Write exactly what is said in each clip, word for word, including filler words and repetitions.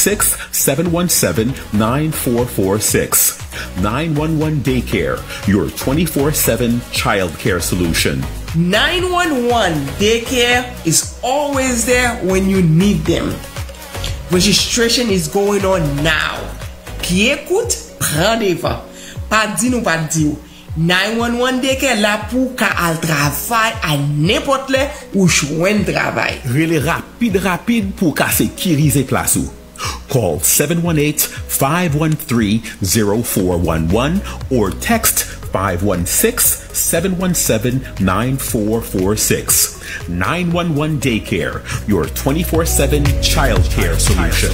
six, seven one seven, nine four four six. nine one one Daycare, your twenty-four seven childcare solution. nine one one Daycare is always there when you need them. Registration is going on now. Pye kout, pran devan. Pa di nou pa t di w. nine one one Daycare la pou w ka al travay a nenpòt lè ou jwenn travay. Rele rapid rapid pou w ka sekirize plas ou. Call seven one eight, five one three, zero four one one or text five one six, seven one seven, nine four four six. nine one one Daycare, your twenty-four seven childcare solution.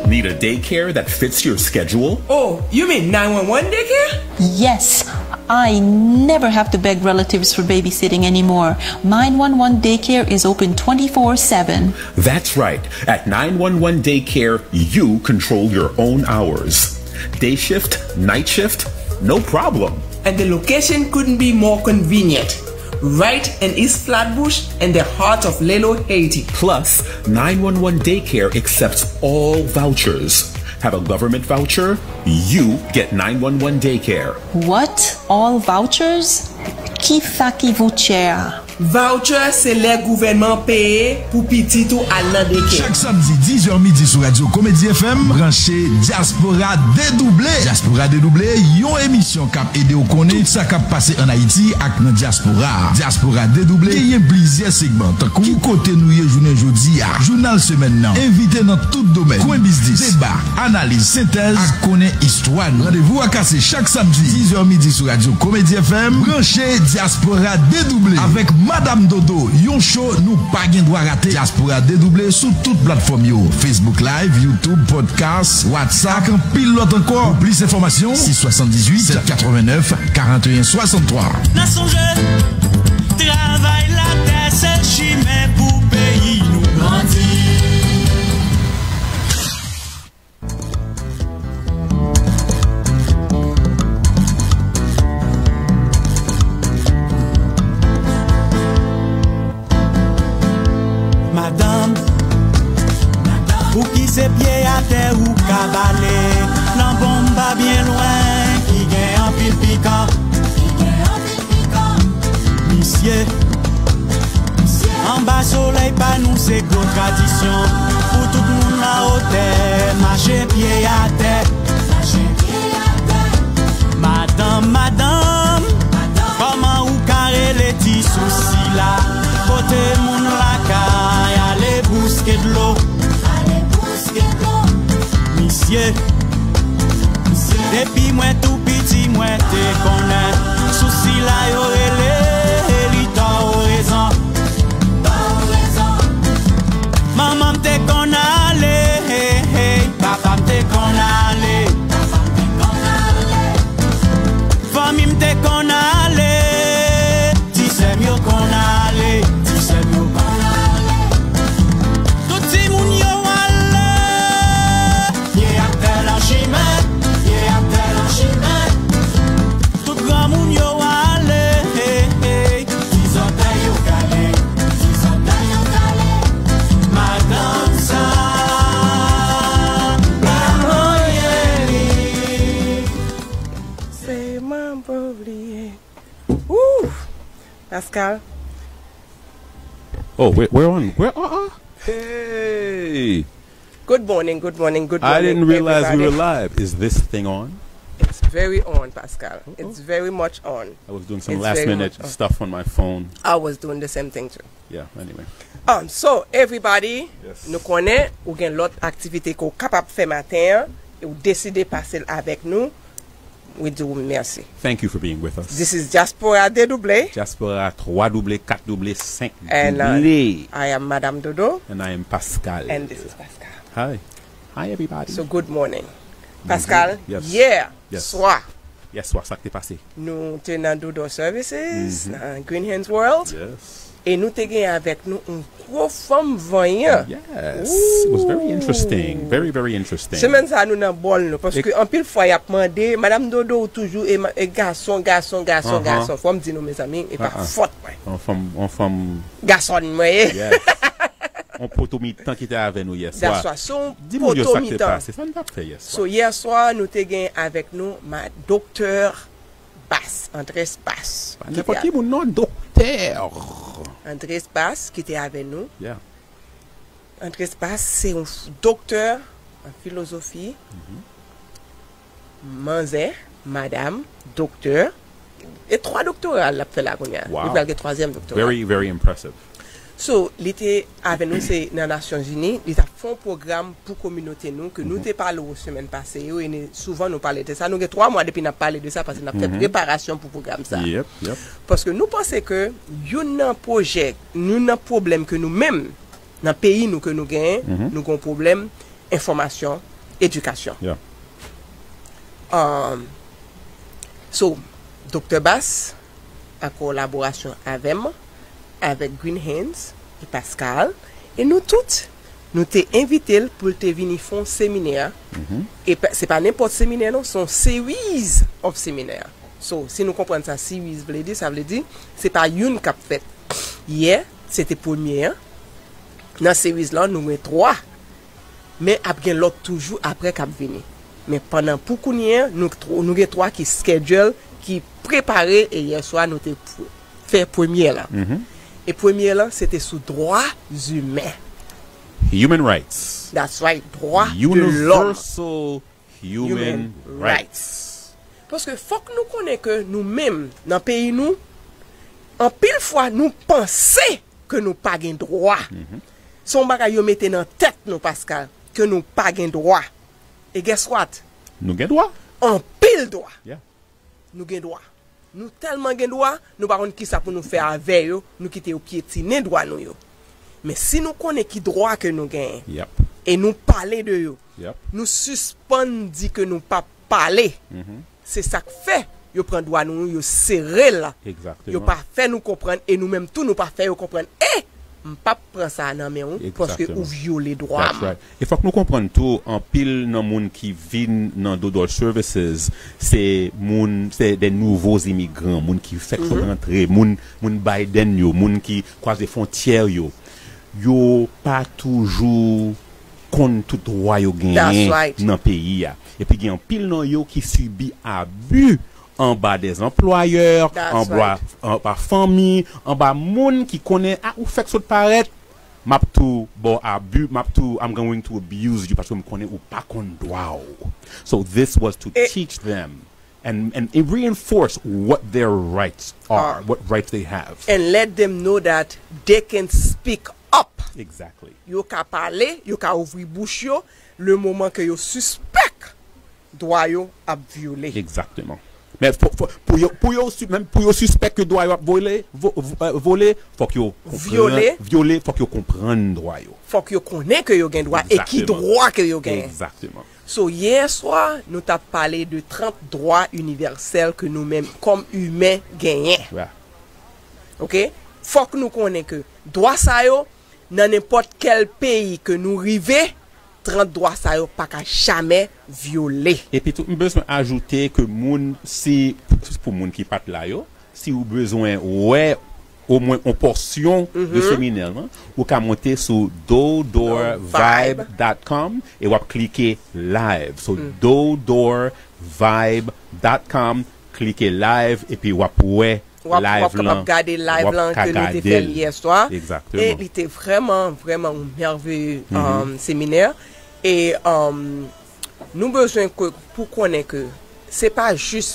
Need a daycare that fits your schedule? Oh, you mean nine one one Daycare? Yes, I never have to beg relatives for babysitting anymore. nine one one Daycare is open twenty-four seven. That's right. At nine one one Daycare, you control your own hours. Day shift, night shift, no problem. And the location couldn't be more convenient. Right in East Flatbush, in the heart of Lelo, Haiti. Plus, nine one one Daycare accepts all vouchers. Have a government voucher? You get nine one one Daycare. What? All vouchers? Kisa ki voutchè a? Voucher se lè gouvènman peye pou pitit ou al nan daycare. Chak samdi diz è midi sou Radyo Komedi F M, branche Dyaspora Dedouble. Dyaspora Dedouble, yon emisyon k ap ede w konnen tout sa k ap pase ann Ayiti ak nan dyaspora. Dyaspora Dedouble genyen plizyè segman, tankou ki kote nou ye jounen jodi a, jounal semèn nan, envite nan tout domèn, kwen biznis, deba, analiz, sentèz ak konnen istwa nou. Randevou a kase chak samdi diz è midi sou Radyo Komedi F M. Branche Dyaspora Dedouble avèk Madam Dodo, yon show nou pa gen dwa rate. Dyaspora Dedouble sou tout platfòm yo, Facebook Live, YouTube, podcast, WhatsApp ak anpil lòt ankò. Pou plis enfòmasyon, sis swasanndizuit, sèt katrevennèf, karanteyen swasanntwa. N a sonje, travay latè se chimen pou peyi nou grandi. Madanm, pouki se pye atè ou ka bale? Lanbonm pa byen lwen, ki gen anpil pikan. Misye, anba solèy pa nou se gwo tradisyon. Pou tout moun nan otè, mache pye atè. Madanm, madanm, kòman ou ka rele ti sousi la? Pote moun lakay, ale bouske dlo. Misye, depi mwen tou piti mwen te konnen sousi la yo rele li tò rezon. Manman m te konn ale, papa m te konn ale, fanmi m te konn ale. Ti sè m yo konn ale, ti sè m yo konn ale. Tout timoun yo ale. Pye atè nan chimen, pye atè nan chimen. Tout granmoun yo ale. Ti zòtèy yo kale, ti zòtèy yo kale. Madanm sa, pa manyen li. Se manbo li ye. Ooh! Pascal. Oh, we're, we're on. We're uh, uh. Hey. Good morning, good morning, good morning. I didn't realize we were Everybody. Live. Is this thing on? It's very on, Pascal. It's very much on. I was doing some It's last very minute much on. Stuff on my phone. I was doing the same thing too. Yeah, anyway. Um, so everybody, Yes. nou konnen ou gen lòt aktivite ke ou kapab fè maten an, e ou deside pase l avèk nou. We do mèsi. Thank you for being with us. This is Diaspora Dedouble. Diaspora twa double, kat double, senk And uh, double. I am Madame Dodo. And I am Pascal. And this is Pascal. Hi. Hi, everybody. So good morning. Bonjour. Pascal, Yes. Yè Yes. Swa, Yè swa, sa k te pase? Nou te nan Dodo Services, Mhm. nan Green Hands World. Yes. E nou te gen avèk nou yon gwo fanm vanyan. Yes, it was very interesting. Very, very interesting. Semèn sa a, nou nan bòl nou. Paske anpil fwa, y ap mande, Madanm Dodo, ou toujou e, ma- e gason, gason, gason, Uh-huh. gason. Fò m di nou, mezanmi, e pa Uh-uh. fòt mwen. Yon fanm, yon fanm, Gason mwen ye. yes. Yon poto mitan ki te avè nou yè swa. That's why. Se yon Di moun yo poto sa ki te mitan. pase. Sa n t ap fè yè swa. So, yè swa, nou te gen avèk nou ma Doktè Bas, Andrès Bas. Pa nenpòt ki moun, non, doktè. Andrès Bas, ki te avè nou. Yeah. Andrès Bas, se yon f- doktè an filozofi. Manzè, madanm, doktè. E twa doktora l ap fè la kounye a. Wow. Li pral gen twazyèm doktora. Very, very impressive. So, li te avè nou, se nan Nasyonzini, li t ap fè yon pwogram pou kominote nou, ke nou te pale w semèn pase yo, e ne- souvan nou pale de sa. Nou gen twa mwa depi n ap pale de sa, paske n ap fè preparasyon pou pwogram sa. Yep, yep. Paske nou panse ke youn nan pwojè, youn nan pwoblèm ke nou menm, nan peyi nou ke nou genyen, nou gen yon pwoblèm enfòmasyon, edikasyon. Yeah. Um, so, Doktè Bas, an kolaborasyon avè m, avèk Green Hands e Pascal, e nou tout, nou te envite l pou l te vini fè yon seminè. E pa- se pa nenpòt seminè, non, se yon series of seminè. So, si nou konprann sa, series vle di, sa vle di, se pa youn k ap fèt. Yè, se te premye an. Nan series lan, nou gen twa. Men ap gen lòt toujou apre k ap vini. Men pandan pou kounye a, nou, tw- nou gen twa ki schedule, ki prepare, e yè swa nou te pr- fè premye lan. E premye lan, se te sou dwa imen. Human rights. That's right, dwa de lòm. Universal human, Human rights. Paske fòk nou konnen ke nou menm, nan peyi nou, anpil fwa nou panse ke nou pa gen dwa. Se yon bagay yo mete nan tèt nou, Pascal, ke nou pa gen dwa. E guess what? Nou gen dwa. Anpil dwa. Yeah. Nou gen dwa. Nou tèlman gen dwa, nou pa konn kisa pou nou fè avè yo, nou kite yo pyetine dwa nou yo. Men si nou konnen ki dwa ke nou genyen, Yep. e nou pale de yo, Yep. nou sispann di ke nou p ap pale. Se sa k fè yo pran dwa nou, yo sere l. Exactement. Yo pa fè nou konprann, e nou menm tou, nou pa fè yo konprann. E m p ap pran sa nan men ou, paske Exactement. Ou vyole dwa That's m. Right. E fòk nou konprann tou, anpil nan moun ki vin nan Dodor Services, se moun, se de nouvo imigran, moun ki fèk sot rantre, moun, moun Biden yo, moun ki kwaze fwontyè yo. Yo pa toujou konn tout dwa yo genyen That's right. Nan peyi a. Epi gen anpil nan yo ki sibi abi anba de anplwayè, That's anba, right. Anba fanmi, anba moun ki konnen, a, ou fèk sot parèt, m ap tou ba w abi, m ap tou, I'm going to abuse you, paske m konnen ou pa konn dwa w. So this was to E- teach them and, and, and reinforce what their rights are, Are. What rights they have. And let them know that they can speak up. Exactly. Yo ka pale, yo ka ouvri bouch yo, le moman ke yo sispèk dwa yo ap vyole. Exactement. Men fò, fò, pou yo, pou yo, si- menm pou yo sispèk ke dwa yo ap vole, vo, vo, euh, vole, fòk yo konprann, Vyole. Vyole, fòk yo konprann dwa yo. Fòk yo konnen ke yo gen dwa e ki Exactement. Dwa ke yo genyen. Exactement. So, yè swa, nou t ap pale de trant dwa inivèsèl ke nou menm, kòm imen, genyen. Yeah. Ok? Fòk nou konnen ke dwa sa yo, nan nenpòt kèl peyi ke nou rive, trant dwa sa yo pa ka jamè vyole. Epi tou, m bezwen ajoute ke moun, si, pou moun ki pa t la yo, si ou bezwen wè omwen yon pòsyon de seminè lan, ou ka monte sou dodorvibe dot com e w ap klike live. So, dodorvibe dot com, klike live, epi w ap wè W ap, w ap live kapab lan. Gade live W ap lan ka ke nou te gade fè l. Yè swa. Exactement. E li te vrèman, vrèman yon mèveye um, seminè. E um, nou bezwen ke, pou konnen ke se pa jis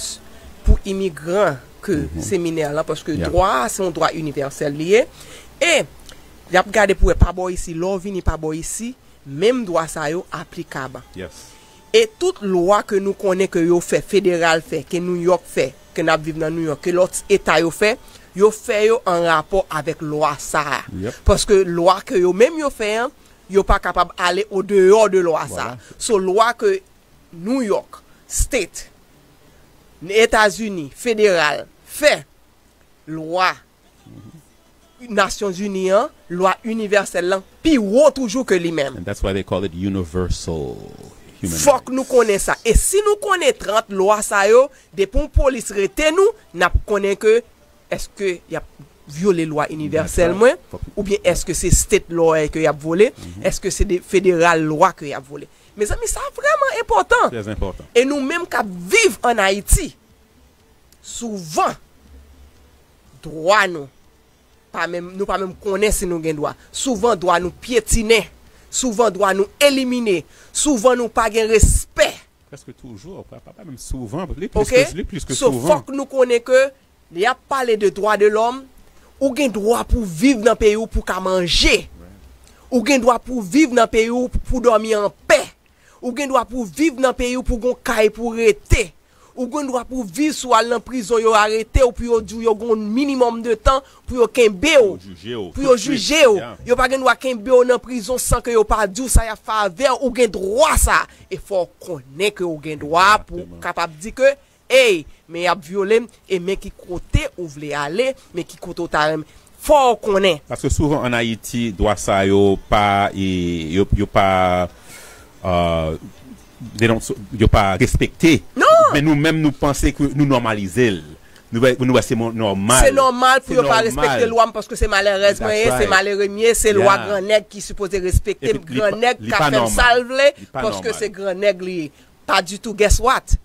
pou imigran ke seminè lan, paske Yeah. Dwa a se yon dwa inivèsèl li ye. E y ap gade pou wè pa bò isi, lè w vini pa bò isi, menm dwa sa yo aplikab. Yes. E tout lwa ke nou konnen ke yo fè, federal fè, ke New York fè, ke n ap viv nan New York, ke lòt eta yo fè, yo fè yo an rapò avèk lwa sa a. Yep. Paske lwa ke yo menm yo fè an, yo pa kapab ale o deyò de lwa sa a. Voilà. So lwa ke New York State, Etazini, federal, fè, lwa Nasyonzini an, lwa inivèsèl lan, pi wo toujou ke li menm. And that's why they call it universal human Fòk nou konnen sa. E si nou konnen trant lwa sa yo, depi yon polis rete nou, n ap konnen ke èske y ap vyole lwa inivèsèl mwen, oubyen èske se state law ke y ap vyole, èske se de federal lwa ke y ap vyole. Mezanmi, sa vrèman enpòtan. Trè enpòtan. E nou menm k ap viv ann Ayiti, souvan, dwa nou, pa menm, nou pa menm konnen si nou gen dwa. Souvan, dwa nou pyetinen. Souvan, dwa nou elimine. Souvan, nou pa gen respè. Prèske toujou, pa, pa, pa menm souvan, li plis Oke? ke, li plis ke So, souvan. Fòk nou konnen ke lè y ap pale de dwa de lòm, ou gen dwa pou viv nan peyi w pou ka manje. Ou gen dwa pou viv nan peyi w pou dòmi anpè. Ou gen dwa pou viv nan peyi w pou gon kay pou rete. Ou gen dwa pou viv si w al nan prizon, yo arete w, pou yo di w yo gon minimòm de tan pou yo kenbe w, Pou yo jije w. pou yo jije w. Yo pa gen dwa kenbe w nan prizon san ke yo pa di w sa y ap fè avè w. Ou gen dwa sa. E fò w konnen ke w gen dwa pou kapab di ke, ey, men y ap vyole m, e men ki kote ou vle ale, men ki kote w ta renmen. Fò w konnen. Paske souvan ann Ayiti, dwa sa yo pa, e, yo, yo pa, uh, they don't, yo pa respekte. Non! Men nou menm, nou panse ke nou nòmalize l. Nou wè, nou wè se mon- nòmal. Se nòmal pou yo pa respekte lwa m paske se malerèz mwen ye, se malere m ye, se lwa gran nèg ki sipoze respekte m. Gran nèg ka fè m sa l vle paske se gran nèg li ye. Pa ditou, guess what?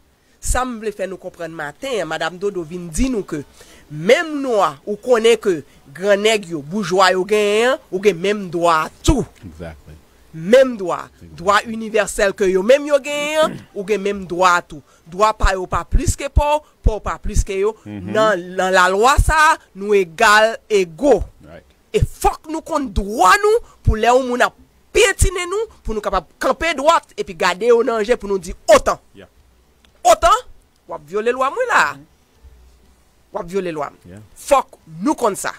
Sa m vle fè nou konprann maten an, Madam Dodo vin di nou ke menm nwa ou konnen ke gran nèg yo, boujwa yo genyen an, ou gen menm dwa a tou. Exactly. Menm dwa. Dwa inivèsèl ke yo menm yo genyen an, ou gen menm dwa a tou. Dwa pa yo pa plis ke pa w, pa w pa plis ke yo. Nan, nan lalwa sa a, nou egal ego. Right. E fòk nou konn dwa nou pou lè yon moun ap pyetinen nou, pou nou kapab kanpe dwat epi gade yo nan je pou nou di otan. Yeah. Otan, w ap vyole lwa m wi la. W ap vyole lwa m. Yeah. Fòk nou konn sa.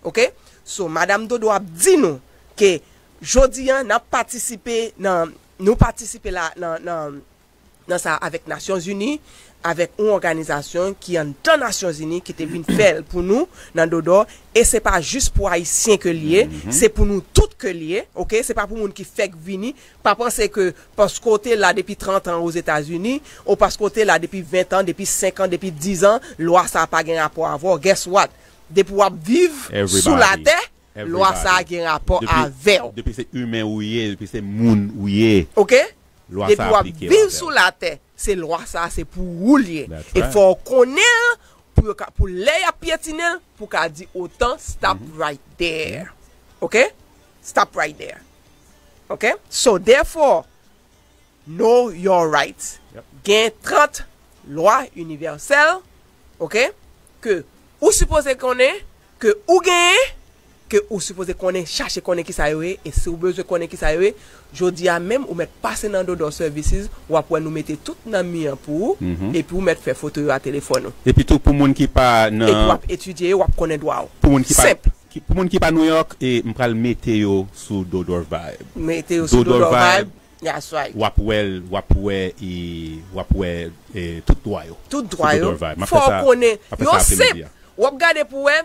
Oke? So, Madam Dodo ap di nou ke jodi a, n ap patisipe nan, nou patisipe la nan, nan, nan sa avèk Nasyonzini, avèk yon òganizasyon ki anndan Nasyonzini ki te vin fè l pou nou nan Dodo. E se pa jis pou Ayisyen ke l ye, se pou nou tout ke l ye, oke? Se pa pou moun ki fèk vini. Pa panse ke paske w te la depi trant an Ozetazini, ou paske w te la depi ven an, depi senk an, depi diz an, lwa sa a pa gen rapò avè w. Guess what? Depi w ap viv sou latè, lwa sa a gen rapò avè w. Depi se imen ou ye, depi se moun ou ye. Oke? Lwa sa a aplike avè w. Depi w ap viv sou latè, se lwa sa a, se pou ou l ye. E fò w konnen l, pou yo ka, pou lè y ap pyetinen l, pou w ka di otan, stop right there. Oke? Stop right there. Oke? So, therefore, know your rights. Gen trant lwa inivèsèl, oke, ke ou sipoze konnen, ke ou genyen, ke ou sipoze konnen, chache konnen kisa yo ye, e si ou bezwen konnen kisa yo ye, jodi a menm ou mèt pase nan Dodo Services, w ap wè nou mete tout nan mi an pou ou, epi ou mèt fè foto yo a telefòn ou. Epi tou, pou moun ki pa nan... Epi w ap etidye yo, w ap konnen dwa w. Senp. Pou moun ki pa Nouyòk, e m pral mete yo sou Dodo Vibe. Mete yo sou Dodo Vibe. That's right. W ap wè, w ap wè, e, w ap wè, e, tout dwa yo. Tout dwa yo. Fò w konnen. Yo senp. W ap gade pou wè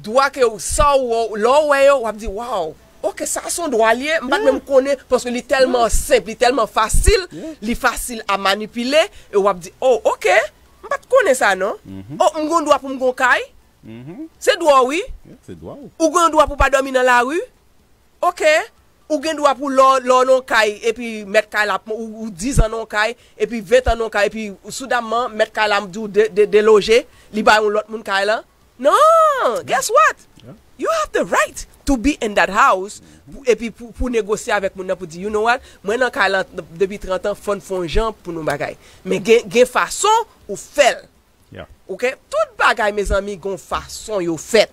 dwa ke sa w, lè w wè yo, w ap di, waw, oke, sa se yon dwa l ye. M pa t menm konnen, paske li tèlman senp, li tèlman fasil, li fasil a manipile, e w ap di, oh, oke, m pa t konnen sa non. Oh, m gen dwa pou m gen kay. Se dwa w, wi. Ou gen dwa pou w pa dòmi nan lari. Oke. Ou gen dwa pou lè w nan yon kay, epi mèt kay la, ou, ou diz an nan yon kay, epi ven an nan yon kay, epi soudamman, mèt kay la di w de, de, deloje, li bay yon lòt moun kay la. Non! Guess what? You have the right to be in that house. Epi pou, pou negosye avèk moun nan, pou di, you know what? Mwen nan kay la depi trant an, fò n fè yon jan pou nou bagay. Men gen, gen fason ou fè l. Oke? Tout bagay, mezanmi, gon fason yo fèt.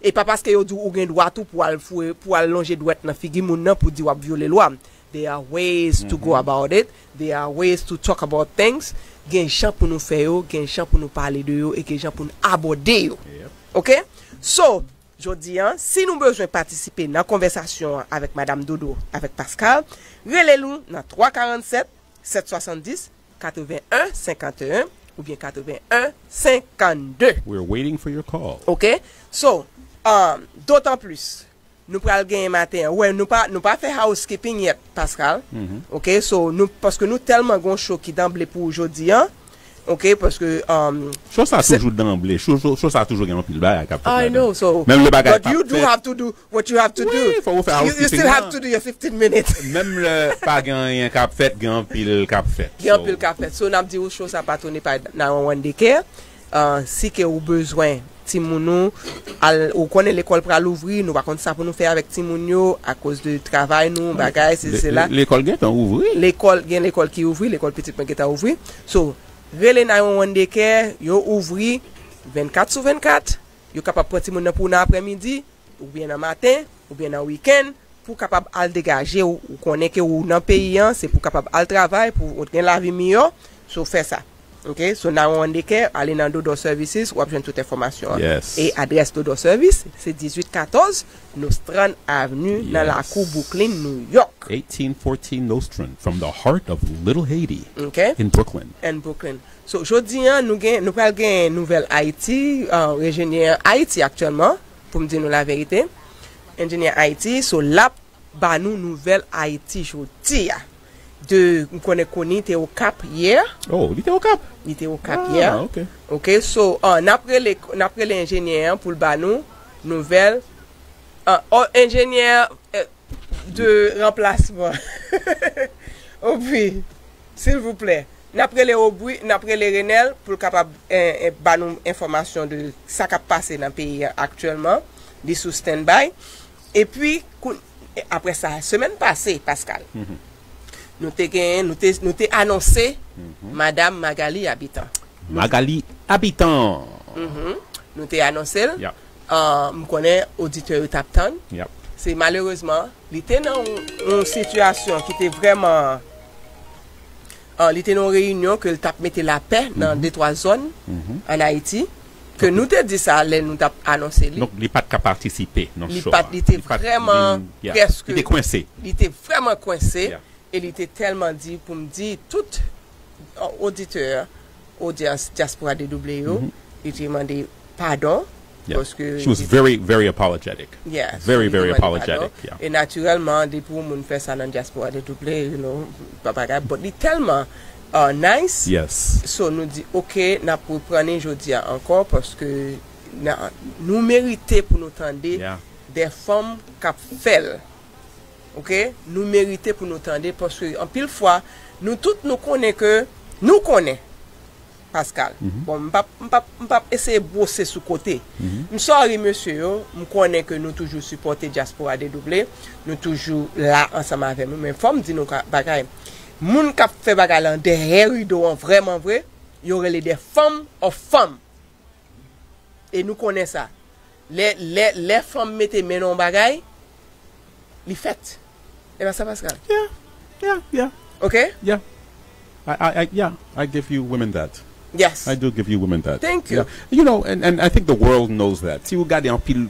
E pa paske yo di w ou gen dwa tou pou al foure, pou al lonje dwèt nan figi moun nan pou di w ap vyole lwa. There are ways to go about it. There are ways to talk about things. Gen jan pou nou fè yo, gen jan pou nou pale de yo, e gen jan pou nou abòde yo. Oke? So, jodi a, si nou bezwen patisipe nan konvèsasyon an avèk Madam Dodo, avèk Pascal, rele nou nan twa karannsèt, sèt swasanndis, katreven en senkanteyen oubyen katreven en senkannde. We're waiting for your call. Oke? So, Um, dotan plis, nou pral genyen maten an. Wè, nou pa, nou pa fè housekeeping yet, Pascal. Ok, so, nou, paske nou tèlman gon show ki danble pou jodi an. Ok, paske, um, Show sa toujou danble. Show, show, show sa toujou gen anpil bagay k ap fèt. I know, so, menm lè bagay pa fèt. But you do have to do what you have to do. Wi, fò ou fè housekeeping. You, you still have to do your fifteen minutes. Menm lè pa gen anyen k ap fèt, gen anpil k ap fèt. Gen anpil k ap fèt. So, n ap di ou show sa patwone pa nine one one Daycare. Uh, si ke ou bezwen timoun ou, al, ou konnen lekòl pral ouvri, nou pa konn sa pou nou fè avèk timoun yo, akoz de travay nou, bagay, se, se la. Lekòl gentan ouvri. Lekòl, gen lekòl ki ouvri, lekòl pitit mwen gentan ouvri. So, rele nine one one Daycare, yo ouvri vennkat sou vennkat, yo kapab pran timoun nan pou w nan aprèmidi, oubyen nan maten, oubyen nan wikenn, pou w kapab al degaje w, ou konnen ke ou nan peyi an, se pou w kapab al travay, pou w gen lavi miyò, so fè sa. Ok, so nine one one Daycare, ale nan Dodo Services, w ap jwenn tout enfòmasyon an. E adrès Dodo Service, se dizuit katòz Nostrand Avenue, nan lakou Brooklyn, New York. Eighteen fourteen Nostrand, from the heart of Little Haiti, in Brooklyn. In Brooklyn. So, jodi an, nou gen, nou pral gen nouvèl Ayiti, uh, enjenyè Ayiti aktyèlman, pou m di nou laverite. Enjenyè Ayiti, so, l ap ba nou nouvèl Ayiti jodi a. De, m konnen Koni te Okap yè. Oh, li te Okap? Li te Okap yè. Ah, ok. Ok, so, uh, n ap rele, n ap rele enjenyè an pou l ba nou nouvèl. Uh, oh, enjenyè, eh, de ranplasman. Obri, silvouplè. N ap rele Obri, n ap rele Renel pou l kapab, eh, eh, ba nou enfòmasyon de sa k ap pase nan peyi a aktyèlman. Li sou standby. Epi, kou-, apre sa, semèn pase, Pascal, nou te gen, nou te, nou te anonse Madam Magali Habitant. Magali Habitant. Nou te anonse l. Ah, m konnen oditè yo t ap tann. Se malerezman, li te nan yon, yon sitiyasyon ki te vrèman, ah, li te nan yon reyinyon ke l t ap mete lapè nan de twa zòn ann Ayiti, ke nou te di sa lè nou t ap anonse li. Donk, li pa t ka patisipe nan show a. Li pa t, li te vrèman prèske, li te kwense. Li te vrèman kwense. E li te tèlman di pou m di tout, uh, oditè, odyans Dyaspora Dedouble yo, li te mande padon. Paske she was very, very apologetic. Yes, very, very apologetic. E natirèlman, depi yon moun fè sa nan Dyaspora Dedouble, you know, pa bagay. But li tèlman, uh, nice. So nou di, ok, n ap reprann li jodi a ankò, paske nou merite pou nou tande de fanm k ap fè l. Ok? Nou merite pou nou tande, paske anpil fwa, nou tout nou konnen ke, nou konnen, Pascal. Bon, m p ap, m p ap, m p ap eseye bwose sou kote. M sorry, mesye yo, m konnen ke nou toujou sipòte Dyaspora Dedouble, nou toujou la ansanm avè nou, men fò m di nou ka, bagay. Moun k ap fè bagay lan dèyè rido an vrèman vre, yo rele de fanm of fanm. E nou konnen sa. Lè, lè, lè fanm mete men nan yon bagay, li fèt. E pa sa, Pascal? Yeah, yeah, yeah. Ok? Yeah. I, I, I, yeah, I give you women that. Yes. I do give you women that. Thank you. Yeah. You know, and, and I think the world knows that. Si ou gade anpil,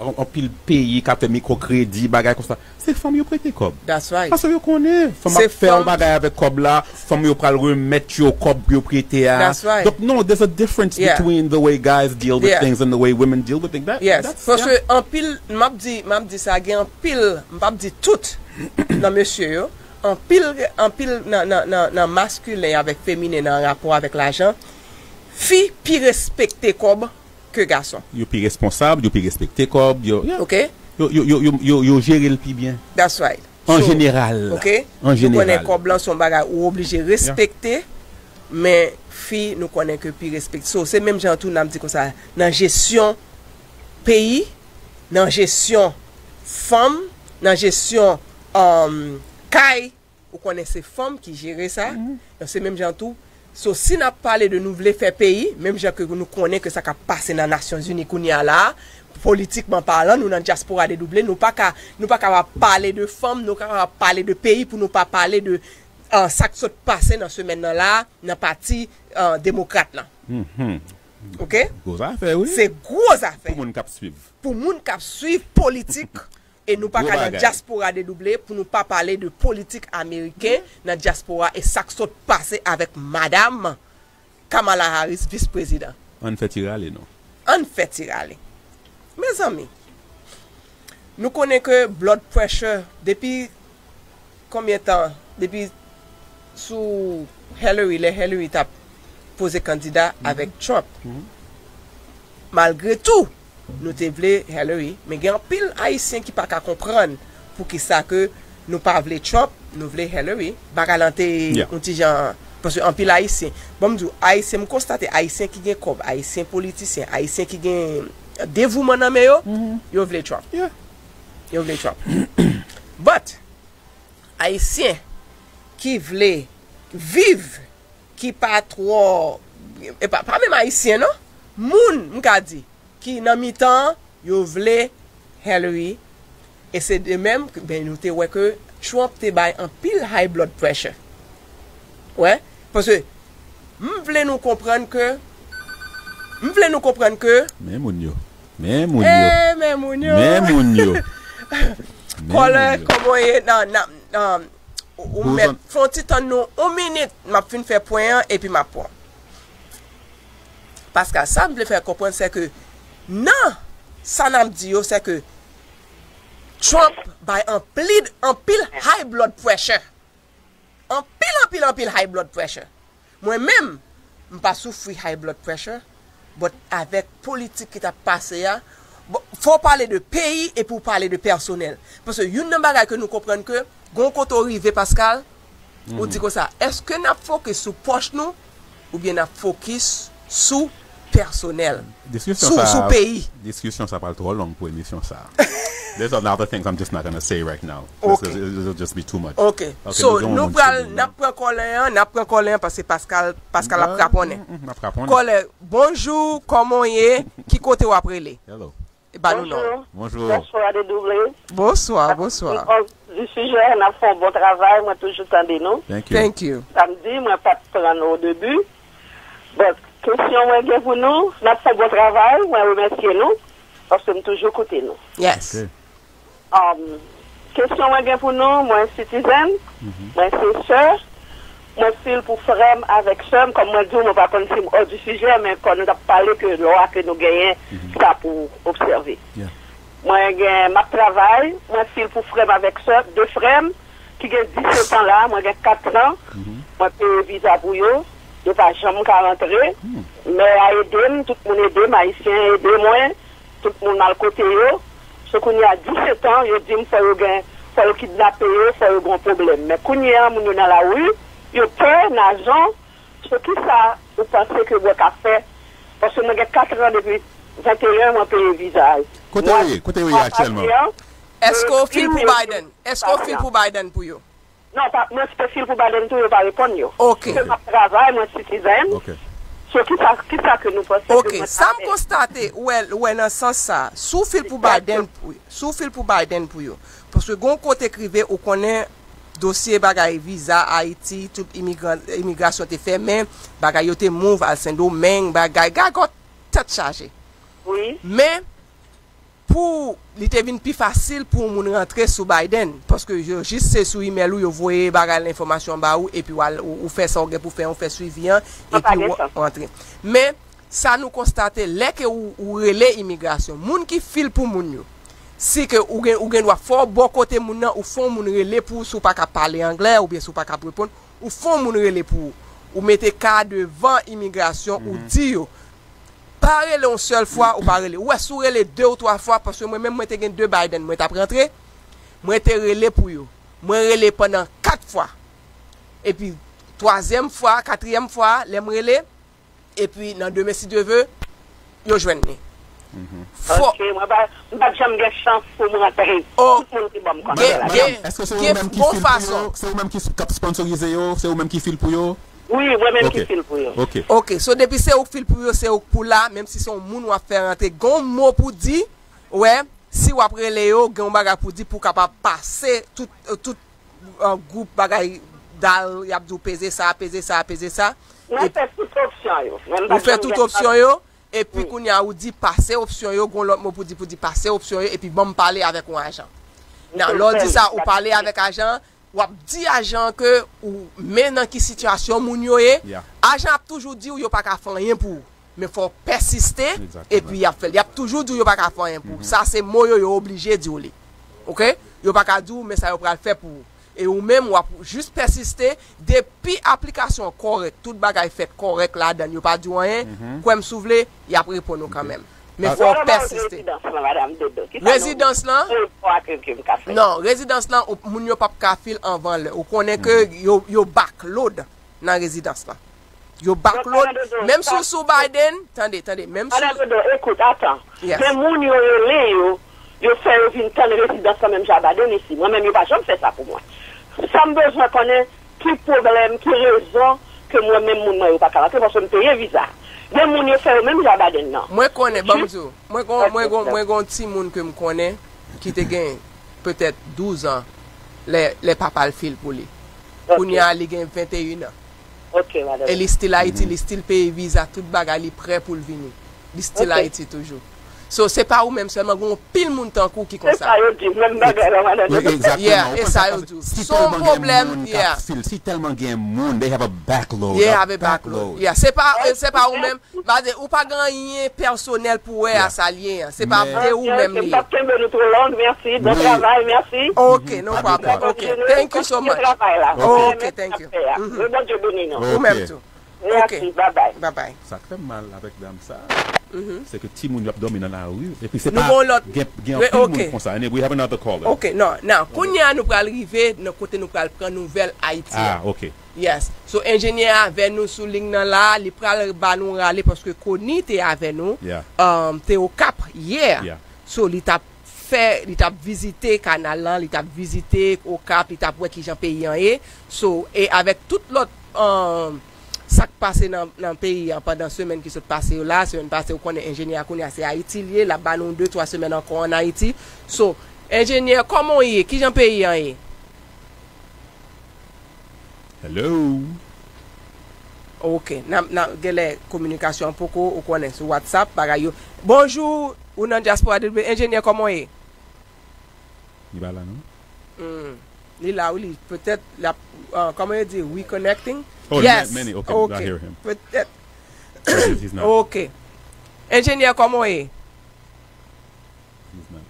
an-, anpil peyi k ap fè mikwokredi, bagay konsa, se fanm yo prete kòb. That's right. Paske yo konnen, fanm ap fè yon bagay avèk kòb la, fanm yo pral remèt yo kòb yo prete a. That's right. Donk, no, there's a difference between the way guys deal with things and the way women deal with things. That, yes. Paske anpil, m ap di, m ap di sa, gen anpil, m p ap di tout nan mesye yo, anpil, anpil nan, nan, nan, nan maskilen avèk feminen nan rapò avèk lajan, fi pi respekte kòb ke gason. Yo pi responsab, yo pi respekte kòb, yo, yeah. Ok. Yo, yo, yo, yo, yo, yo jere l pi byen. That's right. An jeneral. Ok. An jeneral. Nou konnen kòb lan se yon bagay ou oblije respekte, men fi nou konnen ke pi respekte. So, se menm jan tou n ap di konsa, nan jesyon peyi, nan jesyon fanm, nan jesyon, um, kay, ou konnen se fanm ki jere sa. Donk, se menm jan tou. So, si n ap pale de nou vle fè peyi, menm jan ke nou konnen ke sa k ap pase nan Nasyonzini kounye a la, politikman palan, nou nan Dyaspora Dedouble, nou pa ka, nou pa kapab pale de fanm, nou kapab pale de peyi pou nou pa pale de, ah, sa k sot pase nan semèn nan la, nan pati, ah, demokrat lan. Ok? Gwo zafè, wi. Se gwo zafè. Pou moun k ap swiv. Pou moun k ap swiv politik. E nou pa ka nan Dyaspora Dedouble pou nou pa pale de politik ameriken nan dyaspora e sa k sot pase avèk madam Kamala Harris, vis prezidan. Ann fè ti rale, non? Ann fè ti rale. Mezanmi, Nou konnen ke blood pressure, depi konbyen tan, depi sou Hillary, lè Hillary t ap poze kandida avèk Trump, malgre tou, nou te vle Hillary, men gen anpil Ayisyen ki pa ka konprann poukisa ke nou pa vle Trump, nou vle Hillary. Bagay lan te yon ti jan, paske anpil Ayisyen, bon, m di w, Ayisyen, m konstate Ayisyen ki gen kòb, Ayisyen politisyen, Ayisyen ki gen devouman nan men yo, yo vle Trump. Yo vle Trump. But, Ayisyen ki vle viv, ki pa twò, e pa, pa menm Ayisyen non, moun, m ka di, ki nan mitan an, yo vle Hillary. E se de menm, ben, nou te wè ke Trump te bay anpil high blood pressure. Wè, paske m vle nou konprann ke, m vle nou konprann ke, men moun yo, men moun yo, eh, men moun yo, men moun yo, men kòlè, moun yo, kòman w ye, nan, nan, nan, ou, ou mèt fè yon ti tann nou yon minit, m ap fin fè pwen an, epi m ap pran. Paske sa m vle fè konprann, se ke nan sa n ap di yo, se ke Trump bay anpil, anpil high blood pressure. Anpil, anpil, anpil high blood pressure. Mwen menm, m pa soufri high blood pressure, but avèk politik ki t ap pase a, bon, fò w pale de peyi epi w pale de pèsonèl. Paske youn nan bagay ke nou konprann ke, gon kote w rive, Pascal, ou di konsa, èske n ap fokis sou pòch nou, oubyen n ap fokis sou pèsonèl, sou, sou peyi? Diskisyon sa pral twò long pou emisyon sa. There's a lot of things I'm just not gonna say right now. Ok. It'll just be too much. Ok. So, nou pral, n ap pran kòlè an, n ap pran kòlè an, paske Pascal, Pascal ap kraponnen. Kòlè, bonjou, kòman w ye? Ki kote w ap rele? Hello. E ba nou non. Bonjou. Bonjou. Bonswa, D W. Bonswa, bonswa. Di sijè, n ap fè yon bon travay, mwen toujou tande nou. Thank you. Thank you. Sa m di, mwen pa t pran nou o debi. But, kesyon mwen gen pou nou, n ap fè yon bon travay, mwen remèsye nou, paske m toujou koute nou. Yes. Ok. Um, kesyon mwen gen pou nou, mwen citizen, mwen se sè, mwen fil pou frè m avèk sè m, kòm mwen di w, mwen pa konn si m hors du sujet, men kòm nou t ap pale ke lò a ke nou genyen sa pou obsève. Yeah. Mwen gen, m ap travay, mwen fil pou frè m avèk sè, de frè m ki gen disèt an la, mwen gen kat an, mwen peye viza pou yo, yo pa janm ka rantre. Mè a ede m, tout moun ede m, Ayisyen ede mwen, tout moun al kote yo. So kounye a disèt an, yo di m fò yo gen, fò yo kidnape yo, fò yo gen yon pwoblèm. Men kounye a, moun yo nan lari, yo pè, najan. So kisa ou panse ke mwen ka fè? Paske mwen gen kat an depi venteyen mwen peye viza. Kote w ye? Kote w ye aktyèlman? Èske w fil pou Biden? Èske w fil pou Biden pou yo? Non, pa, mwen te fil pou Biden tou, yo pa reponn yo. Ok. Ke m ap travay, mwen citizen. Ok. So, kisa, kisa ke nou panse ke mwen ka fè? Ok, sa m konstate, ou wè, ou wè nan sans sa, si w fil pou Biden, si w fil pou Biden pou yo. Paske gon kote k rive, ou konnen dosye bagay viza Ayiti, tout imigran, imigrasyon te fèmen, bagay yo te move al Sendomeng, bagay, gagòt tèt chaje. Wi. Men, pou li te vin pi fasil pou yon moun rantre sou Biden, paske yo jis se sou imèl ou yo voye bagay la, enfòmasyon ba ou, epi w al, ou, ou fè sa w gen pou fè, ou fè swivi an, epi w rantre. Men, sa nou konstate, lè ke ou, ou rele imigrasyon, moun ki fil pou moun yo, si ke ou gen, ou gen dwa fò bò kote moun nan, ou fè yon moun rele pou ou, si w pa ka pale anglè, oubyen si w pa ka reponn, ou fè yon moun rele pou ou. Ou mete ka devan imigrasyon, ou di yo, pa rele yon sèl fwa, ou pa rele. Ou wè, si w rele de ou twa fwa, paske mwen menm, mwen te gen de Biden, mwen t ap rantre, mwen te rele pou yo. Mwen rele pandan kat fwa. Epi, twazyèm fwa, katriyèm fwa, lè m rele, epi nan demen, si Dye ve, yo jwenn li. Fò. Ok, mwen pa, m pa t janm gen chans pou m rantre. Oh, tout moun te ban m kòb la. Gen, gen, èske se ou menm ki fil pou yo? Se ou menm ki, k ap sponsorize yo? Se ou menm ki fil pou yo? Wi, mwen menm ki fil pou yo. Ok. Ok, so depi se ou k fil pou yo, se ou k pou la, menm si se yon moun w ap fè rantre, gen yon mo pou di, wè, si w ap rele yo, gen yon bagay pou di pou w kapab pase tout, tout, an gwoup bagay dal, y ap di w peze sa, peze sa, peze sa. Mwen fè tout opsyon yo. Ou fè tout opsyon yo, epi kounye a ou di pase opsyon yo, gon lòt mo pou di, pou di pase opsyon yo, epi ban m pale avèk yon ajan. Nan, lè w di sa, ou pale avèk ajan, w ap di ajan an ke ou, men nan ki sitiyasyon moun yo ye. Ajan ap toujou di w yo pa ka fè anyen pou ou. Men fò w pèsiste, epi y ap fè l. Y ap toujou di w yo pa ka fè anyen pou ou. Sa se mo yo, yo oblije di w li. Ok? Yo pa ka di w, men sa yo pral fè pou ou. E ou menm, w ap jis pèsiste, depi aplikasyon an kòrèk, tout bagay fèt kòrèk ladan, yo pa di w anyen, kwè m si w vle, y ap reponn ou kanmenm. Men fò w pèsiste. Rezidans lan, madanm Dodo, ki sa nou... Rezidans lan? Pou, pou atribye m ka fè. Non, rezidans lan, ou, moun yo p ap ka fil anvan lè. Ou konnen ke yo, yo backload nan rezidans lan. Yo backload, menm si w sou Biden, tande, tande, menm si... Madan Dodo, ekout, atan. Gen moun yo rele yo, yo fè yo vin tann rezidans lan menm jan a Biden isi. Mwen menm, yo pa janm fè sa pou mwen. Sa m bezwen konnen, ki pwoblèm, ki rezon ke mwen menm moun mwen yo pa ka rantre, paske m peye viza. Gen moun yo fè yo menm jan a Biden nan. Mwen konnen, ban m di w, mwen gon, mwen gon, mwen gon timoun ke m konnen ki te gen petèt douz an lè, lè papa l fil pou li. Kounye a, li gen venteyen an. Ok, madan. E li still Ayiti, li still peye viza, tout bagay, li prè pou l vini. Li still Ayiti toujou. So, se pa ou menm sèlman, gen yon pil moun tankou w ki konsa. Se sa yo di, menm bagay la, madan. Yeah, e sa yo di. Si tèlman gen moun k ap fil, si tèlman gen moun, they have a backload, they have a backload. Yeah, se pa, se pa ou menm, m pa di, ou pa gen anyen pèsonèl pou wè a sa l ye an. Se pa de ou menm li ye. M p ap kenbe nou twò long, mèsi, bon travay, mèsi. Ok, no problem. Ok, thank you so much. Ok, thank you. Ke Bondye beni nou. Ou menm tou. Mèsi, bye bye. Bye bye. Sa k fè m mal avèk dam sa, se ke timoun yo ap dòmi nan lari, epi se pa, gen, gen anpil moun konsa. And we have another caller. Ok, non, non. Kounye a, nou pral rive nan kote nou pral pran nouvèl Ayiti an. Ah, ok. Yes. So, enjenyè avè nou sou liy nan la, li pral ba nou rale paske Koni te avè nou, um, te Okap yè. So, li t ap fè, li t ap vizite kanal lan, li t ap vizite Okap, li t ap wè kijan peyi an ye. So, e avèk tout lòt, um, sa k pase nan, nan peyi an pandan semèn ki sot pase yo la, semèn pase, ou konnen enjenyè a kounye a se Ayiti l ye, l ap ba nou de, twa semèn ankò ann Ayiti. So, enjenyè, kòman w ye? Kijan peyi an ye? Hello? Ok, n ap, n ap, genlè kominikasyon an poko, ou konnen, sou WhatsApp, bagay yo. Bonjou, ou nan dyaspora W, enjenyè, kòman w ye? Li pa la, non? Hmm. Li la, wi, li, petèt, l ap, ah, kòman yo di, reconnecting? Oh, yes, many, ok, I hear him. Petèt. He's not. Ok. Enjenyè, kòman w ye?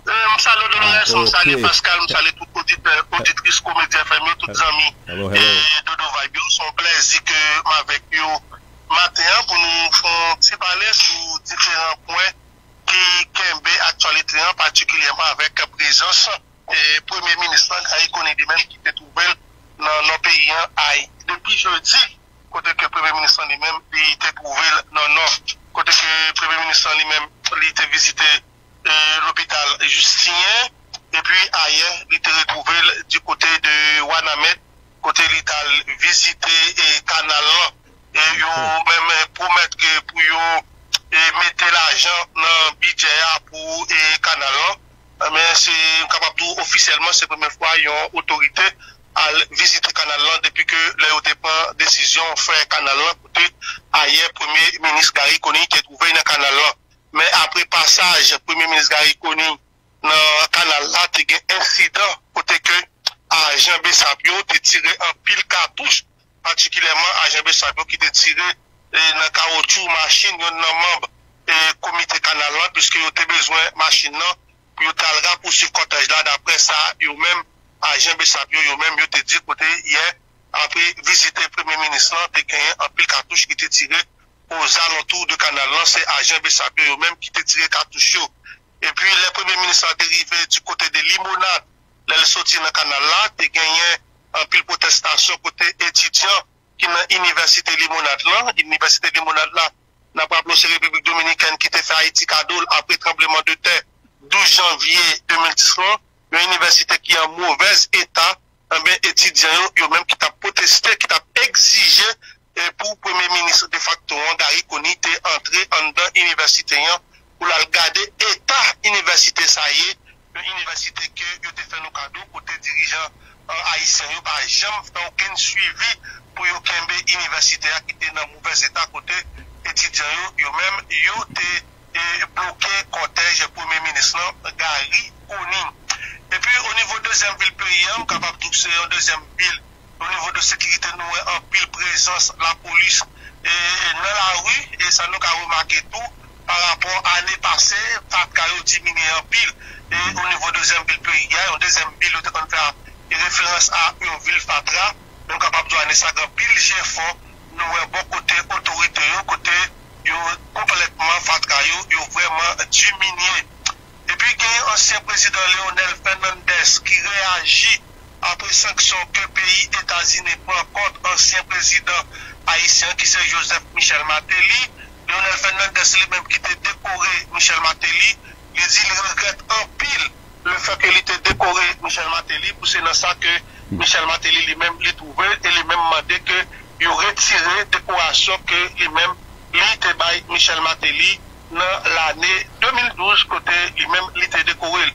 Eh, m salye w, Dolores, m salye Pascal, m salye tout oditè, oditris Komedi F M yo, tout zanmi, eh, Dodo Vibe yo. Se yon plèzi ke m avèk yo maten an pou nou fè yon ti pale sou diferan pwen ki kenbe aktyalite an, patikilyèman avèk prezans, eh, Premye Minis lan, Garry Conille, li menm ki te twouve l nan nò peyi an, ay, depi jedi, kote ke Premye Minis lan li menm, li te twouve l nan nò, kote ke Premye Minis lan li menm, li te vizite e, lopital Justinyen, epi ayè, li te retwouve l di kote de Wanament, kote li t al vizite, e, kanal lan. E yo menm, e, pwomèt ke pou yo, e, mete lajan nan bidjè a pou, e, kanal lan. Men se, m kapab di w ofisyèlman, se premye fwa yon otorite al vizite kanal lan depi ke lè yo te pran desizyon fè kanal lan, kote ayè Premye Minis Garry Conille te twouve l nan kanal lan. Men apre pasaj Premye Minis Garry Conille nan kanal la, te gen ensidan kote ke ajan BSAP yo te tire anpil katouch, patikilyèman ajan BSAP yo ki te tire, e, nan kawotchou machin yonn nan manm, e, komite kanal lan, piske yo te bezwen machin nan pou yo t al rapousuiv kòtèj la, daprè sa yo menm, ajan BSAP yo, yo menm, yo te di kote yè, apre vizite Premye Minis lan, te genyen anpil katouch ki te tire ozalantou de kanal lan, se ajan BSAP yo, yo menm ki te tire katouch yo. Epi, lè Premye Minis la te rive di kote de Limonad, lè l soti nan kanal la, te genyen anpil pwotèstasyon kote etidyan ki nan Inivèsite Limonad lan. Inivèsite Limonad la, n ap raple w, se Repiblik Dominikèn ki te fè Ayiti kado l apre tranbleman de tè douz janvye de mil dis lan, yon inivèsite ki an movèz eta, enben, etidyan yo, yo menm ki t ap pwoteste, ki t ap egzije, e, pou Premye Minis defakto an, Garry Conille, te antre anndan inivèsite an pou l al gade eta inivèsite sa ye, yon inivèsite ke yo te fè nou kado, kote dirijan, e, ayisyen yo pa janm fè okenn swivi pou yo kenbe inivèsite a ki te nan movèz eta, kote etidyan yo, yo menm, yo te e bloke kòtèj Premye Minis lan, Garry Conille. Epi, o nivo dezyèm vil peyi an, m kapab di w se yon dezyèm vil, o nivo de sekirite, nou wè anpil prezans lapolis, e, nan lari, e sa nou ka remake tou, pa rapò a ane pase, fatra yo diminye anpil. E o nivo dezyèm vil peyi a, yon dezyèm vil yo te konn fè referans a yon vil fatra, men m kapab di w ane sa gen anpil jefò nou wè bò kote otorite yo, kote yo konplètman fatra yo, yo vrèman diminye. Epi gen ansyen prezidan Leonel Fernandez ki reyaji apre sanksyon ke peyi Etazini pran kont ansyen prezidan ayisyen ki se Joseph Michel Martelly. Leonel Fernandez li menm ki te dekore Michel Martelly, li di li regrèt anpil lefètke li te dekore Michel Martelly pou se nan sa ke Michel Martelly li menm li twouve l e li menm mande ke yo retire dekorasyon ke li menm li te bay Michel Martelly nan lane de mil douz kote li menm li te dekore l.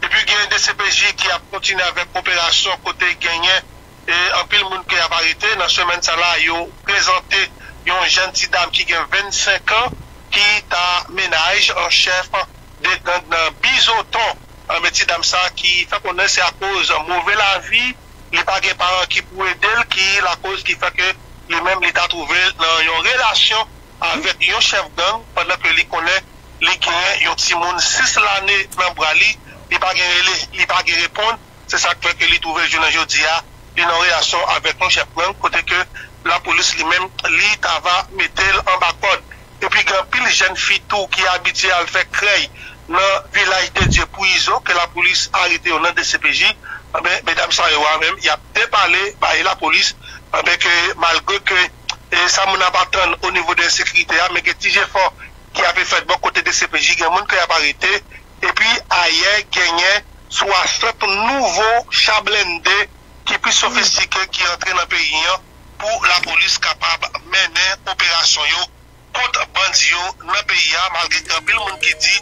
Epi gen D C P J ki ap kontinye avèk operasyon kote genyen e anpil moun ke y ap arete. Nan semèn sa la, yo prezante yon jèn ti dam ki gen vennsenk an ki ta mennaj an chèf de gang nan Bizoton. Anben, ti dam sa ki fè konnen se akoz move lavi, li pa gen paran ki pou ede l, ki lakoz ki fè ke li menm li ta twouve l nan yon relasyon avèk yon chèf gang pandan ke li konnen li genyen yon timoun sis lane nan bra li, li pa gen rele, li pa gen reponn. Se sa k fè ke li twouve l jounen jodi a, li nan relasyon avèk yon chèf gang kote ke lapolis li menm li ta va mete l anba kòd. Epi gen anpil jèn fi tou ki abitye al fè krèy nan Vilaj de Dye pou Izo ke lapolis arete yo nan D C P J. Anben, medam sa yo a menm, y ap depale bay lapolis. Anben, ke malgre ke e sa moun ap atann o nivo de ensekirite a, men gen ti jefò ki ape fèt bò kote D C P J, gen moun ke y ap arete. Epi ayè, genyen swasant nouvo cha blende ki pi sofistike ki antre nan peyi an pou lapolis kapab mennen operasyon yo kont bandi yo nan peyi a, malgre gen anpil moun ki di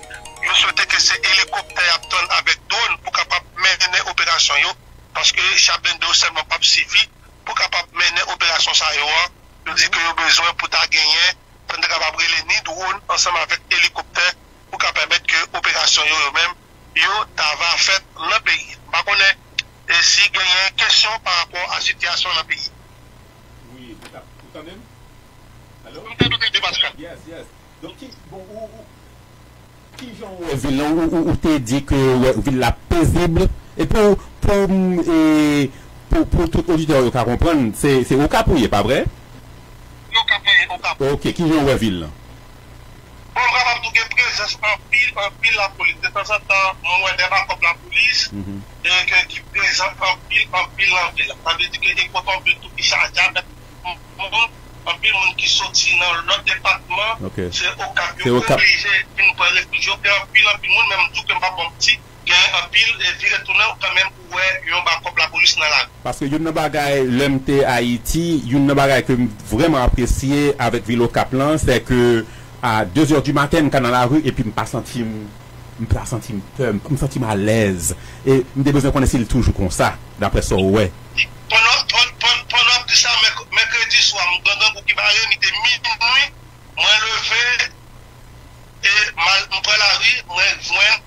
yo swete ke se elikoptè y ap tann avèk dwòn pou kapab mennen operasyon yo, paske cha blende yo sèlman p ap sifi pou kapab mennen operasyon sa yo an. Yo di ke yo bezwen pou ta genyen, pou n ta kapab rele ni dwòn ansanm avèk elikoptè pou ka pèmèt ke operasyon yo, yo menm, yo ta va fèt nan peyi. M pa konnen e si genyen kesyon pa rapò a sitiyasyon nan peyi. Wi, ou ta, ou tande m? Alo? M tande w, Pascal. Yes, yes. Donk, ki, bon, ou, ou, ki jan ou wè vil lan? Ou, ou, ou te di ke ou wè vil la pezib. E pou, pou, e, pou, pou tout oditè yo ka konprann, se, se Okap ou ye, pa vre? Okap, wi, Okap. Ok, ki jan ou wè vil lan? Bon, m kapab di w gen prezans anpil, anpil lapolis. Detanzantan, mwen wè de bakòp lapolis, e ke, ki prezan anpil, anpil nan vil la. Sa vle di ke e kote yon vil tou ki chaje avèk moun, anpil moun ki soti nan lòt depatman, se Okap yo oblije vin pran refij yo. Gen anpil, anpil moun, men m di w ke m pa bon piti, gen anpil e vire tounen w kanmenm ou wè yon bakòp lapolis nan lari. Paske youn nan bagay, lè m te Ayiti, youn nan bagay ke m vrèman apresye avèk vil Okap lan, se ke a de zè di maten, m ka nan lari epi m pa santi m, m pa santi m pè, m, m santi m alèz. E m te bezwen konnen si l toujou konsa, daprè sa w wè. Pandan, pandan, pandan, pandan w ap di sa, mèk-, mèkredi swa, m pran grangou ki bare, li te minwi, mwen leve, e m al, m pran lari, mwen jwenn.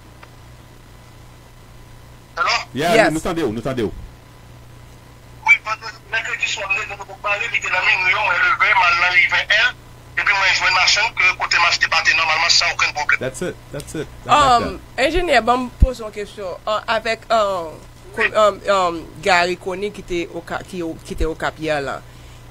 Hello? Yeah, yes. Nou, nou tande w, nou tande w. Wi, vandredi, mèkredi swa, m leve, grangou k bare, li te nan minwi yo, mwen leve, m al nan Rivyè L, epi mwen jwenn machann ke kote m achte pate nòmalman san okenn pwoblèm. That's it, that's it. I like that. Um, enjenyè, ban m poze yon kesyon. Uh, avèk, uh, ko-, um, um, Garry Conille ki te Oka-, ki o-, ki te Okap yè lan.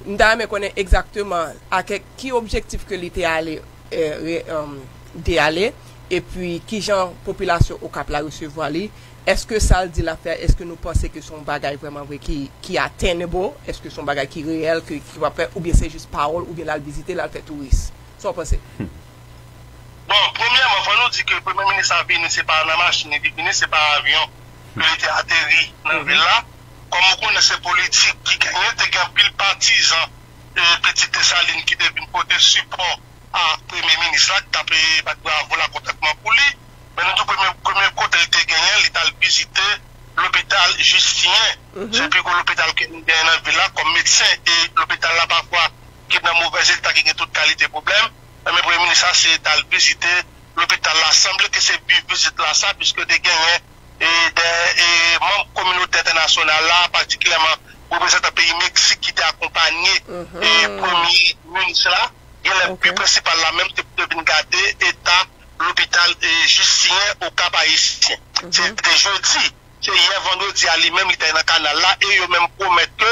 M ta renmen konnen egzakteman a kè-, ki objektif ke li te ale, eh, re-, um, te ale, epi kijan popilasyon Okap la resevwa li. Èske sa l di l ap fè a, èske nou panse ke se yon bagay vrèman vre ki, ki attainable? Èske se yon bagay ki reyèl, ke, ki w ap fè, oubyen se jis pawòl, oubyen l al vizite, l al fè touris? Sa w panse? Bon, premyèman, fò nou di ke premye minis la vini, se pa nan machin li vini, se pa avyon ke li te ateri nan vil la. Kòm ou konnen, se politik ki genyen, te gen anpil patizan, e, Pitit Desalin ki te vin pote sipò a premye minis la, ki t ap, e, bat bravo, la kontantman pou li. Men nou di w premye, premye kote l te genyen, li t al vizite lopital Jistyen. Se pi gwo lopital ke nou genyen nan vil la kòm medsen, e lopital la pafwa ki nan movèz eta, ki gen tout kalite pwoblèm. Enben, premye minis la se t al vizite lopital la. Sanble ke se bi vizit la sa, piske te genyen, e, de, e, manm kominote entènasyonal la, patikilyèman reprezantan peyi Meksik ki te akonpanye, e, premye minis la. Genlè bi prensipal la menm se pou te vin gade eta lopital e Jisyen Okap Ayisyen. Se te jodi, se yè vandredi a li menm li te nan kanal la e yo menm pwomèt ke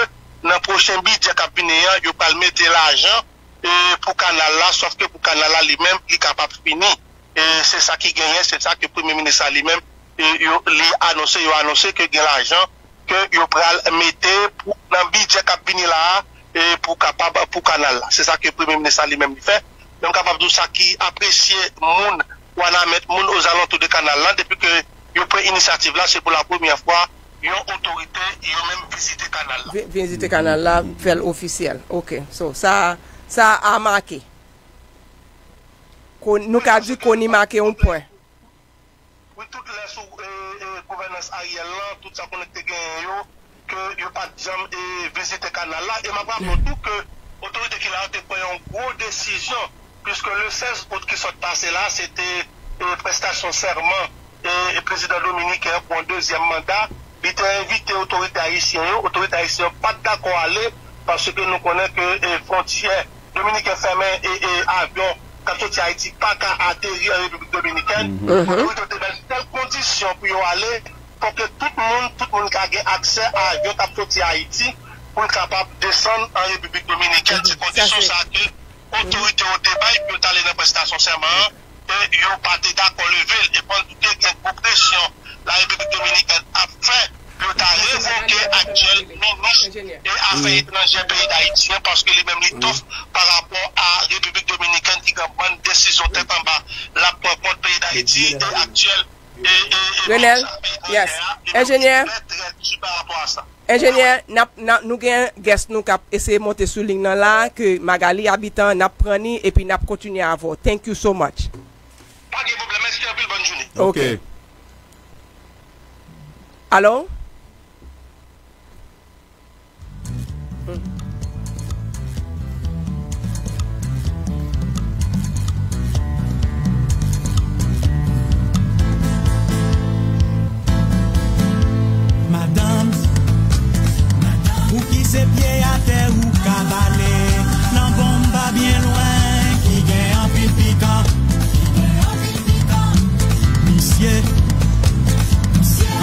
nan pwochen bidjè k ap vini an, yo pral mete lajan e pou kanal la, sòf ke pou kanal la li menm, li kapab fini. E se sa ki genyen, se sa ke Premye Minis la li menm, e, yo, li anonse, yo anonse ke gen lajan ke yo pral mete pou, nan bidjè k ap vini la a, e, pou kapab, pou kanal la. Se sa ke Premye Minis la li menm li fè. Men m kapab di w sa ki apresye moun Wanament, moun ozalantou de kanal la, depi ke yo pran inisyativ la, se pou la premyè fwa yon otorite yo menm vizite kanal la. Vi- Vizite kanal la, fè l ofisyèl. Ok. So, sa, sa a make. Ko- Nou ka di Koni make yon pwen. Wi, tout lè sou e, e, gouvènans Ariel lan, tout sa konnen te genyen yo, ke yo pa t janm e, vizite kanal la. E m ap raple w tou ke otorite ki la yo te pran yon gwo desizyon, piske le sèz out ki sot pase la, se te e, prestasyon sèman e, e, prezidan dominiken an pou yon dezyèm manda. Li te envite otorite ayisyen yo, otorite ayisyen yo pa t dakò ale, paske nou konnen ke e, fwontyè dominiken fèmen e, e avyon k ap soti Ayiti pa ka ateri an Repiblik Dominikèn. Otorite yo te bay sèl kondisyon pou yo ale, fò ke tout moun, tout moun ka gen aksè a avyon k ap soti Ayiti pou l kapab desann an Repiblik Dominikèn. Se kondisyon sa ke otorite yo te bay pou yo t ale nan prestasyon sèman an, e yo pa te dakò leve l. E pandan te gen gwo presyon la Repiblik Dominikèn ap fè pou yo ta revoke aktyèl minis e afè etranjè peyi Dayiti an, paske li menm li tof pa rapò a Repiblik Dominikèn ki gen bann desizyon tèt anba l ap pran kont peyi Dayiti e aktyèl e, e, e Renel, yes. Enjenyè. Enjenyè, n ap, n ap, nou gen guest nou k ap eseye monte sou liy nan la, ke Magali Abitan, n ap pran ni, epi n ap kontinye avè w. Thank you so much. Pa gen pwoblèm, mèsi anpil, bòn jounen. Ok. Alo? Madanm, pouki se pye atè ou ka bale? Nan bonm pa byen lwen ki gen anpil pikan. Misye,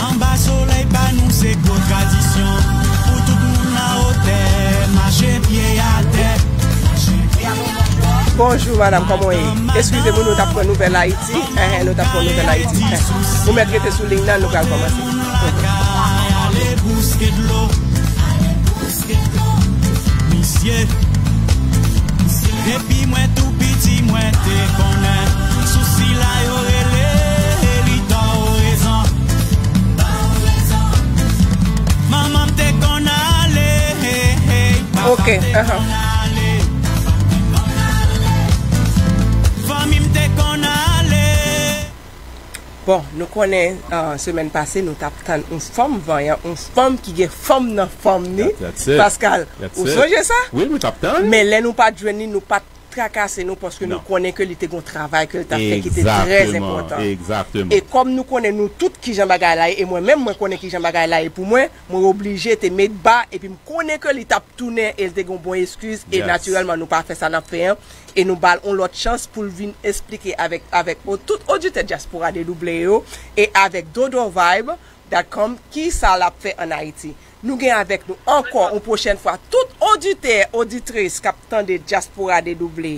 anba solèy pa nou se gwo tradisyon. Pou tout moun nan wotè, mache pye atè. Bonjou madanm, kòman w ye? Eskize m wi, nou t ap pran nouvèl Ayiti. Enhen, nou t ap pran nouvèl Ayiti. Enhen. Ou mèt rete sou liy nan, nou pral kòmanse. Misye, depi mwen tou piti mwen te konnen sou sila yo rele li tò rezon. Manman m te konn ale, papa m te konn ale. Fanmi m te konn ale. Bon, nou konnen, ah, semèn pase, nou t ap tann yon fanm vanyan, yon fanm ki gen fanm nan fanm ni. That- that's it. Pascal, ou sonje sa? Wi, mwen t ap tann. Men lè nou pa t jwenn li, nou pa t trakase nou, paske nou konnen ke li te gen yon travay ke l t ap fè ki te trè enpòtan. Egzakteman. E kòm nou konnen nou tout kijan bagay la ye, e mwen menm, mwen konnen kijan bagay la ye pou mwen, mwen oblije te met ba, epi m konnen ke li t ap tounen, e l te gen yon bon eskiz, e natirèlman, nou pa fè sa n ap fè an. E nou ba l yon lòt chans pou l vin esplike avèk, avèk o-, tout oditè Dyaspora Dedouble yo e avèk dodo vibe dot com kisa l ap fè ann Ayiti. Nou gen avèk nou ankò yon pwochèn fwa tout oditè, oditris k ap tande Dyaspora Dedouble,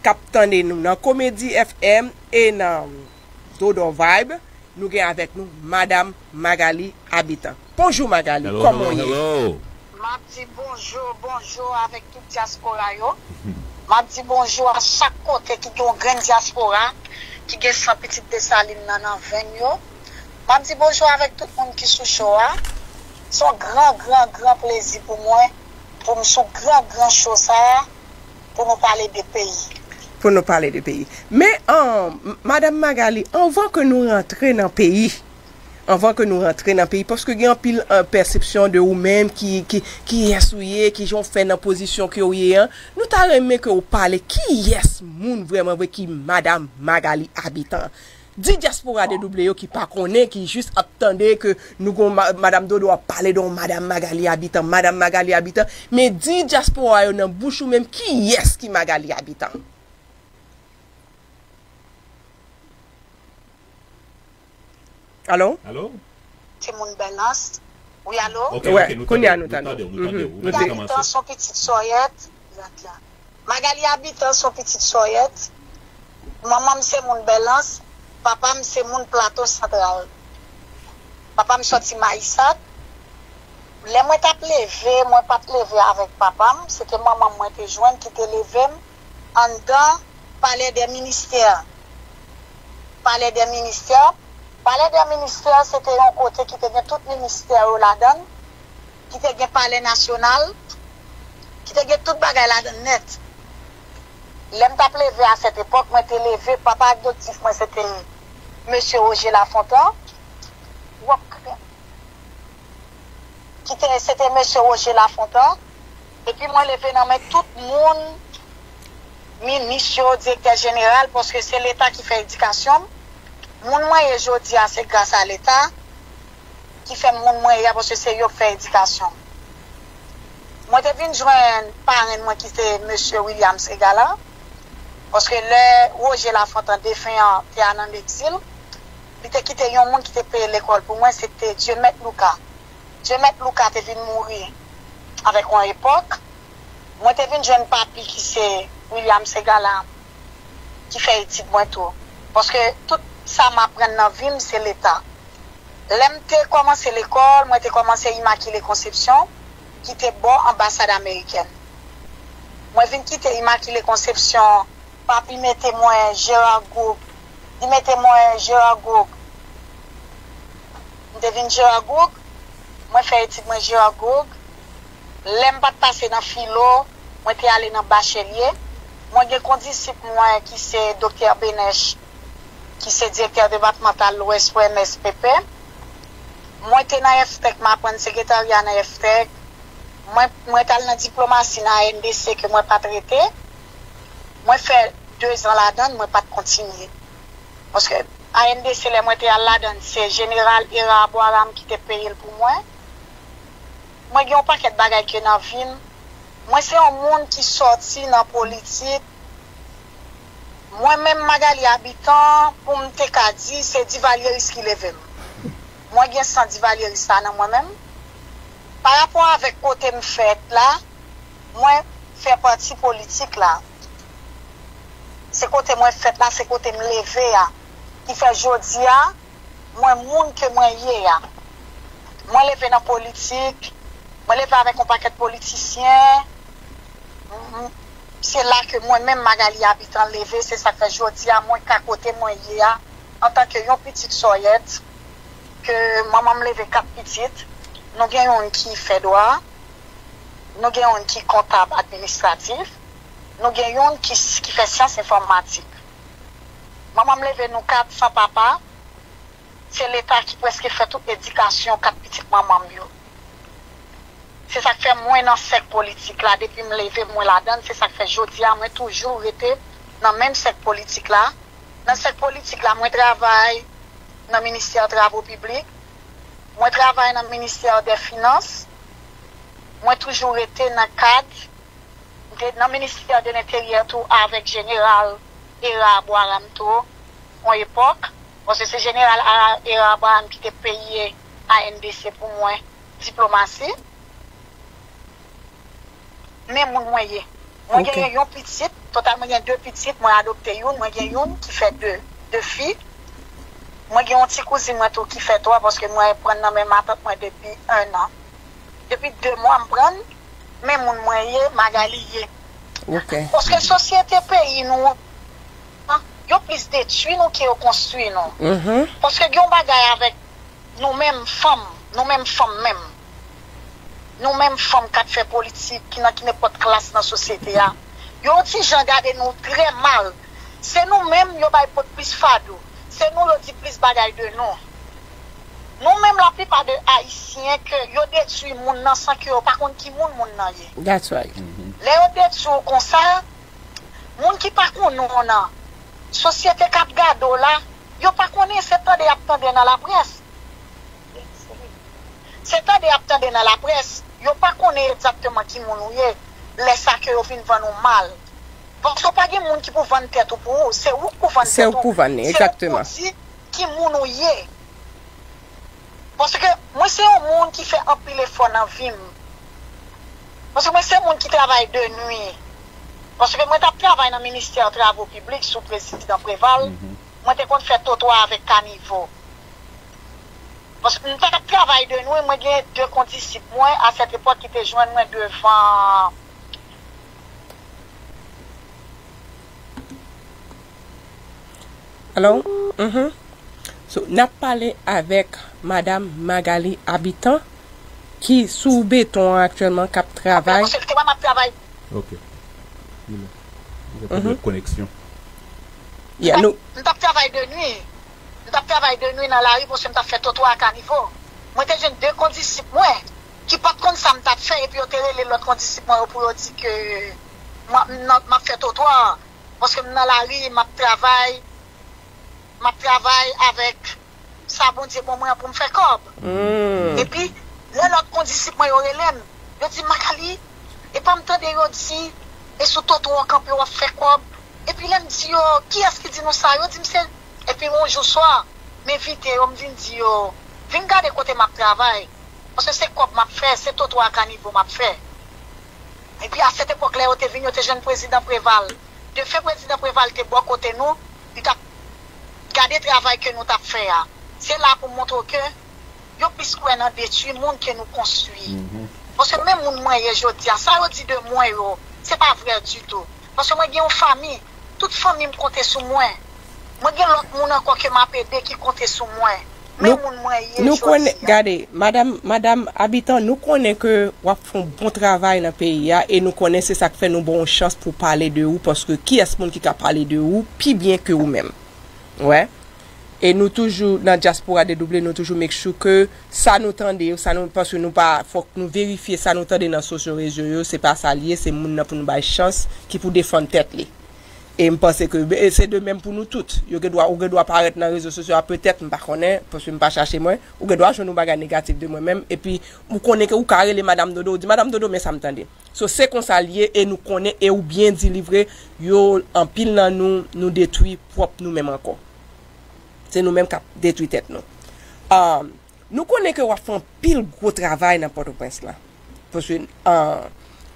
k ap tande nou nan Komedi F M e nan Dodo Vibe. Nou gen avèk nou Madam Magali Habitant. Bonjou Magali, kòman w ye? M ap di bonjou, bonjou avèk tout dyaspora yo. M ap di bonjou a chak kote ki gen yon grenn dyaspora, ki gen san pitit Desalin nan nan venn yo. M ap di bonjou avèk tout moun ki sou show a. Se yon gran, gran, gran plezi pou mwen, pou m sou gran, gran show sa a, pou nou pale de peyi. Pou nou pale de peyi. Men, an, Madam Magali, anvan ke nou rantre nan peyi, anvan ke nou rantre nan peyi, paske gen anpil, eh, pèsepsyon de ou menm, ki, ki, kiyès ou ye, kijan w fè nan pozisyon ke w ye an. Nou ta renmen ke w pale kiyès moun vrèman vre ki Madam Magali Habitant. Di dyaspora de double yo ki pa konnen, ki jis ap tande ke nou gon ma- Madam Dodo ap pale de yon Madam Magalie Habitant, Madam Magalie Habitant, men di dyaspora yo nan bouch ou menm kiyès ki Magalie Habitant? Alo? Alo? Timoun Bèlans. Wi, alo? Ok, ok, nou tande w, nou tande w, nou tande w. Magalie Habitant se yon pitit Sòyèt. Magalie Habitant se yon pitit Sòyèt. Manman m se moun Bèlans. Papa m se moun Plato Santral. Papa m sòti Mayisak. Lè mwen t ap leve, mwen pa t leve avèk papa m. Se te manman m mwen te jwenn ki te leve m anndan Palais des Ministères. Palais des Ministères. Palais des Ministères, se te yon kote ki te gen tout ministè yo ladan l, ki te gen Palais National, ki te gen tout bagay ladan l nèt. Lè m t ap leve a sèt epòk, mwen te leve, papa adoptif mwen se te Mesye Roger Lafontan. W ap ki te, se te Mesye Roger Lafontan. Epi mwen leve nan men tout moun, minis yo, direktè jeneral, paske se Leta ki fè edikasyon m. Moun mwen ye jodi a, se gras a Leta ki fè m moun mwen ye a, paske se yo k fè edikasyon m. Mwen te vin jwenn parenn mwen ki se Mesye William Segala, paske lè Roger Lafontan defen an te al an egzil, li te kite yon moun ki te peye lekòl pou mwen, se te Dieumet Louka. Dieumet Louka te vin mouri avèk yon epòk. Mwen te vin jwenn papi ki se William Segala ki fè etid mwen tou. Paske tout sa m aprann nan vi m se Leta. Lè m te kòmanse lekòl, mwen te kòmanse Imakile Konsepsyon, ki te bò anbasad amerikèn. Mwen vin kite Imakile Konsepsyon, papi mete mwen Gérard Gourgue. Li mete mwen Gérard Gourgue. M te vin Gérard Gourgue, mwen fè etid mwen Gérard Gourgue. Lè m pa t pase nan filo, mwen te ale nan bachèlye. Mwen gen kondisip mwen ki se Doktè Benech, ki se direktè depatmantal Lwès pou M S P P. Mwen te nan Eftèk, m aprann sekretarya nan Eftèk. Mwen, mwen t al nan diplomasi nan A N D C ke mwen pa t rete. Mwen fè dezan ladan l, mwen pa t kontinye. Paske A N D C, lè mwen te al ladan l, se Jeneral Héra Abraham ki te peye l pou mwen. Mwen gen yon pakèt bagay ke nan vi m. Mwen se yon moun ki sòti nan politik. Mwen menm Magalie Habitant, pou m te ka di, se divalyeris ki leve m. Mwen gen san divalyeris la nan mwen menm. Pa rapò avèk kote m fèt la, mwen fè pati politik la. Se kote mwen fèt la, se kote m leve a, ki fè jodi a, mwen moun ke mwen ye a. Mwen leve nan politik, mwen leve avèk yon pakèt politisyen. M- m- Se la ke mwen menm Magalie Habitant leve, se sa k fè jodi a mwen ka kote mwen ye a, antanke yon pitit Sòyèt, ke manman m leve kat pitit, nou gen youn ki fè dwa, nou gen youn ki kontab administratif, nou gen youn ki, ki fè syans enfòmatik. Manman m leve nou kat san papa, se Leta ki prèske fè tout edikasyon kat pitit manman m yo. Se sa k fè mwen nan sèk politik la, depi m leve mwen ladan l, se sa k fè jodi a mwen toujou rete nan menm sèk politik la. Nan sèk politik la, mwen travay nan ministè travo piblik, mwen travay nan ministè dè finans, mwen toujou rete nan kad, m te nan ministè de lenteryè tou avèk jeneral Héra Abraham tou, yon epòk, paske se jeneral Héra Abraham ki te peye A N D C pou mwen diplomasi. Men moun mwen ye. Mwen gen yon pitit, total mwen gen de pitit, mwen adopte youn, mwen gen youn ki fè de, de fi. Mwen gen yon ti kouzin mwen tou ki fè twa, paske mwen pran nan men matant mwen depi en an. Depi de mwa m pran l, men moun mwen ye, Magalie ye. Paske sosyete peyi nou an, yo plis detwi nou ke yo konstwi nou. Paske gen yon bagay avèk nou menm fanm, nou menm fanm menm. Nou menm fanm k ap fè politik, ki nan ki nenpòt klas nan sosyete a. Yo yon ti jan gade nou trè mal. Se nou menm yo bay pot plis fado. Se nou yo di plis bagay de nou. Nou menm laplipa de Ayisyen ke yo detwi moun nan san ke yo pa konn ki moun moun nan ye. That's right. Lè yo detwi w konsa, moun ki pa konnen w nan, sosyete k ap gade w la, Yo pa konnen, se tande y ap tande nan laprès. Se tande y ap tande nan laprès. Yo pa konnen egzakteman ki moun ou ye. Lè sa ke yo vin vann ou mal. Paske w pa gen moun ki pou vann tèt ou pou ou. Se ou k pou vann tèt ou. Se ou k pou vann li, egzakteman. Se ou k pou di ki moun ou ye. Paske mwen se yon moun ki fè anpil efò nan vi m. Paske mwen se moun ki travay de nwi. Paske mwen t ap travay nan ministè travo piblik sou prezidan Preval. Mwen te konn fè twotwa avèk kanivo. Paske m t ap travay de nwi, mwen gen de kondisip mwen a sèt epòk ki te jwenn mwen devan. Hello? Mhm. So, n ap pale avèk Madam Magalie Habitant, ki sou beton an aktyèlman, k ap travay. Paske te wè m ap travay. Ok. Li la. Li gen pwoblèm koneksyon. Yeah, nou. M t ap travay de nwi. M t ap travay de nwi nan lari paske m t ap fè twotwa ak kanivo. Mwen te jwenn de kondisip mwen ki pa t konn sa m t ap fè, epi yo te rele lòt kondisip mwen yo pou yo di ke m ap, m nan, m ap fè twotwa. Paske m nan lari, m ap travay, m ap travay avèk sa Bondye ban mwen an pou m fè kòb. Epi, lè lòt kondisip mwen yo rele m, yo di m, Magalie, e pa m tande yo di, e sou twotwa w kanpe w ap fè kòb. Epi lè m di yo, kiyès ki di nou sa? Yo di m se, epi yon jou swa, m envite yo, m vin di yo, vin gade kote m ap travay. Paske se kòb m ap fè, se twotwa ak kanivo m ap fè. Epi a sèt epòk lè yo te vin, yo te jwenn prezidan Preval. De fè prezidan Preval te bò kote nou, li t ap gade travay ke nou t ap fè a. Se la pou montre w ke yo plis kwè nan detwi moun ke nou konstwi. Paske menm moun mwen ye jodi a, sa yo di de mwen yo, se pa vrè ditou. Paske mwen gen yon fanmi, tout fanmi m konte sou mwen. Mwen gen lòt moun ankò ke m ap ede ki konte sou mwen. Men moun mwen ye jodi a. Nou konnen, gade, madanm, madanm Habitant, nou konnen ke w ap fè yon bon travay nan peyi a, e nou konnen se sa k fè nou ba w yon chans pou pale de ou, paske kiyès moun ki ka pale de ou pi byen ke ou menm? Wè. E nou toujou nan dyaspora dedouble, nou toujou make sure ke sa nou tande, sa nou, paske nou pa, fòk nou verifye sa nou tande nan sosyo rezo yo, se pa sa l ye, se moun nan pou nou bay chans ki pou defann tèt li. E m panse ke, e se de menm pou nou tout. Yo gen dwa, ou gen dwa parèt nan rezo sosyo a, petèt, m pa konnen, paske m pa chache mwen, ou gen dwa jwenn yon bagay negatif de mwen menm, epi ou konnen ke ou ka rele Madanm Dodo, ou di, Madanm Dodo, men sa m tande. So, se konsa l ye, e nou konnen, e ou byen di li vre, yo, anpil nan nou, nou detwi pwòp nou menm ankò. Se nou menm k ap detwi tèt nou. Ah, nou konnen ke w ap fè anpil gwo travay nan Pòtoprens la. Paske, ah,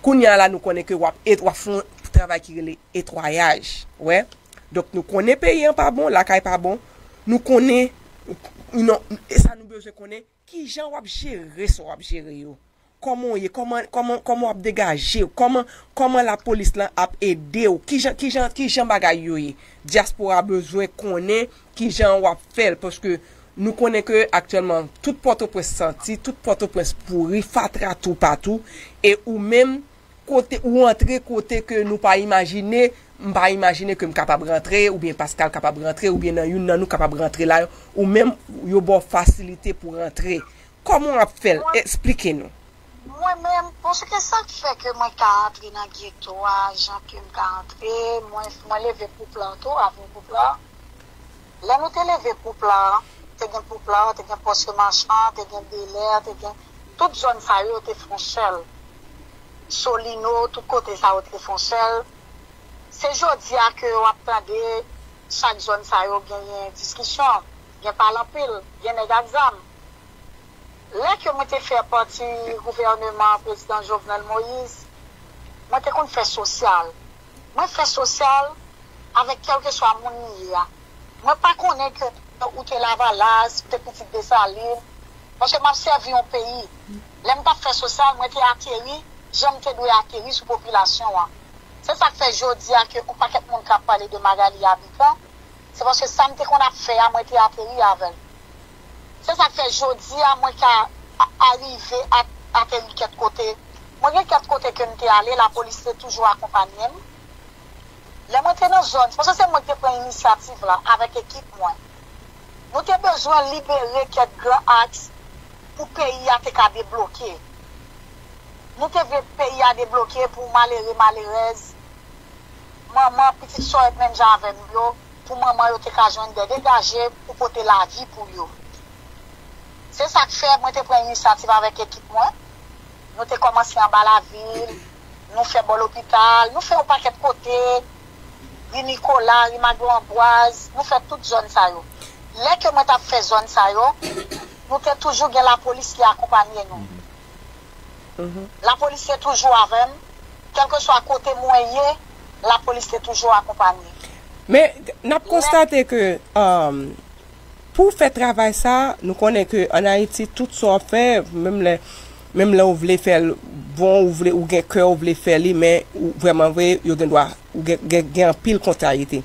kounye a la, nou konnen ke w ap, w ap fè yon travay ki rele netwayaj. Wè. Donk, nou konnen peyi an pa bon, lakay pa bon. Nou konnen, non, e sa nou bezwen konnen, kijan w ap jere sa w ap jere yo. Kòman w ye? Kòman, kòman, kòman w ap degaje w? Kòman, kòman lapolis lan ap ede w? Kijan, kijan, kijan bagay yo ye? Dyaspora bezwen konnen kijan w ap fè l, paske nou konnen ke aktyèlman tout Pòtoprens santi, tout Pòtoprens pouri, fatra toupatou, e ou menm, kote ou antre, kote ke nou pa imajine, m pa imajine ke m kapab rantre, oubyen Pascal kapab rantre, oubyen nan youn nan nou kapab rantre la, ou menm yo ba w fasilite pou rantre. Kòman w ap fè l? Mwen, eksplike nou. Mwen menm, paske sa k fè ke mwen ka antre nan geto a, jan ke m ka antre, mwen, mwen leve Pouplan tou, avni Pouplan. Lè nou te leve Pouplan, te gen Pouplan, te gen Pòs Machan, te gen Belè, te gen tout zòn sa yo te fè yon sèl. Solino, tout kote sa yo te fè yon sèl. Se jodi a ke w ap tande chak zòn sa yo genyen diskisyon, gen pale anpil, gen nèg ak zam. Lè ke mwen te fè pati gouvèneman prezidan Jovenel Moïse, mwen te konn fè sosyal. Mwen fè sosyal avèk kèlkeswa moun li ye a. Mwen pa konnen ke ou te Lavalas, ou te pitit Desalin, paske m ap sèvi yon peyi. Lè m t ap fè sosyal, mwen te ateri jan m te dwe ateri sou popilasyon an. Se sa k fè jodi a ke yon pakèt moun k ap pale de Magalie Habitant, se paske sa m te konn ap fè a, mwen te ateri avè l. Se sa k fè jodi a mwen ka a- arive a- ateri kèk kote. Mwen gen kèk kote ke m te ale, lapolis te toujou akonpanye m. Lè mwen te nan zòn, se paske se mwen ki te pran inisyativ la avèk ekip mwen. Nou te bezwen libere kèk gran aks pou peyi a te ka debloke. Nou te vle peyi a debloke pou malere, malerèz, manman, pitit sòyèt menm jan avè m yo, pou manman yo te ka jwenn de degaje pou pote lavi pou yo. Se sa k fè mwen te pran inisyativ avèk ekip mwen. Nou te kòmanse anba lavil, nou fè bò lopital, nou fè yon pakèt kote, ri Nikola, ri Maglo Anbwaz, nou fè tout zòn sa yo. Lè ke mwen t ap fè zòn sa yo, nou te toujou gen lapolis ki akonpanye nou. Lapolis te toujou avè m, kèlkeswa kote mwen ye, lapolis te toujou akonpanye. Men n ap konstate ke, um, pou w fè travay sa, nou konnen ke ann Ayiti, tout sa w ap fè, menm lè, menm lè w vle fè l bon, ou vle, ou gen kè, ou vle fè li, men ou vrèman vre, yo gen dwa, ou gen, gen, gen anpil kontrarite.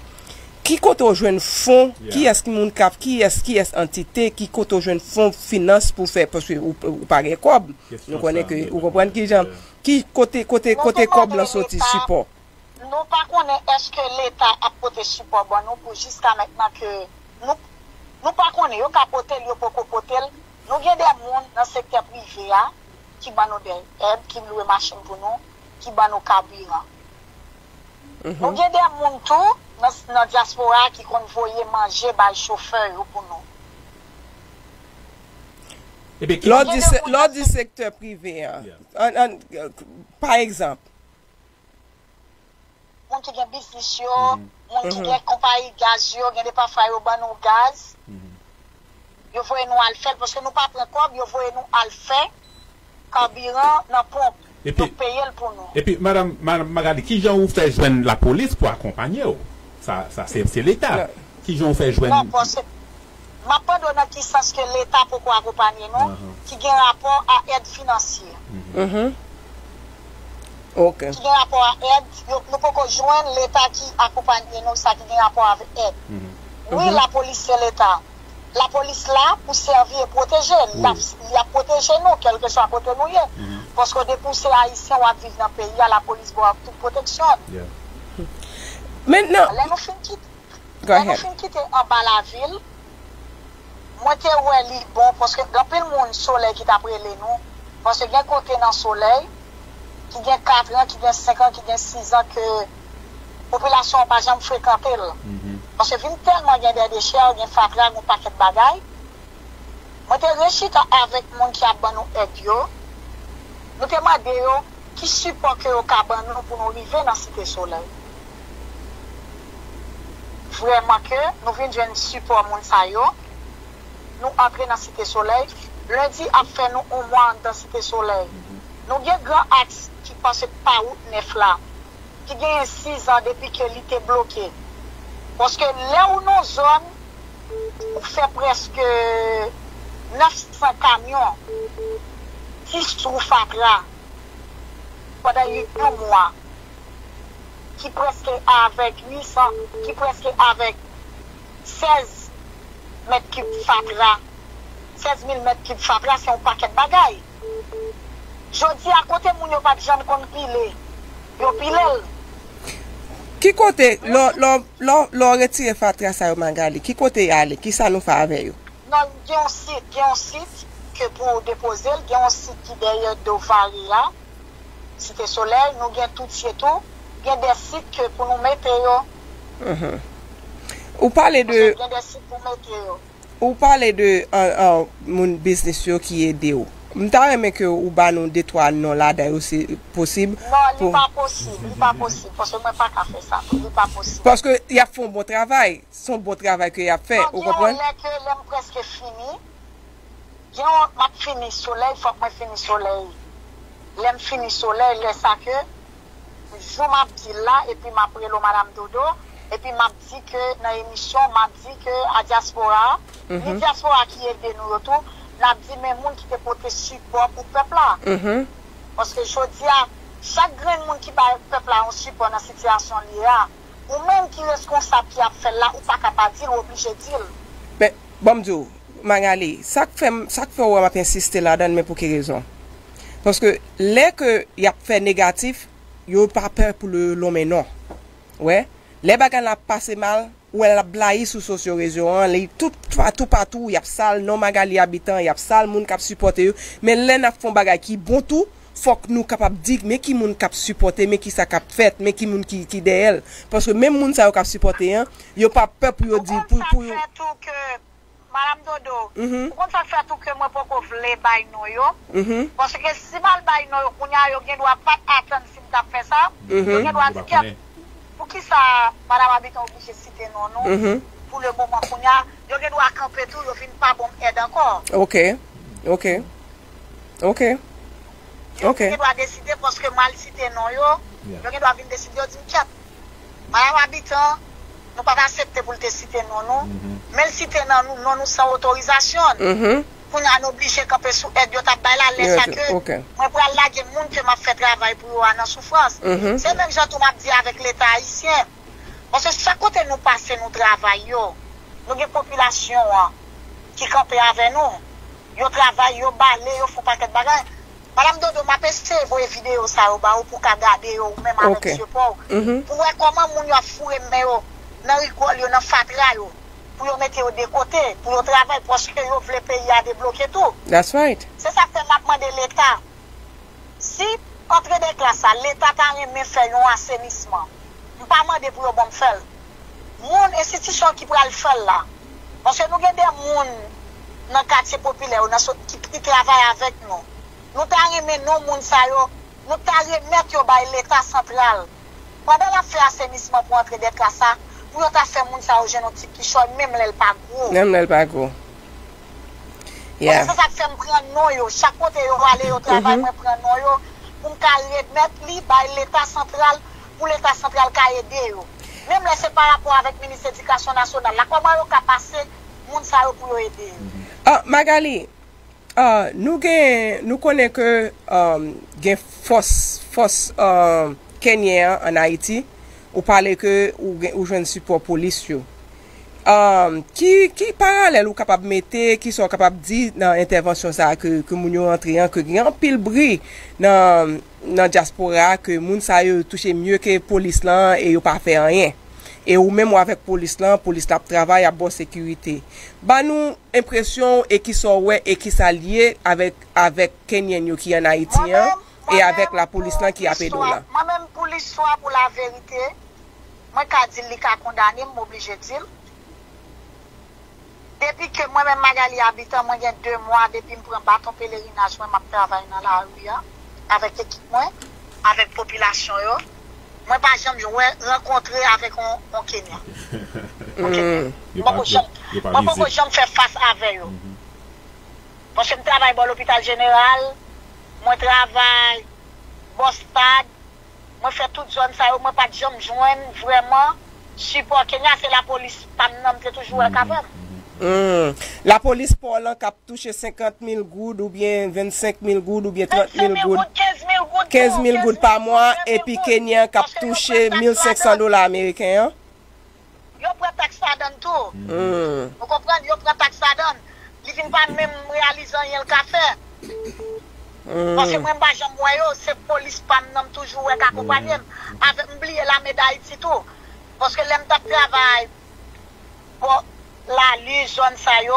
Ki kote w jwenn fon? Kiyès ki moun k ap, kiyès, kiyès antite, ki kote w jwenn fon finans pou fè, paske ou, ou pa gen kòb. Nou konnen ke, ou konprann ki jan, ki kote, kote, kote kòb lan soti, sipò? Nou pa konnen èske Leta ap pote sipò ban nou pou jiska mentnan ke nou, nou pa konnen, yo ka pote l, yo poko pote l. Nou gen de moun nan sektè prive a ki ban nou de èd, ki lwe machin pou nou, ki ban nou kabiran. Nou gen de moun tou nan, nan dyaspora a ki konn voye manje bay chofè yo pou nou. Epi ki Lè w di se-, lè w di sektè prive a, an, an, pa egzanp, moun ki gen biznis yo, moun ki gen konpayi gaz yo, gen de pafwa yo ban nou gaz. Yo voye nou al fè l, paske nou pa pran kòb, yo voye nou al fè kabiran nan ponp. Epi, yo peye l pou nou. Epi, madanm, madanm Magali, kijan ou fè jwenn lapolis pou akonpye w? Sa, sa se, se Leta. Kijan ou fè jwenn? Non, paske m ap mande w nan ki sans ke Leta poko akonpanye nou, ki gen rapò a èd finansye. Ki gen rapò a èd, yo, nou poko jwenn Leta ki akonpanye nou, sa ki gen rapò avèk èd. Wi, lapolis se Leta. Lapolis la pou sèvi e pwoteje. L ap, li ap pwoteje nou, kèlkeswa kote nou ye. Paske depi w se Ayisyen, w ap viv nan peyi a, lapolis ba w tout pwoteksyon. Mentnan, lè nou fin kite, lè nou fin kite anba lavil, mwen te wè li bon, paske gen anpil moun Solèy ki t ap rele nou, paske gen kote nan Solèy, ki gen kat an, ki gen senk an, ki gen sis an, ke popilasyon an pa janm frekante l. Paske vin tèlman gen dè dechè, gen fatra, gen pakèt bagay. Mwen te rechita avèk moun ki ap ban nou èd yo. Nou te mande yo ki sipò ke yo ka ban nou pou nou rive nan Site Solèy. Vrèman ke nou vin jwenn sipò moun sa yo. Nou antre nan Site Solèy. Lendi ap fè nou yon mwa anndan Site Solèy. Nou gen gran aks ki pase pa wout nèf la, ki genyen sis an depi ke li te bloke. Paske lè ou nan zòn, ou fè prèske nèf san kamyon, ti sou fatra pandan yon mwa, ki prèske avèk uit san, ki prèske avèk sèz mèt kib fatra. Sèz mil mèt kib fatra, se yon pakèt bagay. Jodi a, kote moun yo pa t janm konn pile, yo pile l. Ki kote, lè, lè, lè, lè w retire fatra sa yo, Magali, ki kote y ale? Kisa nou fè avè yo? Non, gen yon sit, gen yon sit ke pou depoze l, gen yon sit ki dèyè do Vare a, Site Solèy, nou gen Toutye tou, gen de sit ke pou nou mete yo. Ou pale de, gen de sit pou mete yo. Ou pale de, an, an, moun biznis yo ki ede w. M ta renmen ke ou ba nou de twa non ladan yo, si posib. Non, li pa posib, li pa posib, paske mwen pa ka fè sa tou, li pa posib. Paske y ap fè yon bon travay, se yon bon travay ke y ap fè, ou konprann? Non, gen yon lè ke lè m prèske fini, gen yon, m ap fini Solèy, fòk mwen fini Solèy. Lè m fini Solèy, lè sa ke, jou m ap di l la, epi m ap rele w Madanm Dodo, epi m ap di ke nan emisyon, m ap di ke a dyaspora, ni dyaspora ki ede nou yo tou, n ap di men moun ki te pote sipò pou pèp la. Paske jodi a, chak grenn moun ki bay pèp la yon sipò nan sitiyasyon l ye a, ou menm ki reskonsab ki ap fè l la, ou pa ka pa di l, ou oblije di l. Men, ban m di w, Magali, sa k fè m, sa k fè w wè m ap ensiste ladan l, men pou ki rezon? Paske lè ke y ap fè negatif, yo pa pè pou yo lonmen non. Wè, lè bagay la ap pase mal, ou wè l ap blayi sou sosyo rezo an, li tout patou, patou, y ap sal non Magali Habitant, y ap sal moun k ap sipòte yo. Men lè n ap fè yon bagay ki bon tou, fòk nou kapab di, men ki moun k ap sipòte, men ki sa k ap fèt, men ki moun ki, ki dèyè l. Paske menm moun sa yo k ap sipòte an, yo pa pè pou yo di, pou, pou yo. Madam Dodo, ou konn sa k fè tou ke mwen poko vle bay non yo? Paske si m al bay non yo kounye a, yo gen dwa pa t atann si m t ap fè sa. Yo gen dwa di, kèt, poukisa Madam Abitan oblije site non nou pou le moman kounye a? Yo gen dwa kanpe tou, yo vin pa ban m èd ankò. Ok. Ok. Ok. Yo gen dwa deside, paske m al site non yo, yo gen dwa vin deside, yo di m, kèt, Madam Abitan, nou pa t aksepte pou l te site non nou, men l site non nou san otorizasyon n. Kounye a n oblije kanpe sou èd yo t ap bay la, lè sa ke mwen pral lage moun ke m ap fè travay pou yo a nan soufrans. Se menm jan tou m ap di avèk Leta ayisyen. Paske chak kote nou pase nou travay yo, nou gen popilasyon an ki kanpe avè nou. Yo travay, yo bale, yo fè yon pakèt bagay. Madam Dodo, m ap eseye voye videyo sa yo ba ou pou w ka gade yo ou menm avèk sye pa w. Pou w wè kòman moun yo ap foure men yo nan rigòl yo, nan fatra yo, pou yo mete yo de kote, pou yo travay, paske yo vle peyi a debloke tou. That's right. Se sa k fè m ap mande Leta, si antre de klas la, Leta ta renmen fè yon asenisman, m pa mande pou yo ban m fè l. Moun, enstitisyon ki pral fè l la. Paske nou gen de moun nan katye popilè yo, nan so, ki, ki travay avèk nou. Nou ta renmen non moun sa yo, nou ta remèt yo bay Leta santral. Pandan l ap fè asenisman pou antre de klas la, pou yo ta fè moun sa yo jwenn yon ti kichòy, menm lè l pa gwo. Menm lè l pa gwo. Yeah. Paske se sa k fè m pran non yo. Chak kote yo ale, yo travay, mwen pran non yo pou m ka remèt li bay Leta santral, pou Leta santral ka ede yo. Menm lè se pa rapò avèk minis edikasyon nasyonal la, kòman yo ka pase moun sa yo pou yo ede yo? Ah, Magalie, ah, nou gen, nou konnen ke um, gen fòs, fòs um, kenyen an ann Ayiti. Ou pale ke ou, gen, ou jwenn sipò polis yo. Um, ki, ki paralèl ou kapab mete, ki sa w kapab di nan entèvansyon sa a ke, ke moun yo rantre an, ke gen anpil bri nan, nan dyaspora a, ke moun sa yo touche mye ke polis lan e yo pa fè anyen. E ou menm ou avèk polis lan, polis la ap travay, ap ba w sekirite. Ba nou enpresyon w e ki sa w wè e ki sa l ye avèk, avèk kenyen yo ki ann Ayiti an e avèk lapolis lan ki ap ede w la. Mwen menm pou listwa, pou laverite, mwen ka di l, li ka kondane m, m oblije di l. Depi ke mwen menm Magalie Habitant, mwen gen de mwa depi m pran baton pelerinaj mwen, m ap travay nan lari a, avèk ekip mwen, avèk popilasyon yo. Mwen pa janm wè, rankontre avèk yon, yon Kenyan. Yon Kenyan. Mwen poko janm, mwen poko janm fè fas avè yo. Paske m travay bò lopital jeneral, mwen travay bò stad, mwen fè tout zòn sa yo, mwen pa t janm jwenn vrèman sipò Kenya, se lapolis pa m nan m te toujou wè k avè m. Hmm. Lapolis pa w lan k ap touche senkant mil goud oubyen vennsenk mil goud oubyen trant mil goud. Kenz mil goud pa mwa, epi Kenyan k ap touche mil senk san dola ameriken an. Yo pran taks ladann tou. Ou konprann? Yo pran taks ladann. Li vin pa menm reyalize anyen l ka fè. Paske mwen m pa janm wè yo, se polis pa m nan m toujou wè k akonpaye m. Avèk m bliye lame Dayiti tou. Paske lè m t ap travay bò Lali, zòn sa yo,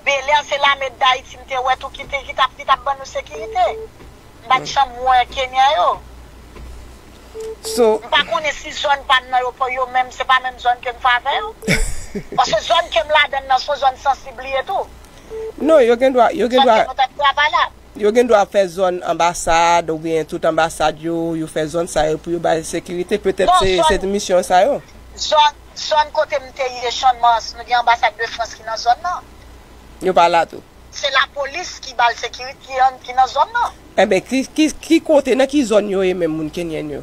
Belè, se lame Dayiti m te wè tou ki te, ki t ap, ki t ap ban nou sekirite. M pa t janm wè Kenya yo. So, m pa konnen si zòn pa m nan yo, yo menm, se pa menm zòn ke m fè avè yo. Paske zòn ke m ladann nan, se yon zòn sansib li ye tou. Non, yo gen dwa, yo gen dwa. Zòn ke nou t ap travay la. Yo gen dwa fè zòn anbasad oubyen tout anbasad yo, yo fè zòn sa yo pou yo bay sekirite. Petèt se, se misyon sa yo. Zòn, zòn kote m te ye, Channmas, nou gen anbasad de Frans ki nan zòn nan. Yo pa la tou. Se lapolis ki ba l sekirite, ki, ki nan zòn nan. Enben, ki, ki, ki kote, nan ki zòn yo ye menm moun Kenyen yo?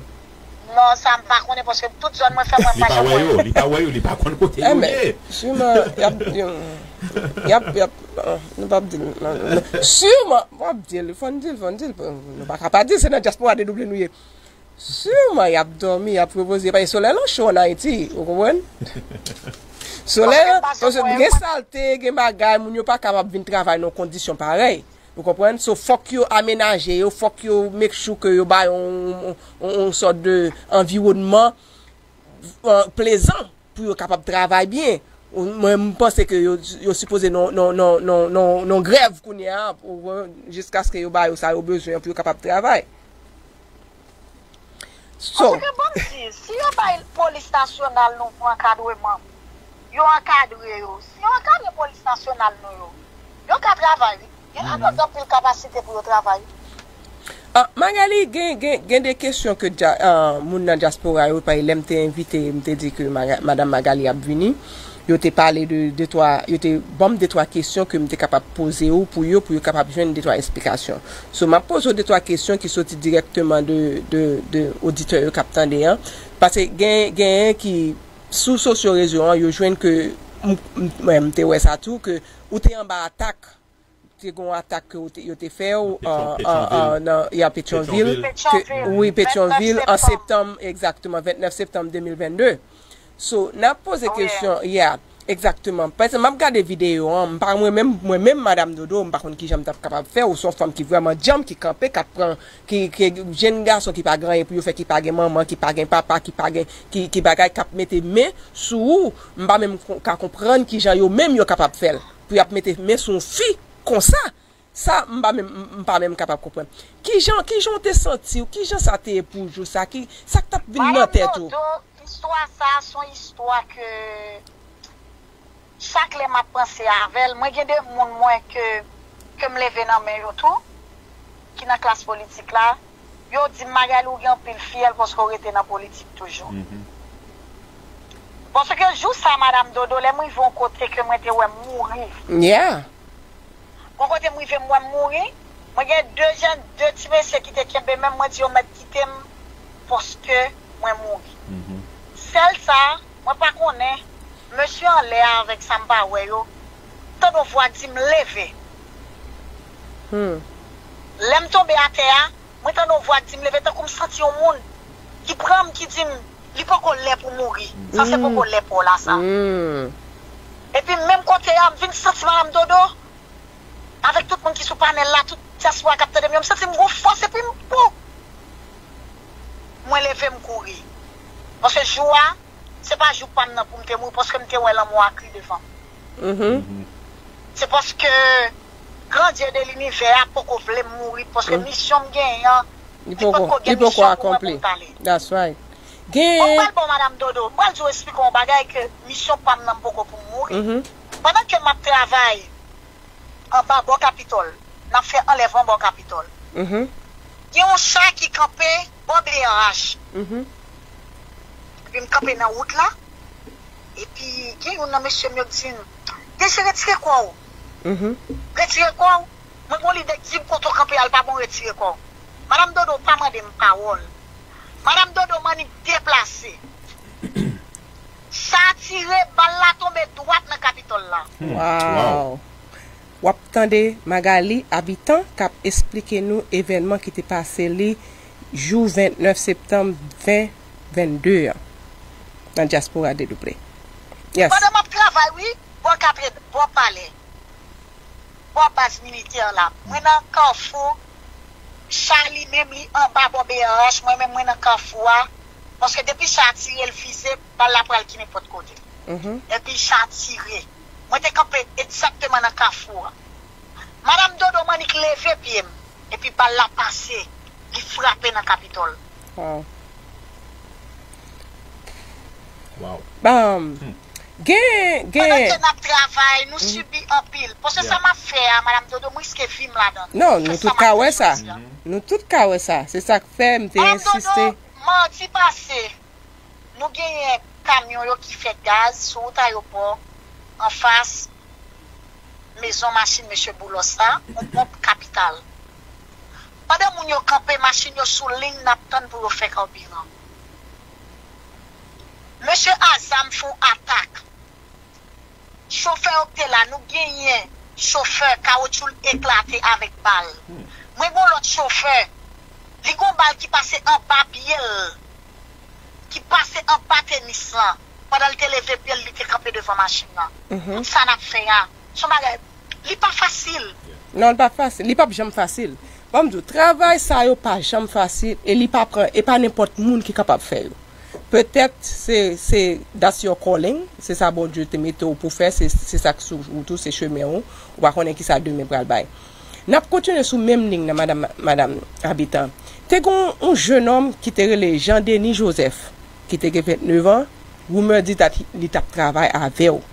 Non, sa m pa konnen, paske tout zòn mwen fè, mwen pa janm wè yo. Li pa wè yo, li pa wè yo, li pa konn kote yo ye. Enben, siman, y ap, y ap, y ap, y ap, ah, nou p ap di l, non, non. Siman, w ap di l, fò n di l, fò n di l, nou pa ka pa di l, se nan dyaspora de double nou ye. Siman y ap dòmi, y ap repoze. Paske solèy lan cho ann Ayiti, ou konprann? Solèy lan, paske gen salte, gen bagay, moun yo pa kapab vin travay nan yon kondisyon parèy. Ou konprann? So, fòk yo amenaje yo, fòk yo make sure ke yo ba yo yon, yon, yon sòt de anviwònman, euh, plezan pou yo kapab travay byen. Mwen, m panse ke yo, yo sipoze nan, nan, nan, nan, nan, nan grèv kounye a, pou, jiskaske yo ba yo sa yo bezwen pou yo kapab travay. So, Paske, bon, m di, si yo bay polis nasyonal nou pou ankadreman, yo ankadre yo. Si yo ankadre polis nasyonal nou yo, yo ka travay, wi. Gen anpil, anpil kapasite pou yo travay. Ah, Magali, gen, gen, gen de kesyon ke dya- ah, moun nan dyaspora yo, pa lè m te envite, m te di ke Maga- Madanm Magali ap vini, yo te pale de, de twa, yo te ban m de twa kesyon ke m te kapab poze ou pou yo, pou yo kapab jwenn de twa esplikasyon. So, m ap poze w de twa kesyon ki soti dirèkteman de, de, de oditè yo k ap tande an. Paske gen, genyen ki, sou sosyo rezo an, yo jwenn ke, m, m, mwen, m te wè sa tou, ke ou te anba atak. Te gen yon atak ke ou te- yo te fè w Petyon- an, an, an, nan, ya Petyonvil. Petyonvil. Ke- wi, Petyonvil, an septanm, egzakteman, vennèf septanm de mil vennde. So, n ap poze kesyon, yeah, egzakteman. Paske m ap gade videyo an, m pa, mwen menm, mwen menm, Madanm Dodo, m pa konn kijan m t ap kapab fè, ou se yon fanm ki vrèman djanm, ki kanpe, k ap pran, ki, ki, jenn gason ki pa gen anyen pou yo fè, ki pa gen manman, ki pa gen papa, ki pa gen, ki, ki bagay, k ap mete men sou ou, m pa menm kon- ka konprann kijan yo menm yo kapab fè l. Pou y ap mete men sou yon fi konsa. Sa, m pa menm, m, m pa menm kapab konprann. Kijan, kijan w te santi w? Kijan sa te ye pou w jou sa? Ki, sa k t ap vin nan tèt ou? Madanm Dodo, istwa sa a se yon istwa ke chak lè m ap panse avè l, mwen gen de moun mwen ke, ke m leve nan men yo tou, ki nan klas politik la, yo di m, Magali, ou gen anpil fyèl paske w rete nan politik toujou. Paske jou sa, Madanm Dodo, lè m rive yon kote ke mwen te wè m mouri. Yeah. Gon kote m rive m wè m mouri, mwen gen de jèn, de ti mesye ki te kenbe men m, mwen di yo mèt kite m paske mwen mouri. Sèl sa, mwen pa konnen, mesye anlè a avèk sa m pa wè yo, tande yon vwa di m leve. Lè m tonbe atè a, mwen tande yon vwa di m leve tankou m santi yon moun ki pran m, ki di m li poko lè pou mouri. Sa se poko lè pa w la sa. Epi menm kote a, m vin santi Madanm Dodo avèk tout moun ki sou panèl la, tout dyaspora k ap tande m yo, m santi m gon fòs epi m pou mwen leve m kouri. Paske jou a, se pa jou pa m nan pou m te mouri, paske m te wè lanmò a kri devan m. Se paske Gran Dye de linivè a poko vle m mouri, paske misyon m genyen an, li potko gen misyon pou mwen pou m t ale. That's right. Bon, m pral ba w, Madanm Dodo, m pral di w, eksplike w yon bagay ke misyon pa m nan m poko pou m mouri. Pandan ke m ap travay anba bò Kapitòl, n ap fè anlèvman bò Kapitòl. Gen yon cha ki kanpe bò B R H. Epi m kanpe nan wout la. Epi gen youn nan mesye m yo k di m, "Desi, retire kò w. Retire kò w." Mwen gon lide k di m, "Kote w kanpe a, l pa bon, retire kò w." Madanm Dodo pa mande m pawòl. Madanm Dodo m annik deplase. Sa tire, bal la tonbe dwat nan Kapitòl la. Wow. W ap tande Magali Habitant k ap esplike nou evènman ki te pase li jou vennèf septanm ven vennde an nan dyaspora dedouble. Yes. Pandan m ap travay, wi, bò Katedral, bò Palè, bò baz militè la, mwen nan Kafou, cha li menm li anba bò B R H, mwen menm mwen nan Kafou a, paske depi cha a tire, l vize, bal la pral ki nenpòt kote. Epi cha a tire. Mwen te kanpe egzakteman nan Kafou a. Madanm Dodo m annik leve pye m, epi bal la pase, li frape nan Kapitòl. Wow. Wow. Bam. Gen, Pandan gen. Ke n ap travay, nou sibi anpil. Paske sa m ap fè a, Madanm Dodo, m riske vi m ladan l. Non, nou tout ka wè sa. Nou tout ka wè sa. Se sa k fè m te ensiste. Madanm Dodo, madi pase, nou genyen kamyon yo ki fè gaz sou wout ayewopò, anfas mezon machin mesye Boulos la, yon ponp Kapital. Pandan moun yo kanpe, machin yo sou liy, n ap tann pou yo fè kabiran. Mesye a zam fè yon atak. Chofè yo k te la, nou genyen chofè, kawotchou l eklate avèk bal. Mwen gon lòt chofè, li gon bal ki pase anba pye l, ki pase anba tenis lan. Pandan l te leve pye l, li te kanpe devan machin nan. Tout sa n ap fè a, se yon bagay, li pa fasil. Non, li pa fasil. Li p ap janm fasil. Ban m di w, travay sa yo pa janm fasil e li pa pran, e pa nenpòt moun ki kapab fè yo. Petèt se, se that's your calling, se sa Bondye te mete w pou fè, se, se sa k sou wout ou, se chemen ou, ou pa konnen ki sa demen pral bay. N ap kontinye sou menm liy nan, madanm, madanm Abitan. Te gen yon, yon jennonm ki te rele Jean Denis Joseph, ki te gen vennnev an, rumè di dat li t ap travay avè w.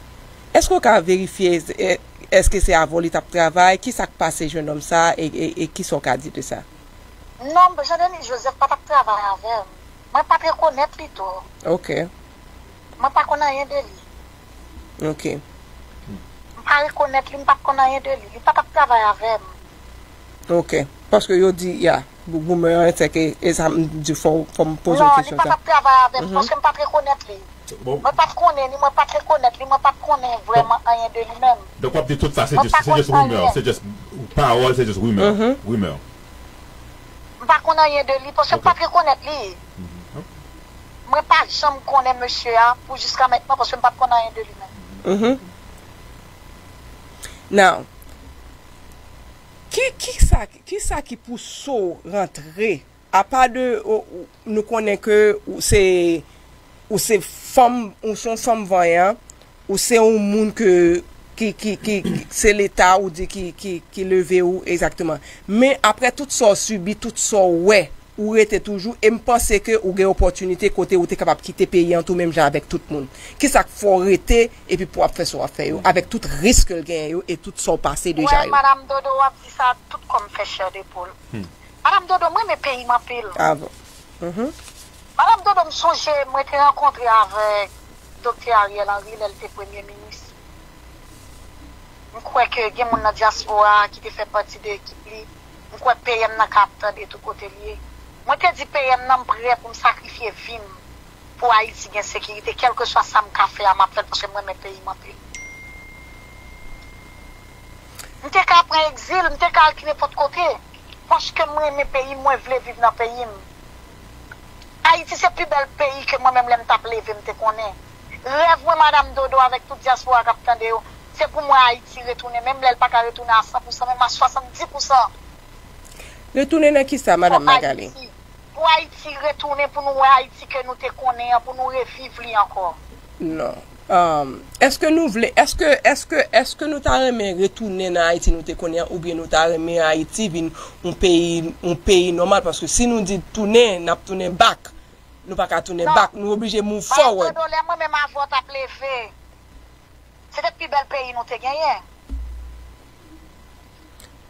Èske w ka verifye, e, èske se avè w li t ap travay? Ki sa k pase jennonm sa a, e, e, e ki sa w ka di de sa? Non, Jean Denis Joseph pa t ap travay avè m. Mwen pa t rekonèt li tou. Ok. Mwen pa konn anyen de li. Ok. M pa rekonèt li, m pa t konn anyen de li. Li pa t ap travay avè m. Ok. Paske yo di, ya, rumè an, se ke, e sa m di, fò, fò m poze w kesyon sa. Non, li pa t ap travay avè m, paske m pa t rekonèt li. Bon. Mwen pa t konnen li, mwen pa t rekonèt li, mwen pa t konnen vrèman anyen de li menm. Donk, w ap di tout sa, se just, se just rumè, se just pawòl, se just rumè, rumè. M pa konn anyen de li, paske m pa t rekonèt li. Mwen pa janm konnen mesye a pou jiska mentnan, paske m pa t konn anyen de li menm. Now, ki, ki sa, ki sa ki pouse w rantre? Apa de, ou, ou, nou konnen ke ou se, ou se fanm, ou se yon fanm vanyan, ou se yon moun ke, ki, ki, ki, ki, se Leta ou di ki, ki, ki leve ou, egzakteman. Men apre tout sa w sibi, tout sa w wè, ou rete toujou, e m panse ke ou gen opòtinite kote ou te kapab kite peyi an tou menm jan avèk tout moun. Ki sa k fè w rete, epi pou w ap fè sa w ap fè yo, avèk tout risk ke l genyen yo, e tout sa w pase deja yo? Wè, madanm Dodo, w ap di sa, tout kò m fè chè de poul. Madanm Dodo, m renmen peyi m anpil. Ah bon. Mhm. Madanm Dodo, m sonje mwen te rankontre avèk Doktè Ariel Henry lè l te premye minis. M kwè ke gen moun nan dyaspora a ki te fè pati de ekip li. M kwè P M nan ka ap tande tou kote l ye. Mwen te di P M nan m prè pou m sakrifye vi m pou Ayiti gen sekirite, kèlkeswa sa m ka fè a, m ap fè l paske m renmen peyi m anpil. M te ka pran egzil, m te ka al ki nenpòt kote, paske m renmen peyi m, mwen vle viv nan peyi m. Ayiti se pi bèl peyi ke mwen menm lè m t ap leve m te konnen. Rèv mwen, madanm Dodo, avèk tout dyaspora k ap tande yo, se pou m wè Ayiti retounen, menm lè l pa ka retounen a san pousan, menm a swasanndis pousan. Retounen nan kisa, madanm Magali? Pou Ayiti retounen, pou nou wè Ayiti ke nou te konnen an, pou nou reviv li ankò. Non. Um, èske nou vle, èske, èske, èske nou ta renmen retounen nan Ayiti nou te konnen an, oubyen nou ta renmen Ayiti vin yon peyi, yon peyi nòmal? Paske si nou di tounen, n ap tounen back. Nou pa ka tounen back, nou oblije move forward. Madanm Dodo, lè mwen menm avè w t ap leve, se te pi bèl peyi nou te genyen.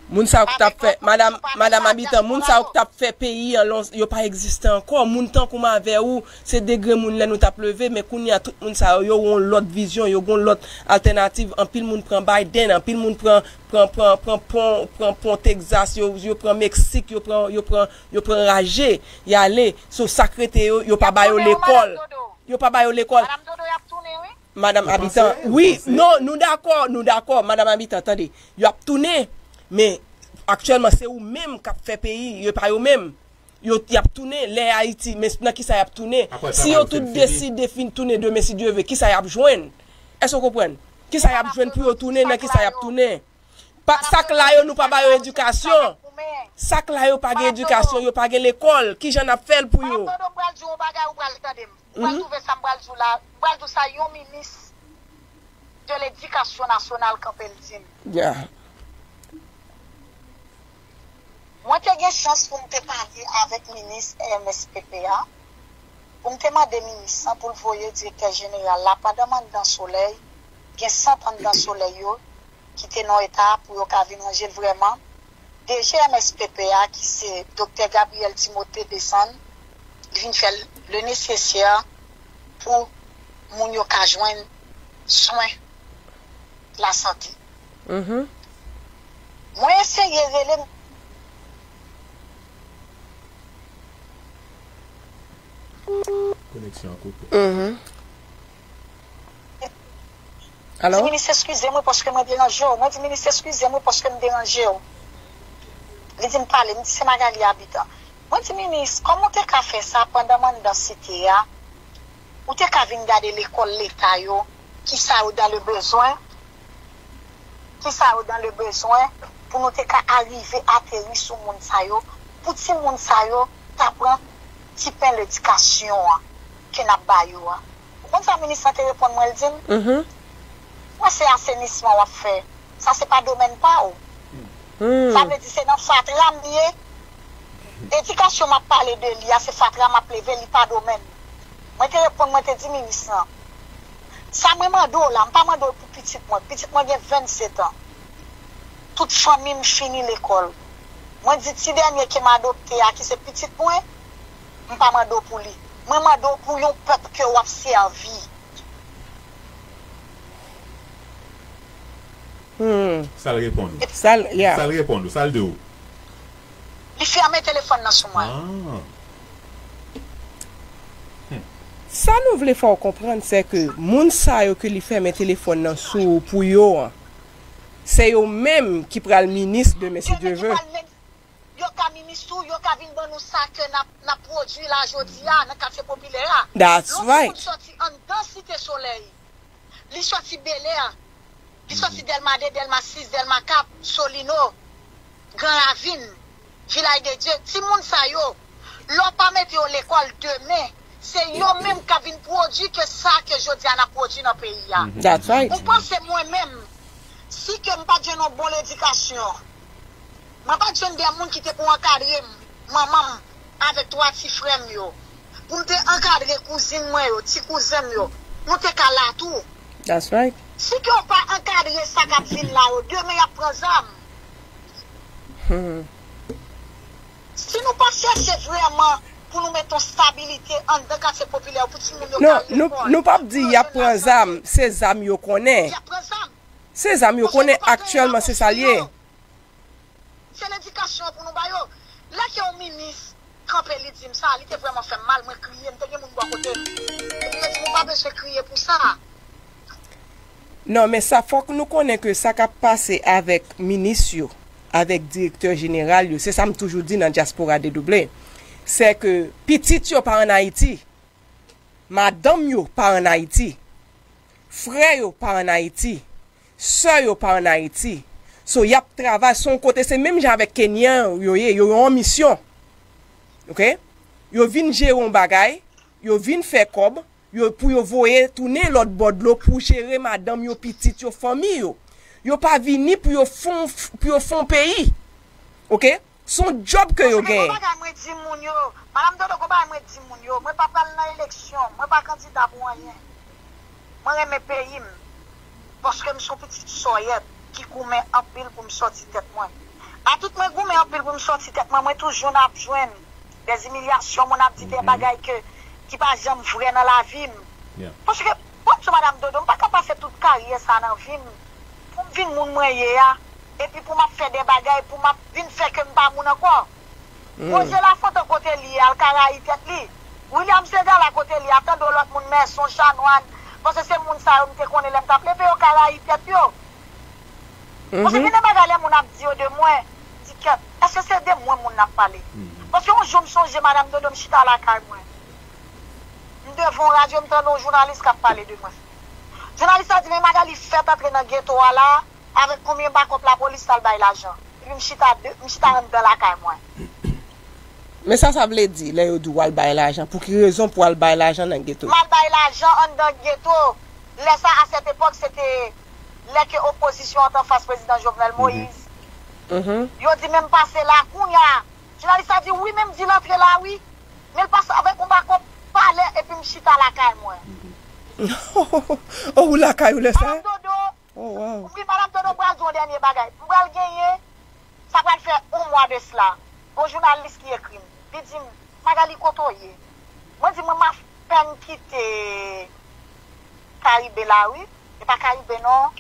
Moun sa yo k t ap fè, madanm, madanm Abitan, moun sa yo k t ap fè peyi an, lon, yo pa egziste ankò. Moun tankou m avè ou, se de grenn moun lè nou t ap leve, men kounye a tout moun sa yo, yo gon lòt vizyon, yo gon lòt altènativ. Anpil moun pran Biden, anpil moun pran, pran, pran, pran pon, pran pon Texas, yo, yo pran Meksik, yo pran, yo pran, yo pran raje, y ale. So, sa k rete yo, yo pa ba yo lekòl. Yo pa ba yo lekòl. Madanm Abitan, wi, non, nou dakò, nou dakò, madanm Abitan, tande. Y ap tounen, men aktyèlman, se ou menm k ap fè peyi, yo pa yo menm. Yo, y ap tounen, lè Ayiti, men nan kisa y ap tounen? Si yo tout deside fin tounen demen, si Dye vle, kisa y ap jwenn? Èske w konprann? Kisa y ap jwenn pou yo tounen, nan kisa y ap tounen? Pa, sa k la yo, nou pa ba yo edikasyon. Sa k la yo pa gen edikasyon, yo pa gen lekòl. Kijan n ap fè l pou yo? Madanm Dodo, m pral di w yon bagay, ou pral tande m. Ou pral twouve sa m pral di w la. M pral di w sa, yon minis de ledikasyon nasyonal kanpe l di m. Yeah. Mwen te gen chans pou m te pale avèk minis M S P P a, pou m te mande minis lan pou l voye direktè jeneral la pandan m anndan solèy, gen sant anndan solèy yo, ki te nan eta pou yo ka vin ranje l vrèman. D G M S P P a, ki se Doktè Gabriel Timothée, desann, li vin fè le nesesè pou moun yo ka jwenn swen lasante. Mhm. Mwen eseye rele. Koneksyon an koupe. Mhm. Alo? Di minis, eskize mwen paske mwen deranje w. Mwen di minis, eskize mwen paske m deranje w. Li di m pale, m di se Magalie Habitant. Mwen di minis, kòman w te ka fè sa pandan m anndan site a? Ou te ka vin gade lekòl leta yo, kisa yo dans le besoin, kisa yo dans le besoin, pou nou te ka arive ateri sou moun sa yo, pou timoun sa yo ta pran ti pen ledikasyon an. ke n ap ba yo a. Ou konn sa minis lan te reponn mwen, l di m, mhm, mwen se asenisman w ap fè. Sa se pa domèn pa w. Hmm. Sa vle di se nan fatra m ye. Edikasyon m ap pale de li a, se fatra m ap leve, li pa domèn. Mwen te reponn, mwen te di minis lan, sa mwen mande w la, m pa mande w pou pitit mwen. Pitit mwen gen vennsetan. Tout fanmi m fini lekòl. Mwen di ti dènye ke m adopte a, ki se pitit mwen, m pa mande w pou li. Mwen mande w pou yon pèp ke w ap sèvi. Hmm. Sa l reponn ou? Sa l, yeah. Sa l reponn ou? Sa l di w? Li fèmen telefòn nan sou mwen. Ah. Hmm. Sa nou vle fè w konprann, se ke moun sa yo ke li fèmen telefòn nan sou pou yo an, se yo menm ki pral minis demen, si Dye vle. Yo ka minis tou, yo ka vin ban nou sa ke n ap, n ap pwodui la jodi a nan katye popilè a. That's right. Lè yon timoun sòti anndan Site Solèy, li sòti Belè, li sòti Dèlma de, Dèlma sis, Dèlma kat, Solino, Gran Ravin, Vilaj de Dye, timoun sa yo, lè w pa mete yo lekòl demen, se yo menm k ap vin pwodui ke sa ke jodi a n ap pwodui nan peyi a. That's right. Ou panse mwen menm, si ke m pa t jwenn yon bon ledikasyon, mwen pa t jwenn de moun ki te pou ankadre m, manman m, avèk twa ti frè m yo. Pou m te ankadre kouzin mwen yo, ti kouzen m yo, nou te ka la tou. That's right. Si ke w pa ankadre sa k ap vin la yo, demen y ap pran zam. Hmm. Si nou pa chèche vrèman pou nou mete yon stabilite anndan katye popilè yo, pou timoun yo ka lekòl, pou yo jwenn lajan, se zam yo konnen. Y ap pran zam. Se zam yo konnen aktyèlman, se sa l ye. Se ledikasyon pou nou ba yo. Lè ke yon minis kanpe, li di m sa, li te vrèman fè m mal, mwen kriye, m te gen moun bò kote m. Epi yo di m, ou pa bezwen kriye pou sa. Non, men sa, fòk nou konnen ke sa k ap pase avèk minis yo, avèk direktè jeneral yo, se sa m toujou di nan Dyaspora Dedouble, se ke pitit yo pa ann Ayiti, madanm yo pa ann Ayiti, frè yo pa ann Ayiti, sè yo pa ann Ayiti. So, y ap travay se yon kote, se menm jan avèk Kenyan yo ye, yo, yo an misyon. Oke? Yo vin jere yon bagay, yo vin fè kòb, yo, pou yo voye tounen lòt bò dlo pou jere madanm yo, pitit yo, fanmi yo. Yo pa vini pou yo fon, pou yo fon peyi. Oke? Se yon djòb ke yo genyen. Paske gon bagay mwen di moun yo, Madam Dodo, gon bagay mwen di moun yo, mwen pa pral nan eleksyon, mwen pa kandida pou anyen. Mwen renmen peyi m, paske m se yon pitit sòyèt ki goumen anpil pou m sòti tèt mwen. A tout mwen goumen anpil pou m sòti tèt mwen, mwen toujou n ap jwenn dè imilyasyon, moun ap di dè bagay ke, ki pa janm vrè nan lavi m. Paske, bon, sou Madam Dodo, m pa ka pase tout karyè sa nan vi m pou m vin moun mwen ye a, epi pou m ap fè dè bagay, pou m ap vin fè ke m pa moun ankò. Roger Lafontant kote li ye a, l ka rayi tèt li. William Segal a kote li a, tande yon lòt moun, Mèson, Chanwàn, paske se moun sa yo m te konnen lè m t ap leve, yo ka rayi tèt yo. Paske gen de bagay lè moun ap di yo de mwen, m di kèt, èske se de mwen moun nan ap pale? Paske yon jou m sonje Madam Dodo, m chita lakay mwen. M devan yon radyo, m tande yon jounalis k ap pale de mwen. Jounalis la di, men Magali fèt antre nan geto a la, avèk konbyen bakòp lapolis t al bay lajan. Epi m chita de, m chita anndan lakay mwen. Men sa sa vle di lè yo di w al bay lajan? Pou ki rezon pou w al bay lajan nan geto? M al bay lajan anndan geto. Lè sa, a sèt epòk, se te lè ke opozisyon an t anfas prezidan Jovenel Moïse. Yo di men m pase la kounye a. Jounalis la di, wi, men m di l antre la, wi. Men l pase avèk yon bakòp palè, epi m chita lakay mwen. Oh, ou lakay ou lè sa? Madam Dodo, Oh, wow. Wi, Madam Dodo, m pral di w yon dènye bagay. M pral genyen, sa pral fè yon mwa de sila. Gon jounalis ki ekri m. Li di m, Magali, kote w ye? Mwen di, mwen m apèn kite Karibe la, wi. E pa Karibe, non.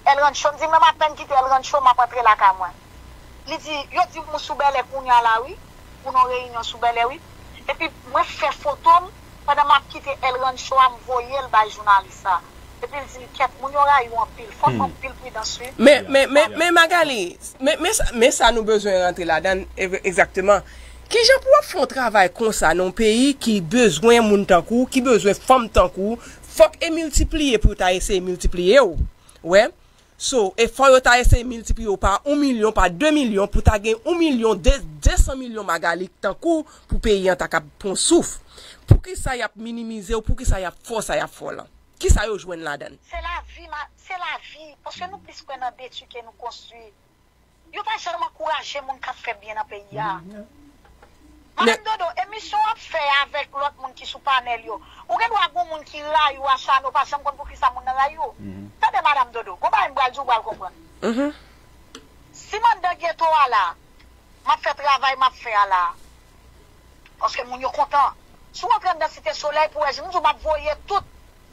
El Rancho. M di, mwen m apèn kite El Rancho, m ap antre lakay mwen. Li di, yo di m ou sou Bèlè kounye a la, wi. Pou nou reyinyon sou Bèlè, wi. Epi mwen fè foto m pandan m ap kite El Rancho a, m voye l bay jounalis la. Epi l di m, kèt, moun yo rayi w anpil. Fò n anpil pridans, wi. Men, men, men, men Magali, men, men, sa- men sa nou bezwen rantre ladan l, e- egzakteman. Kijan pou w ap fè yon travay konsa nan yon peyi ki bezwen moun tankou w, ki bezwen fanm tankou w, fòk e miltipliye pou yo ta eseye miltipliye w. Wè? So, e fò yo ta eseye miltipliye w pa yon milyon, pa de milyon, pou ta gen yon milyon, de, de san milyon Magali tankou w, pou peyi an ta kab pran souf. Poukisa y ap minimize w? Poukisa y ap fè w sa y ap fè w lan? Kisa yo jwenn ladan l? Se lavi, ma, se lavi. Paske nou plis kwè nan detwi ke nou konstwi. Yo pa janm ankouraje moun k ap fè byen nan peyi a. Madanm Dodo, emisyon w ap fè avèk lòt moun ki sou panèl yo, ou gen dwa gon moun ki rayi w acharne, ou pa janm konn poukisa moun nan rayi w. Tande, Madanm Dodo, gon bagay m pral di w, ou pral konprann. Si m anndan geto a la, m ap fè travay m ap fè a la. Paske moun yo kontan. Si w antre anndan Site Solèy, pou wè, jan m di w, m ap voye tout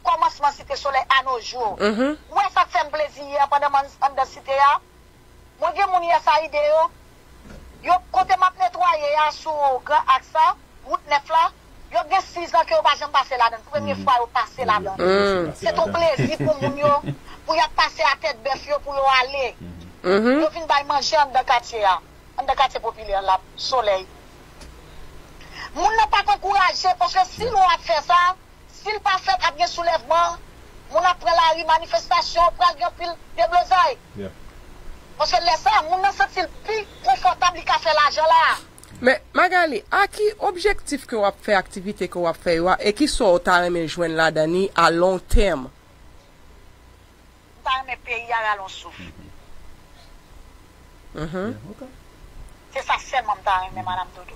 kòmansman Site Solèy a nos jours. Ou wè sa k fè m plezi yè pandan m ann-, anndan Site a? Mwen gen moun U S A I D yo, yo kote m ap netwaye a sou Gran Aks la, wout nèf la, yo gen sis an ke yo pa janm pase ladan l. Premye fwa yo pase ladan l. Se t on plezi pou moun yo, pou y ap pase a tèt bèf yo, pou yo ale. Yo vin bay manje anndan katye a, anndan katye popilè la, Solèy. Moun nan pa t ankouraje, paske si nou ap fè sa, si l pa fèt, ap gen soulèvman, moun ap pran lari, manifestasyon, pral gen anpil deblozay. Paske lè sa a, moun nan santi l pi konfòtab, li ka fè lajan la. Men, Magali, a ki objektif ke w ap fè aktivite ke w ap fè yo a, e ki sa w ta renmen jwenn ladan li a long term? M ta renmen peyi a rale yon souf. Se sa sèlman m ta renmen, Madanm Dodo.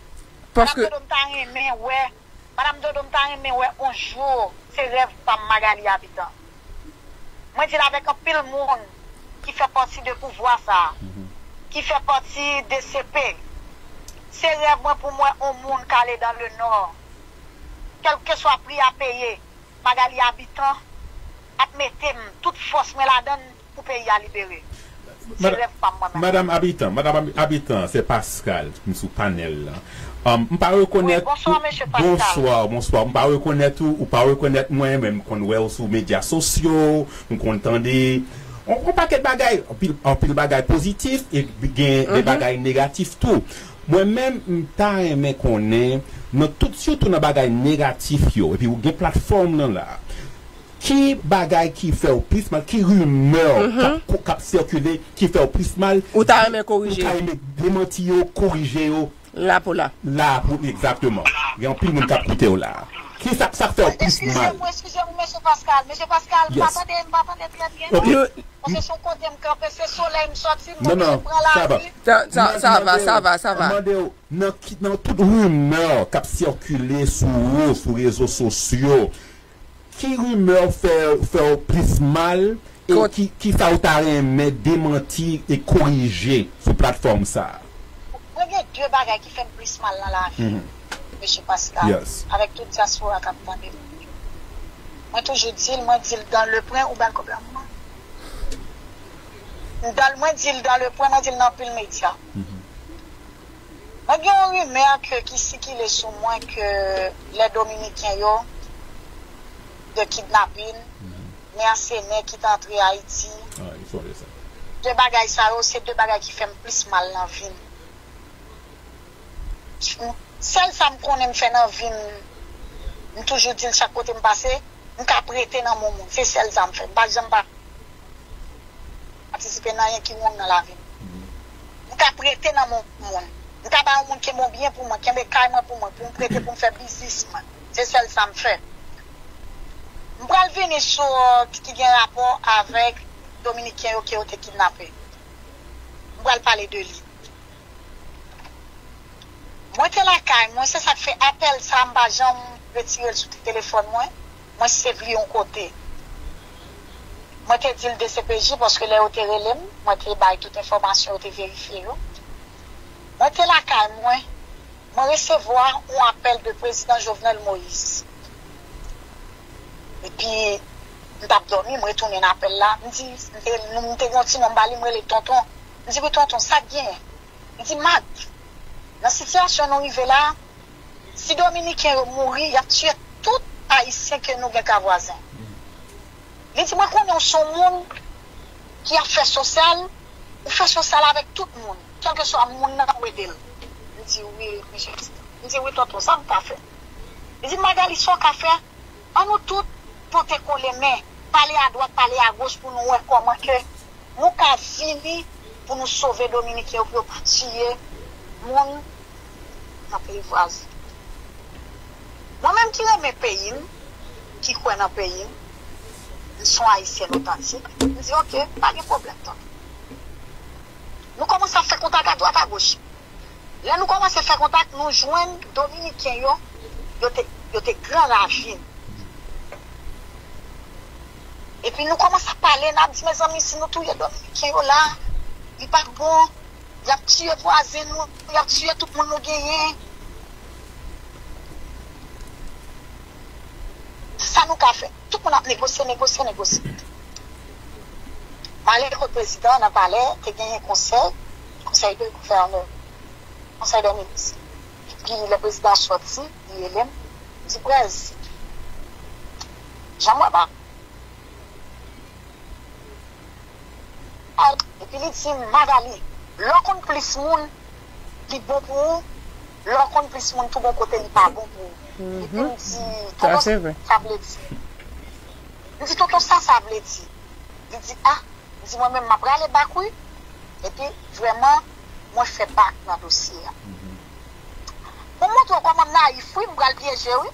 Madanm Dodo, m ta renmen wè, Madanm Dodo, m ta renmen wè yon jou, se rèv pa m, Magali Habitant. Mwen di l avèk anpil moun ki fè pati de pouvwa sa a, ki fè pati de C P. Se rèv mwen pou m wè yon moun k ale dans le nord. Kèlkeswa pri a peye, Magali Habitant ap mete m tout fòs mwen ladan l pou peyi a libere. Se rèv pa m, mwen menm. Madanm Habitant, Madanm Habitant, se Pascal, m sou panèl la. Um, m pa rekonèt. Wi, bonswa, mesye Pascal. Bonswa, bonswa. M pa rekonèt ou, ou pa rekonèt mwen, men m konn wè w sou medya sosyo, m konn tande yon, yon pakèt bagay, anpil, anpil bagay pozitif, e gen de bagay negatif tou. Mwen menm, m ta renmen konnen, nan tout, sitou nan bagay negatif yo, epi ou gen platfòm nan la, ki bagay ki fè w plis mal, ki rimè k ap, k ap sikile, ki fè w plis mal, ou ta renmen korije, ou ta renmen demanti yo, korije yo? La pou la. La pou, egzakteman. Gen anpil moun k ap koute w la. Ki sa, sa k fè w plis mal? Eskize m, eskize m, mesye Pascal. Mesye Pascal, m pa tande, m pa tande trè byen, non. Paske se yon kote m kanpe, se solèy m sòti, m oblije pran lari. Sa, sa, sa va, sa va, sa va. Mande w, nan ki, nan tout rimè k ap sikile sou ou, sou rezo sosyo, ki rimè fè, fè w plis mal, e ki, ki sa w ta renmen demanti e korije sou platfòm sa a? Mwen gen de bagay ki fè m plis mal nan lavi, mesye Pascal, avèk tout dyaspora k ap tande m yo. Mwen toujou di l, mwen di l dans le point, ou ba l kòb la, manman. Dans, mwen di l dans le point, mwen di l nan anpil medya. Mwen gen yon rimè ke, ki sikile sou mwen ke lè Dominiken yo, de kidnapin, mèsenè ki t antre Ayiti. De bagay sa yo, se de bagay ki fè m plis mal nan vi m. Sèl sa m konnen m fè nan vi m, m toujou di l chak kote m pase, m ka prete nan men yon moun. Se sèl sa m fè. M pa janm pa patisipe nan anyen ki wrong nan lavi m. M ka prete nan men yon moun. M ka bay yon moun kenbe yon byen pou mwen, kenbe kay mwen pou mwen, pou m prete pou m fè biznis mwen. Se sèl sa m fè. M pral vini sou, euh, ki gen rapò avèk Dominiken yo ke yo te kidnape. M pral pale de li. Mwen te lakay mwen, se sa k fè apèl sa a m pa janm retire l sou telefòn mwen. Mwen save li yon kote. Mwen te di l D C P J paske lè yo te rele m, mwen te bay tout enfòmasyon, yo te verifye yo. Mwen te lakay mwen, mwen resevwa yon apèl de prezidan Jovenel Moïse. Epi, m t ap dòmi, m retounen apèl la. M di, m te, m te gen yon ti non m ba li, m rele tonton. M di, "Wi, tonton, sa k genyen?" Li di, "Mag, nan sitiyasyon nou rive la, si Dominiken yo mouri, y ap tiye tout Ayisyen ke nou gen ka vwazen." Li di, "Mwen konnen w se yon moun ki ap fè sosyal, ou fè sosyal avèk tout moun, kèlkeswa moun nan ou ede l." M di, "Wi, mesye." M di, "Wi, tonton, sa m ka fè?" Li di, "Magali, sa w ka fè? An nou tout pote kole men, pale adwat, pale agoch pou nou wè kòman ke Nou ka vini pou nou sove Dominiken yo, pou yo pa tiye moun nan peyi vwazen. Mwen menm ki renmen peyi m, ki kwè nan peyi m, m se yon Ayisyèn otantik, m di, "Oke, pa gen pwoblèm, tonton." Nou kòmanse ap fè kontak adwat agoch. Lè nou kòmanse fè kontak, nou jwenn Dominiken yo, yo te, yo te Gran Ravin. Epi nou kòmanse ap pale, n ap di, "Mezanmi, si nou touye Dominiken yo la, li p ap bon. Y ap tiye vwazen nou, y ap tiye tout moun nou genyen." Sa nou ka fè? Tout moun ap negosye, negosye, negosye. M ale kot prezidan nan palè, te genyen konsèy, konsèy de gouvènè, konsèy de minis. Epi lè prezidan sòti, li rele m, li di, "Prèz, jan m wè ba." Epi li di m, "Magali, lè w konn plis moun, li bon pou ou, lè w konn plis moun tou bon kote, li pa bon pou ou." Epi m di, "Tonton, sa sa vle di?" M di, "Tonton, sa sa vle di?" Li di, "A," m di, "mwen menm, m ap rale bak, wi." Epi, vrèman, mwen fè bak nan dosye a. Pou m montre w kòman m nayif, wi, m pral pyeje, wi.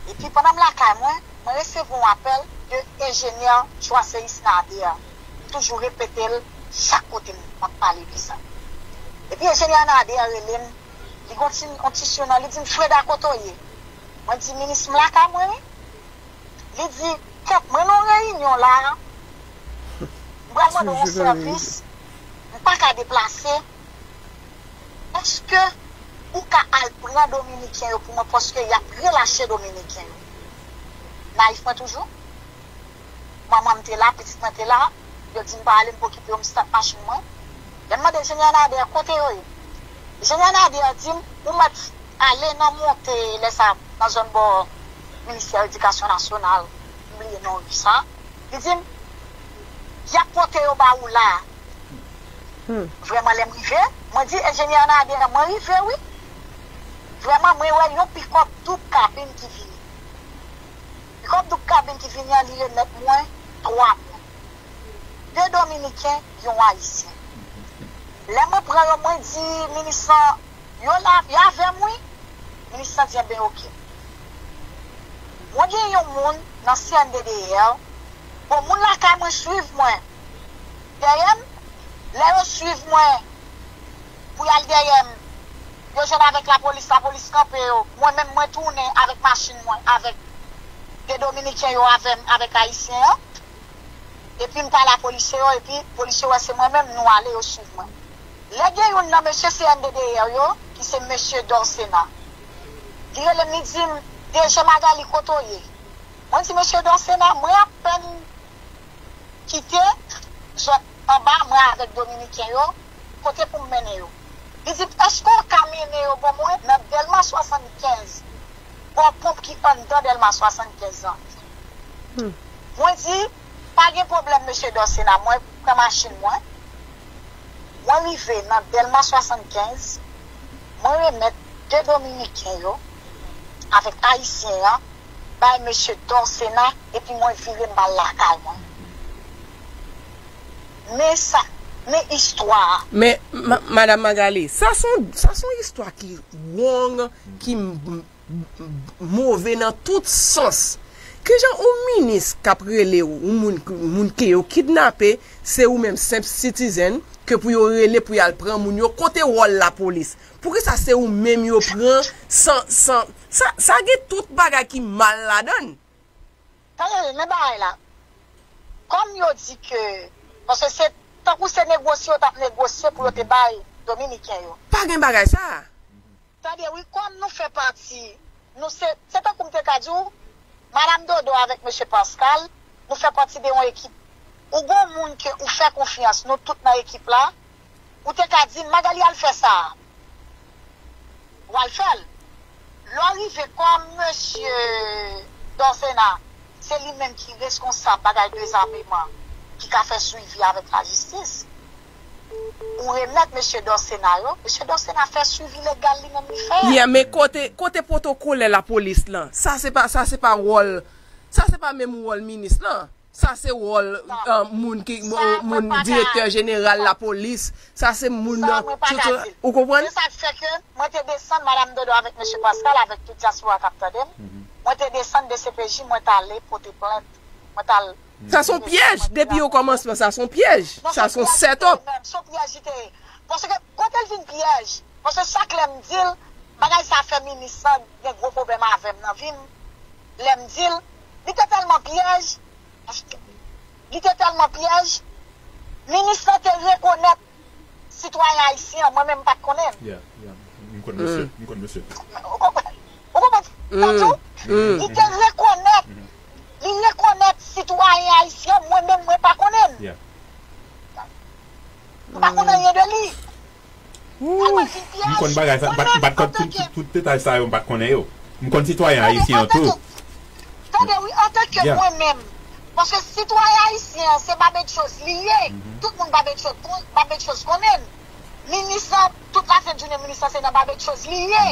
Epi pandan m lakay mwen, mwen resevwa yon apèl de enjenyè Joaseis Nader. M toujou repete l chak kote m ap pale de sa. Epi enjenyè Nader rele m, li gon ti, yon ti sinon, li di m, "Freda, kote w ye?" Mwen di, "Minis, m lakay mwen, wi." Li di, "Kèt, mwen nan yon reyinyon la. M pral mande w yon sèvis. M pa ka deplase. Èske ou ka al pran Dominiken yo pou mwen, paske y ap relache Dominiken yo?" Nayif mwen toujou. Manman m te la, pitit mwen te la. Yo di m pa ale, m pa okipe yo, m start machin mwen. Lè m mande enjenyè Nader kote yo ye. Enjenyè Nader di m, "Ou mèt ale nan monte lè sa nan zòn bò Ministè Edikasyon Nasyonal," m bliye non ri sa. Li di m, "Y ap pote yo ba ou la." Vrèman, lè m rive, mwen di enjenyè Nader, "Mwen rive, wi." Vrèman, mwen wè yon pikòp doub kabin ki vini. Pikòp doub kabin ki vini an, li remèt mwen twa moun. De Dominiken, yon Ayisyen. Lè mwen pran yo, mwen di minis lan, "Yo la, y avè m, wi." Minis lan di, "Enben, oke." Mwen gen yon moun nan C N D D R. Bon, moun lakay mwen swiv mwen. Dèyè m, lè yo swiv mwen pou y al dèyè m, yo jwenn avèk lapolis, lapolis kanpe yo. Mwen menm, mwen tounen avèk machin mwen, avèk de Dominiken yo avè m, avèk Ayisyen an. Epi m pale a polisye yo, epi polisye yo wè se mwen menm, nou ale, yo swiv mwen. Lè gen youn nan mesye C N D D R yo, ki se mesye Dorcena, li rele m, li di m, "D G Magali, kote w ye?" Mwen di, "Mesye Dorcena, mwen apèn kite zòn anba, mwen avèk Dominiken yo, kote pou m mennen yo?" Li di m, "Èske w ka mennen yo ban mwen nan Dèlma swasannkenz, bò ponp ki anndan Dèlma swasannkenz lan?" Mwen di, "Pa gen pwoblèm, mesye Dorcena, mwen pran machin mwen." Mwen rive nan Dèlma swasannkenz, mwen remèt de Dominiken yo avèk Ayisyen an bay mesye Dorcena, epi mwen vire m al lakay mwen. Men sa, men istwa a. Men, ma- Madanm Magali, sa se yon, sa se yon istwa ki wrong, ki m- m- move nan tout sans. Kijan yon minis k ap rele w, yon moun, moun ke yo kidnape, se ou menm senp citizen, ke pou yo rele pou y al pran moun yo, kote wòl lapolis? Poukisa se ou menm yo pran san, san, sa, sa gen tout bagay ki mal ladan l. Tande, men bagay la. Kòm yo di ke, paske se tankou se negosye yo t ap negosye pou yo te bay Dominiken yo. Pa gen bagay sa a. Tande, wi, kòm nou fè pati, nou se, se tankou m te ka di w, Madanm Dodo avèk Mesye Pascal, nou fè pati de yon ekip. Ou gon moun ke ou fè konfyans, nou tout nan ekip la, ou te ka di, "Magali, al fè sa a." W al fè l. Lè w rive kòm mesye Dorcena, se li menm ki reskonsab bagay dezameman, ki ka fè swivi avèk lajistis. Ou remèt mesye Dorcena yo, mesye Dorcena fè swivi legal li menm li fè. Yeah, men kote, kote pwotokolè lapolis lan? Sa se pa, sa se pa wòl, sa se pa menm wòl minis lan. Sa se wòl moun ki moun direktè jeneral lapolis. Sa se moun nan. Ou konprann? Se sa k fè ke mwen te desann Madanm Dodo avèk Mesye Paskal, avèk tout dyaspora k ap tande m. Mwen te desann D C P J, mwen t ale pote plent. Mwen t al. Sa se yon pyèj. Depi o kòmansman, sa se yon pyèj. Sa se yon set up. Se yon pyèj li te ye. Paske kote l vin pyèj? Paske chak lè m di l, bagay sa fè minis lan gen gwo pwoblèm avè m nan vi m. Lè m di l, li te tèlman pyèj, li te tèlman pyèj, minis lan te rekonèt sitwayen ayisyen an, mwen menm m pa t konnen l. Yeah, yeah. M konn mesye, m konn mesye. Ou konprann? Ou konprann sa m di w? Li te rekonèt, li rekonèt sitwayen ayisyen an, mwen menm mwen pa konnen l. Yeah. M pa konn anyen de li. Tèlman l vin pyèj. M konn bagay sa, m pa t, m pa t konn tout, tout, tout detay sa yo, m pa t konnen yo. M konn sitwayen ayisyen an tou. Tande, wi, antanke mwen menm. Paske sitwayen ayisyen an, se babetchoz li ye. Tout moun babetchoz, babetchoz konnen l. Minis lan, tout lafen jounen minis lan se nan babetchoz li ye.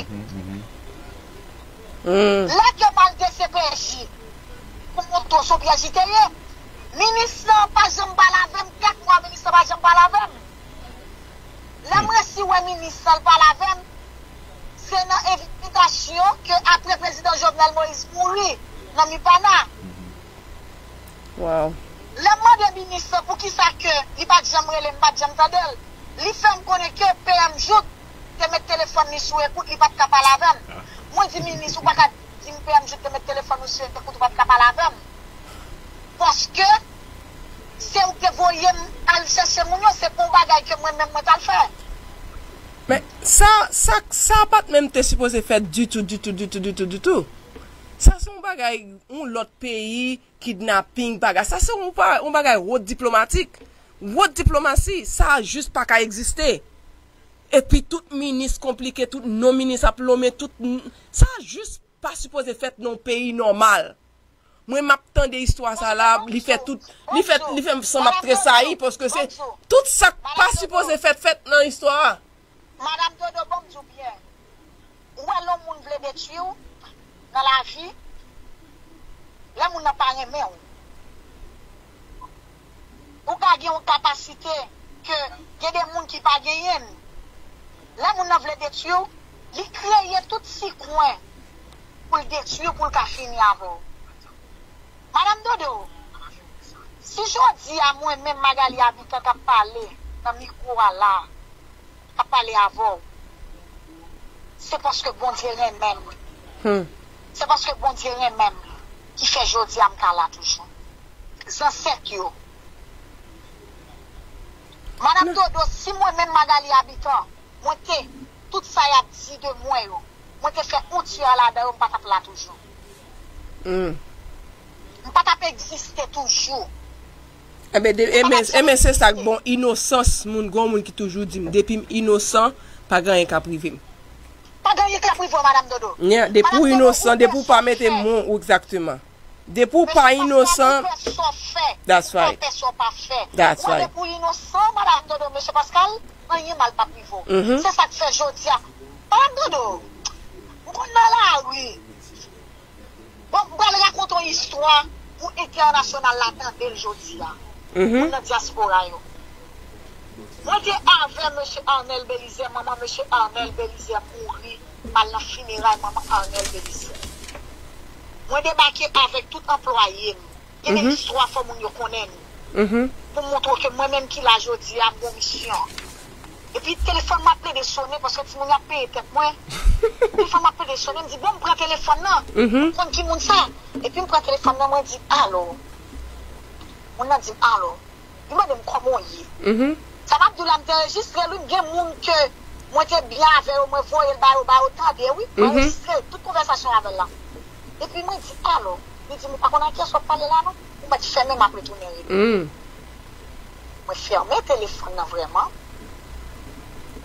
Lè ke m al D C P J pou montre w se yon pyèj li te ye. Minis lan pa janm pale avè m, kat mwa minis lan pa janm pale avè m. Lè m resi wè minis lan, l pale avè m, se nan envitasyon ke apre prezidan Jovenel Moïse mouri nan Mipana. Lè m mande minis lan poukisa ke li pa t janm rele m, m pa t janm tande l, li fè m konnen ke P M Jouthe te met telefòn li sou ekout, li pa t ka pale avè m. Mwen di, minis, ou pa ka di m P M Jouthe te met telefòn ou sou ekout, ou pa t ka pale avè m. Paske se ou ki te voye m al chèche moun yo, se pa yon bagay ke mwen menm mwen t al fè. Men sa, sa, sa pa t menm te sipoze fèt ditou, ditou, ditou, ditou, ditou. Sa se yon bagay, yon lòt peyi, kidnaping, bagay. Sa se yon pa, yon bagay wot diplomatik. Wot diplomasi, sa jis pa ka egziste. Epi tout minis konplike, tout non minis ap lonmen, tout n-, sa jis pa sipoze fèt nan yon peyi nòmal. Mwen m ap tande istwa sa la, li fè tout, li fè, li fè m sanm ap tresayi paske se tout sa k pa sipoze fèt fèt nan istwa a. Madanm Dodo, ban m di w byen. Ou wè lè yon moun vle detwi w nan lavi, lè moun nan pa renmen w. Ou ka gen yon kapasite ke gen de moun ki pa genyen l. Lè moun nan vle detwi w, li kreye tout ti kwen pou l detwi w, pou l ka fini avè w. Madanm Dodo, si jodi a mwen menm Magalie Habitant k ap pale nan mikwo a la, k ap pale avè w, se paske Bondye renmen m. Se paske Bondye renmen m ki fè jodi a m ka la toujou. Zansèt yo. Madanm Dodo, si mwen menm Magalie Habitant, mwen te, tout sa y ap di de mwen yo, mwen te fè yon tiyè ladan yo, m pa t ap la toujou. M pa t ap egziste toujou. Enben, de, enben, enben se sa k bon, inosans moun, gen yon moun ki toujou di m, depi m inosan, pa gen anyen k ap rive m. Pa gen anyen k ap rive w, Madanm Dodo. Depi w inosan, depi w pa mete mon, egzakteman. Depi w pa inosan, that's right. That's right. Mwen depi w inosan, Madanm Dodo, Mesye Paskal, anyen mal p ap rive w. Se sa k fè jodi a. Madanm Dodo, m konn nan lari. Bon, m pral rakonte yon istwa pou entènasyonal la tande l jodi a. Moun nan dyaspora yo. Mwen te avè Mesye Arnel Belizaire, manman Mesye Arnel Belizaire mouri, m al nan fineray manman Arnel Belizaire. Mwen debake avèk tout anplwaye m. Gen de istwa fò moun yo konnen nou. Pou m montre w ke mwen menm ki la jodi a, m gon misyon. Epi telefòn m ap plede sonnen paske timoun yo ap peye tèt mwen. Telefòn m ap plede sonnen, m di, bon, m pran telefòn nan. M konn ki moun sa. Epi m pran telefòn nan, mwen di, alo. Moun nan di m, alo. Li mande m kòman w ye. Sa m ap di w la, m te anrejistre l, wi, m gen moun ke mwen te byen avè yo, mwen voye l ba yo, ba yo tande, wi. M anrejistre tout konvèsasyon avè l la. Epi mwen di, alo. Li di m, ou pa konn ak kiyès w ap pale la, non? Ou mèt fèmen, m ap retounen rele. Mwen fèmen telefòn nan vrèman.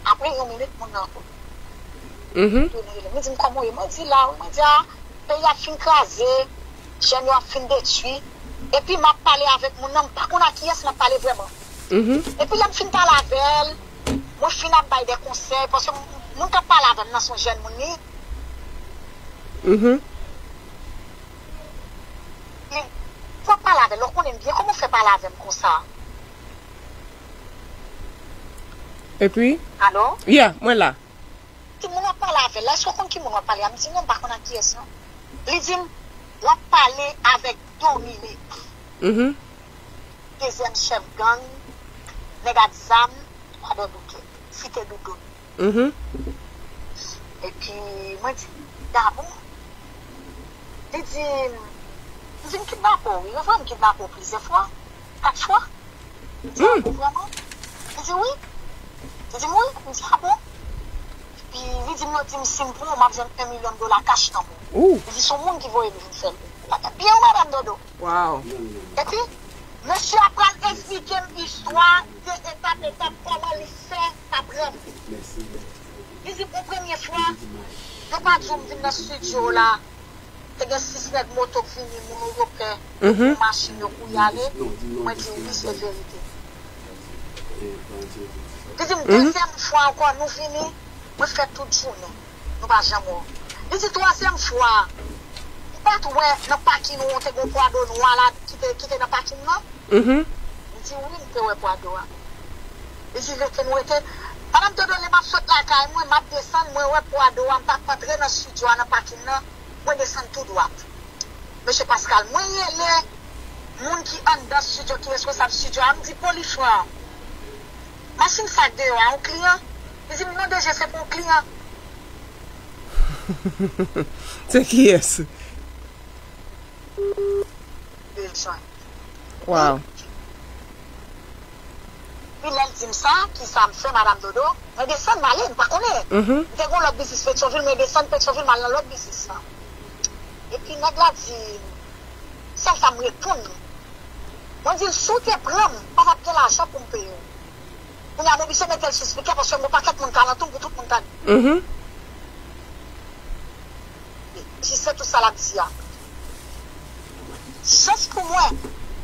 Apre yon minit, moun nan tounen rele m. Li di m, kòman w ye? Mwen di, la, wi. Mwen di, a, peyi a ap fin kraze, jèn yo ap fin detwi. Epi m ap pale avèk moun nan, m pa konn ak kiyès m ap pale vrèman. Epi lè m fin pale avè l, mwen fin ap bay de konsèy, paske moun k ap pale avè m nan se yon jèn moun li. Li, fò w pale avè Lè w konnen m byen, kòman w fè pale avè m konsa? Epi? Alo? Yeah, mwen la. Ki moun w ap pale avè l la? Èske w konn ki moun w ap pale a? M di non, m pa konn ak kiyès non. Li di m, w ap pale avèk Dominik. Mhm. Dezyèm chèf gang, nèg ak zam, Kwadèbouke, Site Doudou. Mhm. Epi, mwen di, dabò? Li di, m di m kidnape w, wi. Yo vre m kidnape w plizyè fwa, kat fwa. M di, ah bon, vrèman? Li di, wi. Li di m, wi. M di, ah bon? Epi, li di m, yo di m, si m pran w, m ap jwenn yon milyon dola kach nan men w. Ooh. Li di, se yon moun ki voye m vin fè l. Bagay byen, wi, madanm Dodo. Wow. Epi, mesye a pral esplike m istwa de etap etap kòman li fè pa pran m. Li di m, yon premye fwa, yo pa di w m vin nan estidyo la, te gen sis nèg moto k vini, moun yo pè, yo pran machin, yo kouri ale. Mwen di, wi, se verite. Li di m, dezyèm fwa ankò, nou vini, mwen fè tout jounen, nou pa janm wè w. Li di, twazyèm fwa, ou pa t wè nan pakin ou an, te gen yon pwado nwa la ki te, ki te nan pakin nan? Mhm. M di, wi, m te wè pwado a. Li di, rete, nou rete. Pandan m te dole, m ap sot lakay mwen, m ap desann, mwen wè pwado a, m t ap antre nan estidyo a, nan pakin nan, mwen desann tou dwat. Mesye Pascal, mwen rele moun ki anndan estidyo, ki responsab estidyo a, m di, Polifran, machin sa k deyò a, yon kliyan? Li di m, non, D G, se pa yon kliyan. Se kiyès? Bezwen. Wow. Pi lè l di m sa, ki sa m fè, madanm Dodo? Mwen desann, m ale, m pa konnen. Mhm. M te gen yon lòt biznis Petyonvil, mwen desann Petyonvil, m al nan lòt biznis la. Epi nèg la di, sèl sa m reponn li. Mwen di l, si w te pran m, pa t ap gen lajan pou m peye w. Kounye a, m oblije mete l sou spikè paske m gen yon pakèt moun k alantou m pou tout moun tande. Mhm. Jis se tout sa l ap di a. Chans pou mwen,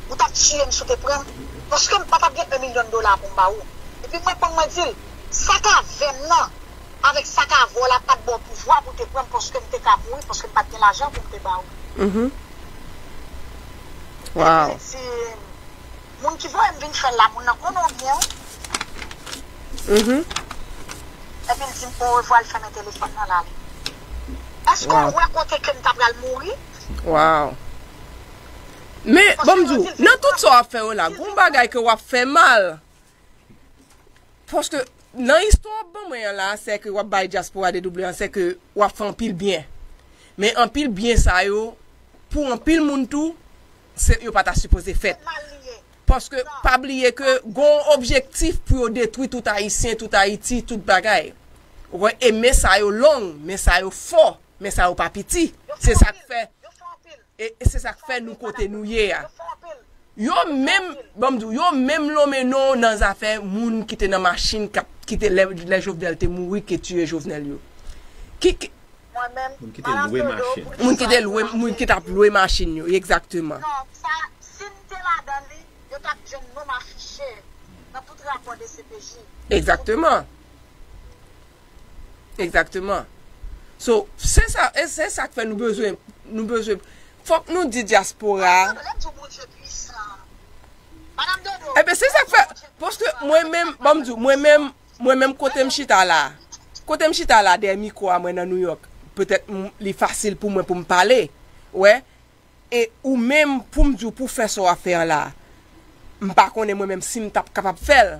ou t ap tiye m si w te pran m, paske m pa t ap gen yon milyon dola pou m ba ou. Epi m reponn, mwen di l, sa k avè m nan, avèk sa k avè w la, pa t ba w pouvwa pou w te pran m, paske m te ka mouri, paske m pa t gen lajan pou m te ba ou. Mhm. Wow. Li di, moun ki voye m vin fè l la, moun nan konnen w byen, wi. Mhm. Epi l di m orevwa, l fèmen telefòn nan, l ale. Èske w wè kote ke m ta pral mouri? Wow. Men, ban m di w, nan tout sa w ap fè yo la, gon bagay ke w ap fè mal. Paske nan istwa w ap ban mwen an la, se ke w ap bay dyaspora de double an, se ke w ap fè anpil byen. Men anpil byen sa yo, pou anpil moun tou, se, yo pa ta sipoze fèt. Paske pa bliye ke gon objektif pou yo detwi tout Ayisyen, tout Ayiti, tout bagay. Ou wè, e men sa yo long, men sa yo fò, men sa yo pa piti. Se sa k fè, e, e se sa k fè nou kote nou ye a. Yo menm, ban m di w, yo menm lonmen non w nan zafè moun ki te nan machin k ap, ki te lè, lè Jovenel te mouri, ki te tiye Jovenel yo. Ki, ki, Mwen menm, Moun ki te lwe machin. Moun ki te lwe, moun ki t ap lwe machin yo, egzakteman. Non, sa, si m te ladan li, yo t ap jwenn non m afiche nan tout rapò D C P J. Egzakteman. Egzakteman. So, se sa, e se sa k fè nou bezwen, nou bezwen, fòk nou di dyaspora. Lè m di w Bondye pwisan. Madanm Dodo. Ebyen, se sa k fè, paske mwen menm, ban m di w, mwen menm, mwen menm kote m chita la, kote m chita la dèyè mikwo a mwen nan New York, petèt m, li fasil pou mwen pou m pale, wè, e ou menm pou m di w pou fè sa w ap fè an la, m pa konnen mwen menm si m t ap kapab fè l,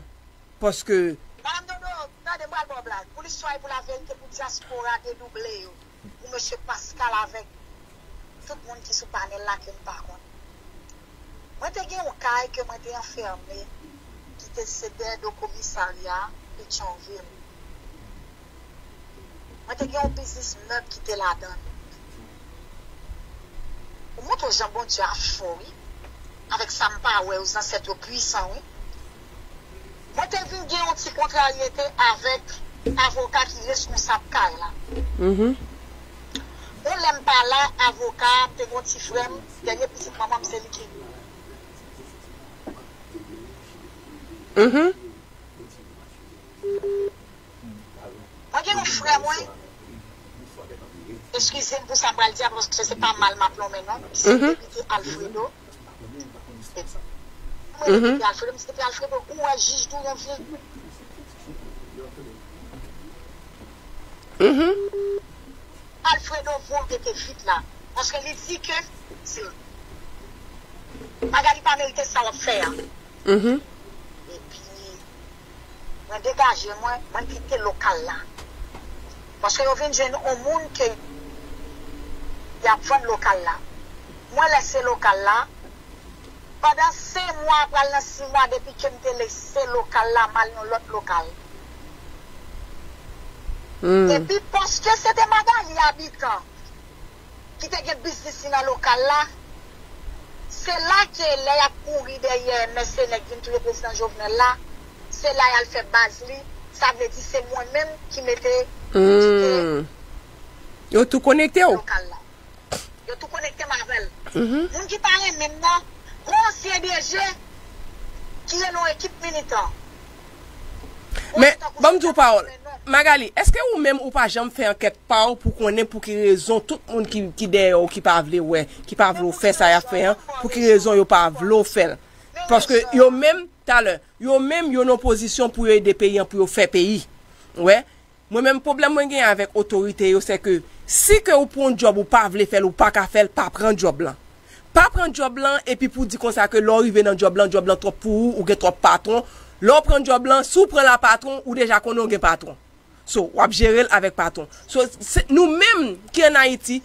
paske Madanm Dodo, tande m pral ba w blag. Pou listwa e pou laverite, pou dyaspora dedouble yo, pou mesye Pascal avèk tout moun ki sou panèl la ke m pa konn. Mwen te gen yon kay ke mwen te anfème, ki te se dèyè do komisarya Petyonvil. Mwen te gen yon biznis mèb ki te ladan l. Ou montre w jan Bondye a fò, wi. Avèk sa m pa wè yo, zansèt yo pwisan, wi. Mwen te vin gen yon ti kontraryete avèk avoka ki reskonsab kay la. Mhm. Yon lè m pa la, avoka a, m te gen yon ti frè m, dènye pitit manman m, se li ki. Mhm. Mwen gen yon frè mwen, eskize m pou sa m pral di a, paske se pa mal m ap lonmen non, ki se depite Alfredo. Mwen rele Alfredo, m di depi Alfredo, ou wè jij Douyon vle. Alfredo voye te vit la. Paske li di ke se Magali pa merite sa w ap fè a. Epi, mwen degaje mwen, mwen kite lokal la. Paske yo vin jwenn yon moun ke y ap vann lokal la. Mwen lese lokal la. Pandan senk mwa, pral nan sis mwa depi ke m te lese lokal la, m al yon lòt lokal. Epi paske se te Magali Abitan ki te gen biznis li nan lokal la, se la ke lè y ap kouri dèyè mèsenè k vin touye prezidan Jovenel la, se la y al fè baz li, sa vle di se mwen menm ki mete, ki kite Yo tou konekte w. lokal la. Yo tou konekte m avè l. Moun ki pa renmen m nan, gon ansyen DG ki rele yon ekip militan. Men, ban m di w pawòl. Magali, èske ou menm ou pa janm fè ankèt pa w pou konnen pou ki rezon tout moun ki, ki dèyè w, ki pa vle wè, ki pa vle w fè sa y ap fè an, pou ki rezon yo pa vle w fè l? Paske yo menm, talè, yo menm yo nan pozisyon pou yo ede peyi an, pou yo fè peyi. Ou wè? Mwen menm pwoblèm mwen genyen avèk otorite yo, se ke si ke ou pran yon djòb ou pa vle fè l, ou pa ka fè l, pa pran djòb lan. Pa pran djòb lan epi pou di konsa ke lè w rive nan djòb lan, djòb lan twòp pou ou, ou gen twòp patwon. Lè w pran djòb lan, si w pran l a patwon, ou deja konnen w gen patwon. So, w ap jere l avèk patwon. So, se, nou menm ki ann Ayiti,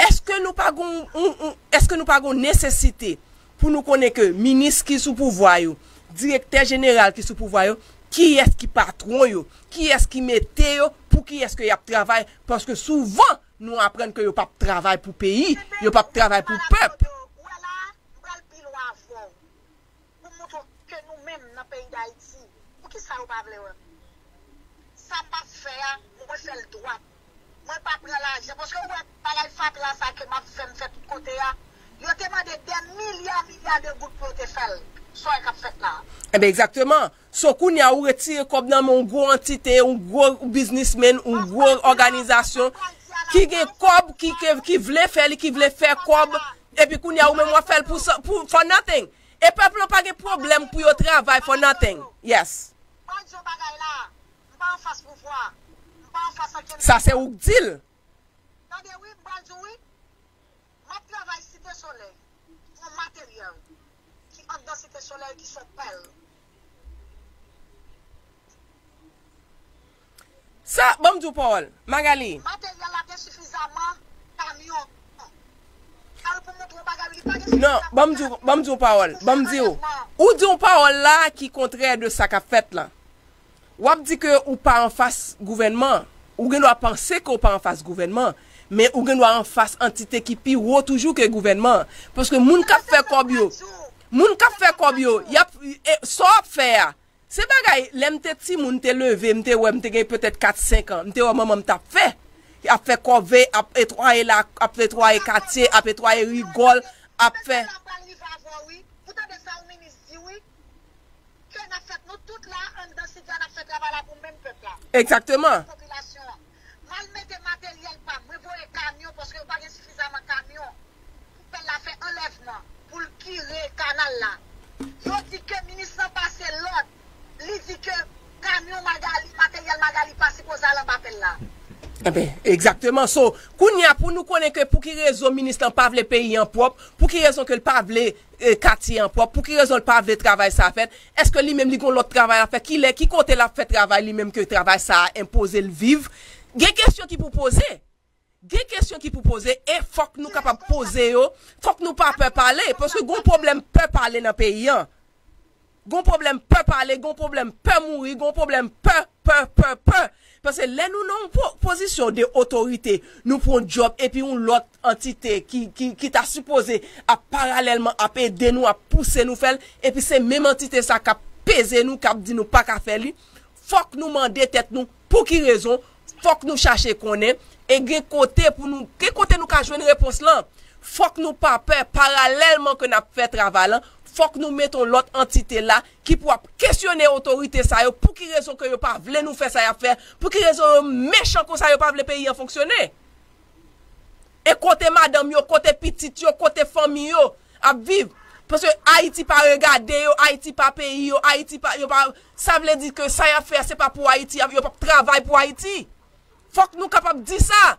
èske nou pa gon, on, on, èske nou pa gon nesesite pou nou konnen ke minis ki sou pouvwa yo, direktè jeneral ki sou pouvwa yo, kiyès ki patwon yo, kiyès ki mete yo, pou kiyès ke y ap travay, paske souvan nou aprann ke yo p ap travay pou peyi, yo p ap travay pou pèp. Ou wè la, m pral pi lwen avè w. Pou m montre w ke nou menm nan peyi Dayiti, poukisa yo pa vle wè m? Sa m ap fè a, mwen fè l dwat. Mwen pa pran lajan. Paske ou wè bagay fatra sa ke m ap fè, m fè tout kote a, yo te mande dè milya, milya de goud pou yo te fè l. Sa w wè k ap fèt la a. Enben, egzakteman. So, kounye a, ou retire kòb nan men yon gwo antite, yon gwo biznismenn, yon gwo òganizasyon ki gen kòb, ki, ki, ki vle fè li, ki vle fè kòb, epi kounye a, ou menm w ap fè l pou, pou, for nothing. E pèp lan pa gen pwoblèm pou yo travay for nothing. Yes. Mwen di yon bagay la, m pa anfas pouvwa, m pa anfas ankenn. Sa se ou k di l. Tande wi, m pral di w wi. M ap travay Site Solèy, yon materyèl ki anndan Site Solèy ki se yon pèl. Sa, ban m di w pawòl, Magali. Materyèl la gen sifizaman kamyon. Al pou montre w bagay li pa gen sifizaman. Non, ban m di w, ban m di w pawòl, ban m di w. Ou di yon pawòl la ki kontrè de sa k ap fèt la. W ap di ke ou pa anfas gouvènman. Ou gen dwa panse ke ou pa anfas gouvènman, men ou gen dwa anfas antite ki pi wo toujou ke gouvènman. Paske moun k ap fè kòb yo, moun k ap fè kòb yo, y ap, e, sa w ap fè a, se bagay, lè m te timoun, m te leve, m te wè, m te gen petèt kat, senk an, m te wè manman m t ap fè. Ap fè kòve, ap netwaye la, ap netwaye katye, ap netwaye rigòl, ap fè. Sa pral rive avè w wi. Ou tande sa yon minis di wi. Ke n ap fèt nou tout la anndan Site a, n ap fè travay la pou menm pèp la. Egzakteman. Popilasyon an. M al mete materyèl pa m, mwen voye kamyon paske yo pa gen sifizaman kamyon pou pèl la fè anlèvman, pou l kire kanal la. Yo di ke minis lan pase lòd, li di ke kamyon Magali, materyèl Magali pa sipoze al anba pèl la. Enben, egzakteman. So, kounye a, pou nou konnen ke pou ki rezon minis lan pa vle peyi an pwòp, pou ki rezon ke l pa vle e, katye an pwòp, pou ki rezon l pa vle travay sa a fèt? Èske li menm li gon lòt travay l ap fè? Kilè, ki kote l ap fè travay li menm ke travay sa a enpoze l viv? Gen kesyon ki pou poze. Gen kesyon ki pou poze e fòk nou kapab poze yo. Fòk nou pa pè pale, paske gon pwoblèm pè pale nan peyi an. Gon pwoblèm pè pale, gon pwoblèm pè mouri, gon pwoblèm pè, pè, pè, pè. Paske lè nou nan yon po-, pozisyon de otorite, nou pran yon djòb epi yon lòt antite ki, ki, ki ta sipoze ap paralèlman ap ede nou, ap pouse nou fè l, epi se menm antite sa k ap peze nou, k ap di nou pa ka fè li, fòk nou mande tèt nou pou ki rezon, fòk nou chache konnen, e gen kote pou nou, gen kote nou ka jwenn repons lan. Fòk nou pa pè, paralèlman ke n ap fè travay lan, fòk nou met yon lòt antite la ki pou ap kesyone otorite sa yo, pou ki rezon ke yo pa vle nou fè sa y ap fè, pou ki rezon yo mechan konsa, yo pa vle peyi an fonksyone. E kote madanm yo, kote pitit yo, kote fanmi yo ap viv? Paske Ayiti pa regade yo, Ayiti pa peyi yo, Ayiti pa, yo pa, sa vle di ke sa y ap fè a, se pa pou Ayiti, yo p ap travay pou Ayiti. Fòk nou kapab di sa.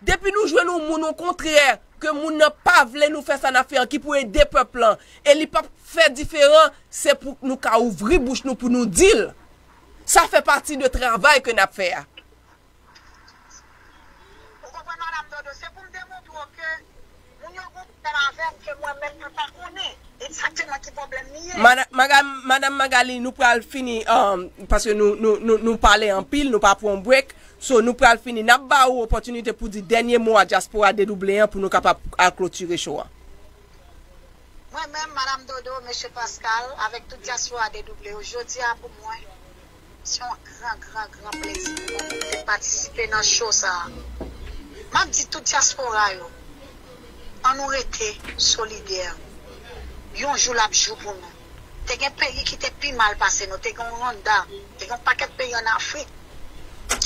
Depi nou jwenn yon moun okontrè, ke moun nan pa vle nou fè sa n ap fè an, ki pou ede pèp lan, e li p ap fè diferan, se pou nou ka ouvri bouch nou pou nou di l. Sa fè pati de travay ke n ap fè a. Ou konprann, Madanm Dodo? Se pou m demontre w ke moun yo gon pwoblèm avè m ke mwen menm mwen pa konnen egzakteman ki pwoblèm li ye. Mada-, Maga-, Madanm Magali, nou pral fini, um, paske nou, nou, nou, nou pale anpil, nou pa pran break. So, nou pral fini. N ap ba ou opòtinite pou di dènye mo a dyaspora dedouble an pou nou kapab al klotire show a. Mwen menm, Madanm Dodo, Mesye Pascal, avèk tout dyaspora dedouble yo, jodi a pou mwen, se yon gran, gran, gran plezi pou mwen pou m te patisipe nan show sa a. M ap di tout dyaspora yo, ann nou rete solidè. Yon jou l ap jou pou nou. Te gen peyi ki te pi mal pase nou, te gen Rwanda, te gen yon pakèt peyi ann Afrik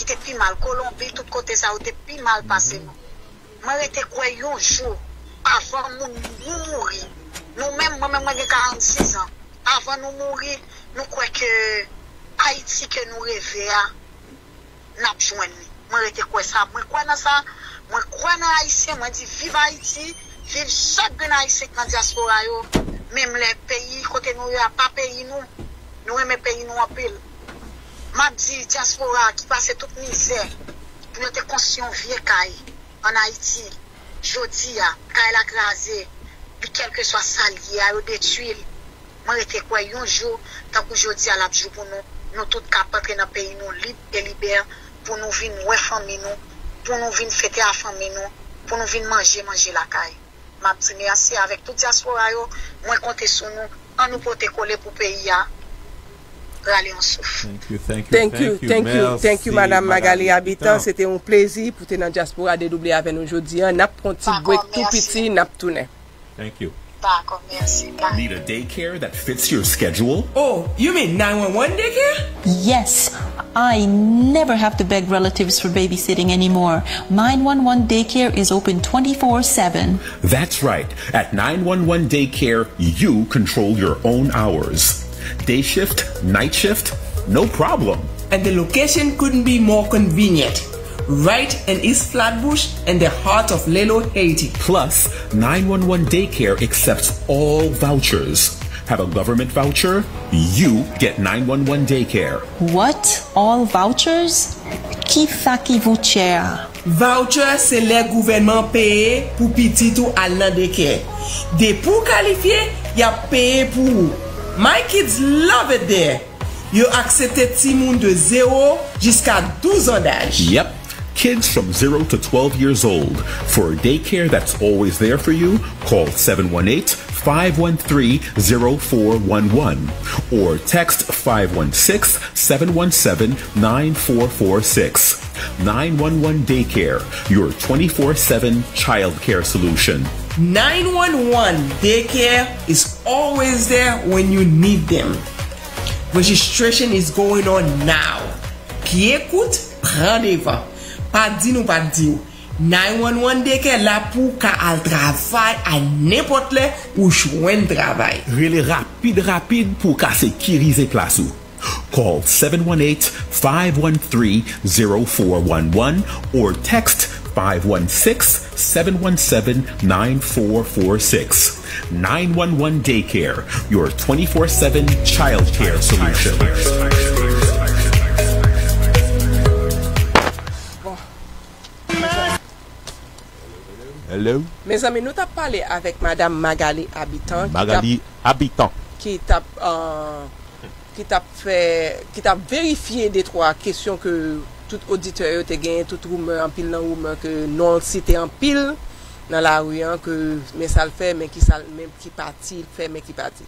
ki te pi mal, Kolonbi, tout kote sa yo te pi mal pase nou. Mwen rete kwè yon jou, avan moun nou mouri, nou menm, mwen menm, mwen gen karannsis an, avan nou mouri, nou kwè ke Ayiti ke nou reve a, n ap jwenn li. Mwen rete kwè sa, mwen kwè nan sa, mwen kwè nan Ayisyen, mwen di viv Ayiti, viv chak grenn Ayisyen k nan dyaspora yo, menm lè peyi kote nou ye a pa peyi nou, nou renmen peyi nou anpil. M ap di dyaspora ki pase tout mizè pou yo te konstwi yon vye kay ann Ayiti. Jodi a, kay la kraze, li kèlkeswa sa l ye a, yo detwi l. Mwen rete kwè yon jou, tankou jodi a, l ap jou pou nou, nou tout kab antre nan peyi nou lib e libè, pou nou vin wè fanmi nou, pou nou vin fete a fanmi nou, pou nou vin manje, manje lakay. M ap di mèsi avèk tout dyaspora yo. Mwen konte sou nou. Ann nou pote kole pou peyi a rale yon souf. Thank you, thank you, thank you, thank you, Madanm Magali Habitant. Se te yon plezi pou te nan dyaspora dedouble avè nou jodi a. N ap pran ti break tou piti, n ap tounen. Thank you. Dakò, mèsi. Bye. Need a daycare that fits your schedule? Oh, you mean nine one one daycare? Yes. I never have to beg relatives for babysitting anymore. nine one one daycare is open twenty-four seven. That's right. At nine one one Daycare, you control your own hours. Day shift, night shift, no problem. And the location couldn't be more convenient. Right in East Flatbush, in the heart of Lelo, Haiti. Plus, nine one one Daycare accepts all vouchers. Have a government voucher? You get nine one one Daycare. What? All vouchers? Kisa ki voucher a? Voucher se lè gouvènman peye pou pitit ou al nan daycare. Depi w kalifye, y ap peye pou ou. My kids love it there. Yo aksepte timoun de zewo jiska douz an daj. Yep. Kids from zero to twelve years old. For a daycare that's always there for you, call seven one eight, five one three, zero four one one or text five one six, seven one seven, nine four four six. nine one one Daycare, your twenty-four seven childcare solution. nine one one Daycare is always there when you need them. Registration is going on now. Pye kout, pran devan. Pa di nou pa t di w. nine one one Daycare la pou w ka al travay a nenpòt lè ou jwenn travay. Rele rapid rapid pou w ka sekirize plas ou. Call seven one eight, five one three, zero four one one or text five one six, seven one seven, nine four four six. nine one one Daycare, your twenty-four seven childcare solution. Hello. Mezanmi, nou t ap pale avèk Madanm Magali Habitant, ki t ap, Magali Habitant, ki t ap, euh, ki t ap fè, ki t ap verifye de twa kesyon ke tout oditè yo te genyen, tout rumè, anpil nan rumè ke non l site anpil nan lari an, ke men sa l fè, men ki sa l, men ki pati l fè, men ki pati.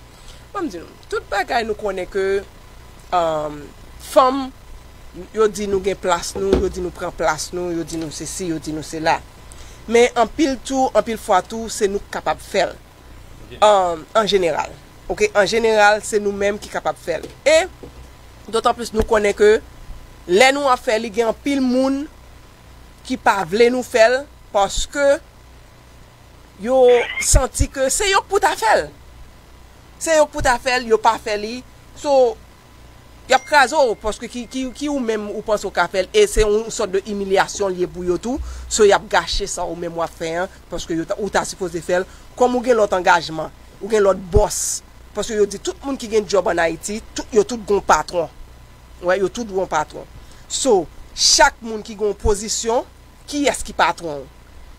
Ban m di nou, tout bagay nou konnen ke, um, fanm, yo di nou gen plas nou, yo di nou pran plas nou, yo di nou sesi, yo di nou sela. Men anpil tou, anpil fwa tou, se nou k kapab fè l. An, an jeneral. Oke, an jeneral, se nou menm ki kapab fè l. E, dotan plis nou konnen ke lè nou ap fè li, gen anpil moun ki pa vle nou fè l paske yo santi ke se yo k pou ta fè l. Se yo k pou ta fè l, yo pa fè li. So, y ap kraze w, paske ki, ki, ki ou menm ou panse w ka fè l, e se yon sòt de imilyasyon l ye pou yo tou. So, y ap gache sa ou menm w ap fè an, paske yo ta, ou ta sipoze fè l. Kòm ou gen lòt angajman, ou gen lòt bòs, paske yo di tout moun ki gen djòb ann Ayiti, tout, yo tout gon patwon. Wè, yo tout gon patwon. So, chak moun ki gon pozisyon, kiyès ki patwon w?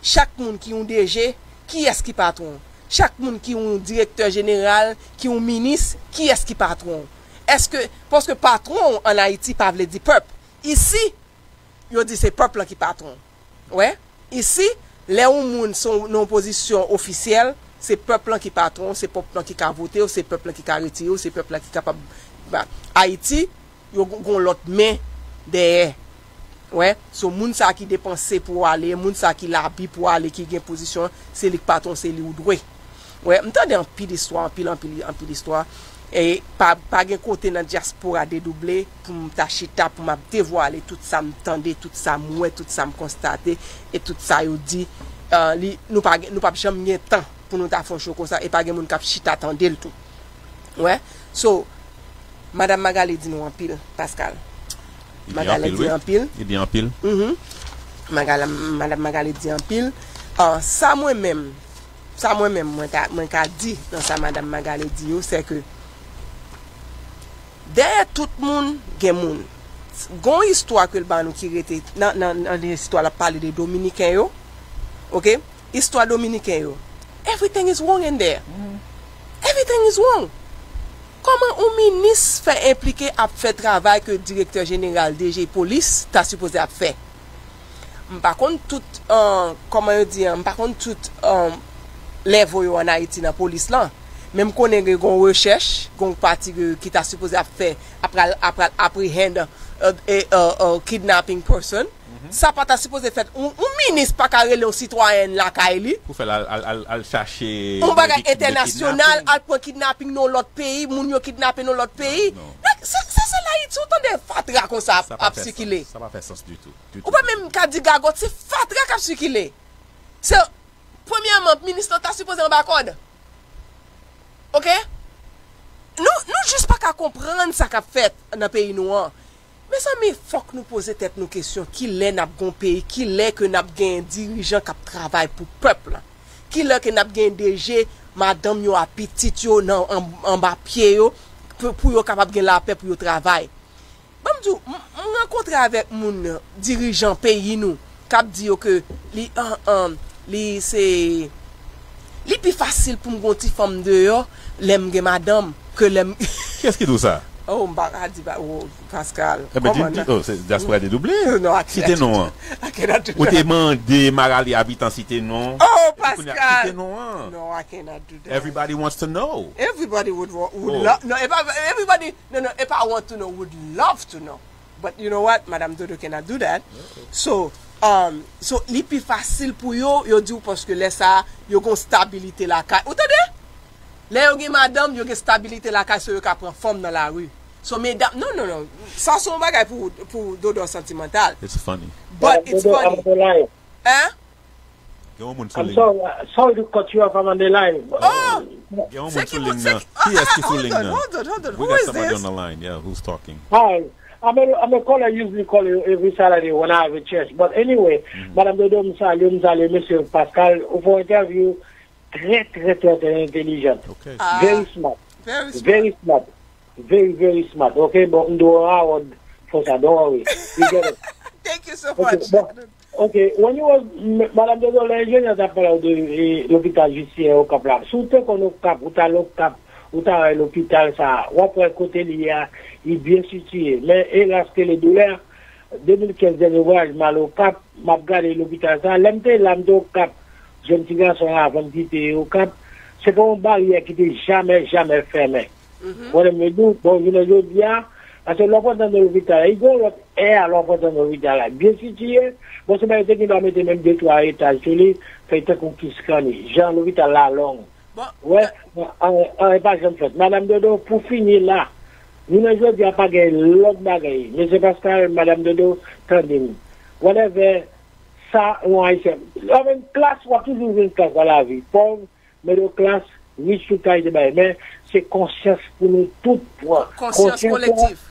Chak moun ki yon D G, kiyès ki patwon w? Chak moun ki yon direktè jeneral, ki yon minis, kiyès ki patwon w? Èske, paske patwon w ann Ayiti pa vle di pèp. Isi, yo di se pèp lan ki patwon. Wè, isi, lè yon moun se yon, nan yon pozisyon ofisyèl, se pèp lan ki patwon w, se pèp lan ki ka vote w, se pèp lan ki ka retire w, se pèp lan ki kapab, ba, Ayiti, yo gon, gon lòt men dèyè. Wè, so moun sa ki depanse pou w ale, moun sa ki labi pou w ale, ki gen pozisyon, se li k patwon, se li ou dwe. Wè, m tande anpil istwa, anpil, anpil, anpil istwa. E pa, pa gen kote nan dyaspora Dedouble pou m ta chita, pou m ap devwale tout sa m tande, tout sa m wè, tout sa m konstate, e tout sa yo di. Ah, li, nou pa gen, nou p ap janm gen tan pou nou ta fè yon show konsa, e pa gen moun k ap chita tande l tou. Wè. So, Madam Magalie di nou anpil, Pascal. Li di Magalie anpil, di wi. Anpil. Li di anpil. Mhm. Magala-, Madam Magalie di anpil. Ah, sa mwen menm, sa mwen menm, mwen ta, mwen ka di nan sa Madam Magalie di yo, se ke dèyè tout moun, gen moun. Gon istwa ke l ba nou ki rete nan, nan, nan istwa l ap pale de Dominiken yo. Oke? Istwa Dominiken yo. Everything is wrong in there. Everything is wrong. Kòman yon minis fè enplike ap fè travay ke direktè jeneral D G polis ta sipoze ap fè? M pa konn tout, eh, kòman yo di an, m pa konn tout, eh, level yo ann Ayiti nan polis lan. Men m konnen gen yon rechèch, gen yon pati ke, ki ta sipoze ap fè, ap pral, ap pral apprehend, eh, eh, eh, eh, kidnapping person. Sa pa ta sipoze fèt. Yon, yon minis pa ka rele yon sitwayen lakay li. Pou fè l al, al, al, al chache yon bagay entènasyonal, al pran kidnaping nan yon lòt peyi, moun yo kidnape nan yon lòt peyi. Non. Nèg, se, se, se Ayiti, ou tande fatra konsa ap, ap sikile. Sa pa fè sans ditou. Ou pa menm ka di gagòt, se fatra k ap sikile. Se, premyèman, minis lan ta sipoze anba kòd. Oke? Nou, nou jis pa ka konprann sa k ap fèt nan peyi nou an. Mezanmi, fòk nou poze tèt nou kesyon, kilè n ap gon peyi, kilè ke n ap gen dirijan k ap travay pou pèp la? Kilè ke n ap gen D G, madanm yo a pitit yo nan, an, anba pye yo, pou, pou yo kapab gen lapè pou yo travay? Ban m di w, m, m rankontre avèk moun, dirijan peyi nou, k ap di yo ke li, an, an, li se, li pi fasil pou m gon ti fanm deyò lè m gen madanm ke lè m Kiyès ki di w sa? Oh, m pa ka di, oh, Pascal. Ebyen, di, oh, se dyaspora Dedouble. No, I cannot do that. Site non an. I cannot do that. Ou te mande Magalie Habitant site non. Oh, Pascal. Site non an. No, I cannot do that. Everybody wants to know. Everybody would, wa- would love. No, if I, everybody, no, no, if I want to know, would love to know. But you know what? Madam Dodo cannot do that. So, um, so, li pi fasil pou yo, yo di w paske lè sa, yo gon stabilite lakay. Ou tande? Lè yo gen madanm, yo gen stabilite lakay, so yo ka pran fanm nan lari. So, medam, non, non, non. Sa se yon bagay pou, pou Dodo santimantal. It's funny. But it's funny. Dodo, I'm on the line. Hein? Gen yon moun sou liy nan. I'm sorry, uh, sorry to cut you off, I'm on the line. Oh! Gen yon moun sou liy nan. Kiyès ki sou liy nan? Hold on, hold on, hold on. Who is this? We got somebody on the line, yeah, who's talking. Hi, I'm a, I'm a caller, usually call you every Saturday when I have a chance. But anyway, Madam Dodo, m salye, m salye Mesye Pascal. Ou fè yon entèvyou trè, trè, trè, trè entèlijan. Ok. Very smart. Very smart. Very smart. Very, very smart. Ok, bon, m dwe award for sa, don't worry. You get it. Thank you so much. Ok, when you was, m- Madam Dodo, lè enjenyè ta pale w de e, lopital jistisyen Okap la. Si w te konn Okap, ou ta al Okap, ou ta wè lopital sa, w ap wè kote li ye a, li byen sitiye. Men elas ke le doulè, de mil kenz dènye vwayaj m al Okap, m ap gade lopital sa. Lè m te la, m te Okap, jèn ti gason an avan m kite Okap, se te yon baryè ki te jamè, jamè fèmen. Ou konprann m di w, bon, jounen jodi a, paske lè w pran tan nan lopital la, li gen yon lòt è a lè w pran tan nan lopital la. Byen sitiye, bon, se bagay yo te gen dwa mete menm de twa etaj sou li, fè l tankou Kiskani, jan lopital la long. Bon, wè, anyen pa janm fèt. Madam Dodo, pou fini la, jounen jodi a pa gen lòt bagay. Mesye Pascal, Madam Dodo, tande m. Whatever, sa, yon Ayisyen. Anfen, klas, w ap toujou jwenn klas nan lavi. Pòv, middle class, Wi, sou kay de bagay, men se konsyans pou nou tout pran. Konsyans kolektif.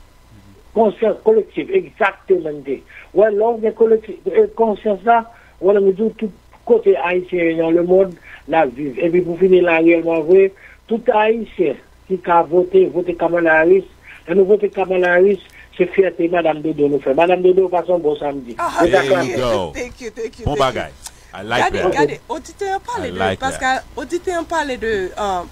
Konsyans kolektif, egzakteman. Wè, lè w gen kolektif, e, konsyans la, wè, lè m di w tout kote Ayisyen yo nan lemonn, n ap viv. Epi pou fini la, reyèlman vre, tout Ayisyen ki ka vote, vote Kamala Harris. Lè nou vote Kamala Harris, se fyète Madam Dodo nou fè. Madam Dodo, pase yon bon samdi. There you go. Bon bagay. I like that. Gade, oditè an pale de, paske oditè an pale de,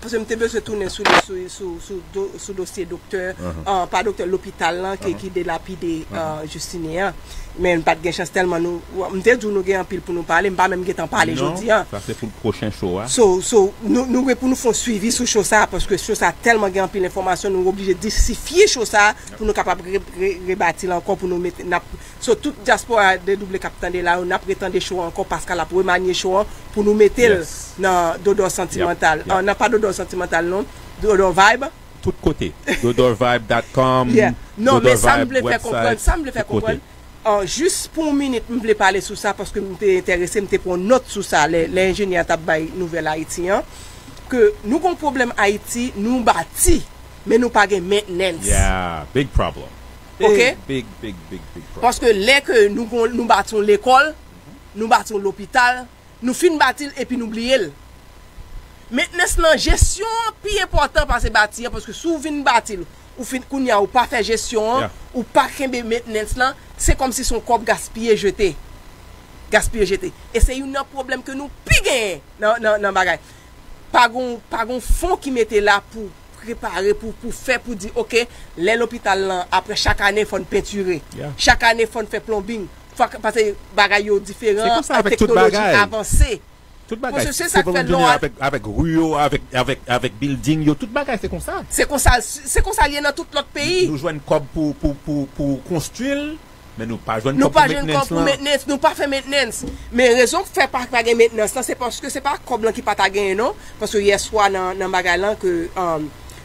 paske m te bezwen tounen sou sou sou sou dosye doktè, pa doktè, lopital lan ki ki delapide Justine an. Men m pa t gen chans tèlman nou, m te di w nou gen anpil pou nou pale, m pa menm gentan pale jodi an. Sa se pou pwochen show a. So, so, nou, nou gen pou nou fè yon swivi sou show sa, paske show sa tèlman gen anpil enfòmasyon, nou oblije disifye show sa pou nou kapab re, re, rebati l ankò, pou nou mete, n ap So, tout dyaspora Dedouble k ap tande la yo, n ap retande show an ankò, Pascal ap remanye show an pou nou mete l nan Dodò Santimantal. Nan, pa Dodò Santimantal non, Dodò Vibe. Tout kote. Dodò Vibe dot com. Yeah. Non, men sa m vle fè konprann, sa m vle fè konprann, jis pou yon minit, m vle pale sou sa, paske m te enterese, m te pran nòt sou sa, lè, lè enjenyè a t ap bay nouvèl Ayiti an, ke nou gen yon pwoblèm Ayiti, nou bati, men nou pa gen maintenance. Yeah, big problem. Ok. Big, big, big, big problem. Paske lè ke nou gon, nou bati yon lekòl, nou bati yon lopital, nou fin bati l epi nou bliye l. Maintenance lan, jesyon an pi enpòtan pase bati an, paske si w vin bati l, ou fin, kounye a ou pa fè jesyon an, ou pa kenbe maintenance lan, se kòmsi se yon kòb gaspiye jete. Gaspiye jete. E se youn nan pwoblèm ke nou pi genyen nan, nan, nan bagay. Pa gon, pa gon fon ki mete la pou prepare, pou, pou fè, pou di, ok, lè lopital lan, apre chak ane, fò n pentire. Chak ane, fò n fè plonbing. Fò, paske bagay yo diferan, teknoloji avanse. Tout bagay, se volonte avèk, avèk ri yo, avèk, avèk, avèk bilding yo, tout bagay se konsa. Se konsa, se konsa l ye nan tout lòt peyi. Nou jwenn kòb pou, pou, pou, pou konstwi l, Men nou pa jwenn kòb pou maintenance lan. Nou pa jwenn kòb pou maintenance, nou pa fè maintenance. Men rezon k fè pa, pa gen maintenance lan, se paske se pa kòb lan ki pa ta genyen non. Paske yèswa nan, nan bagay lan ke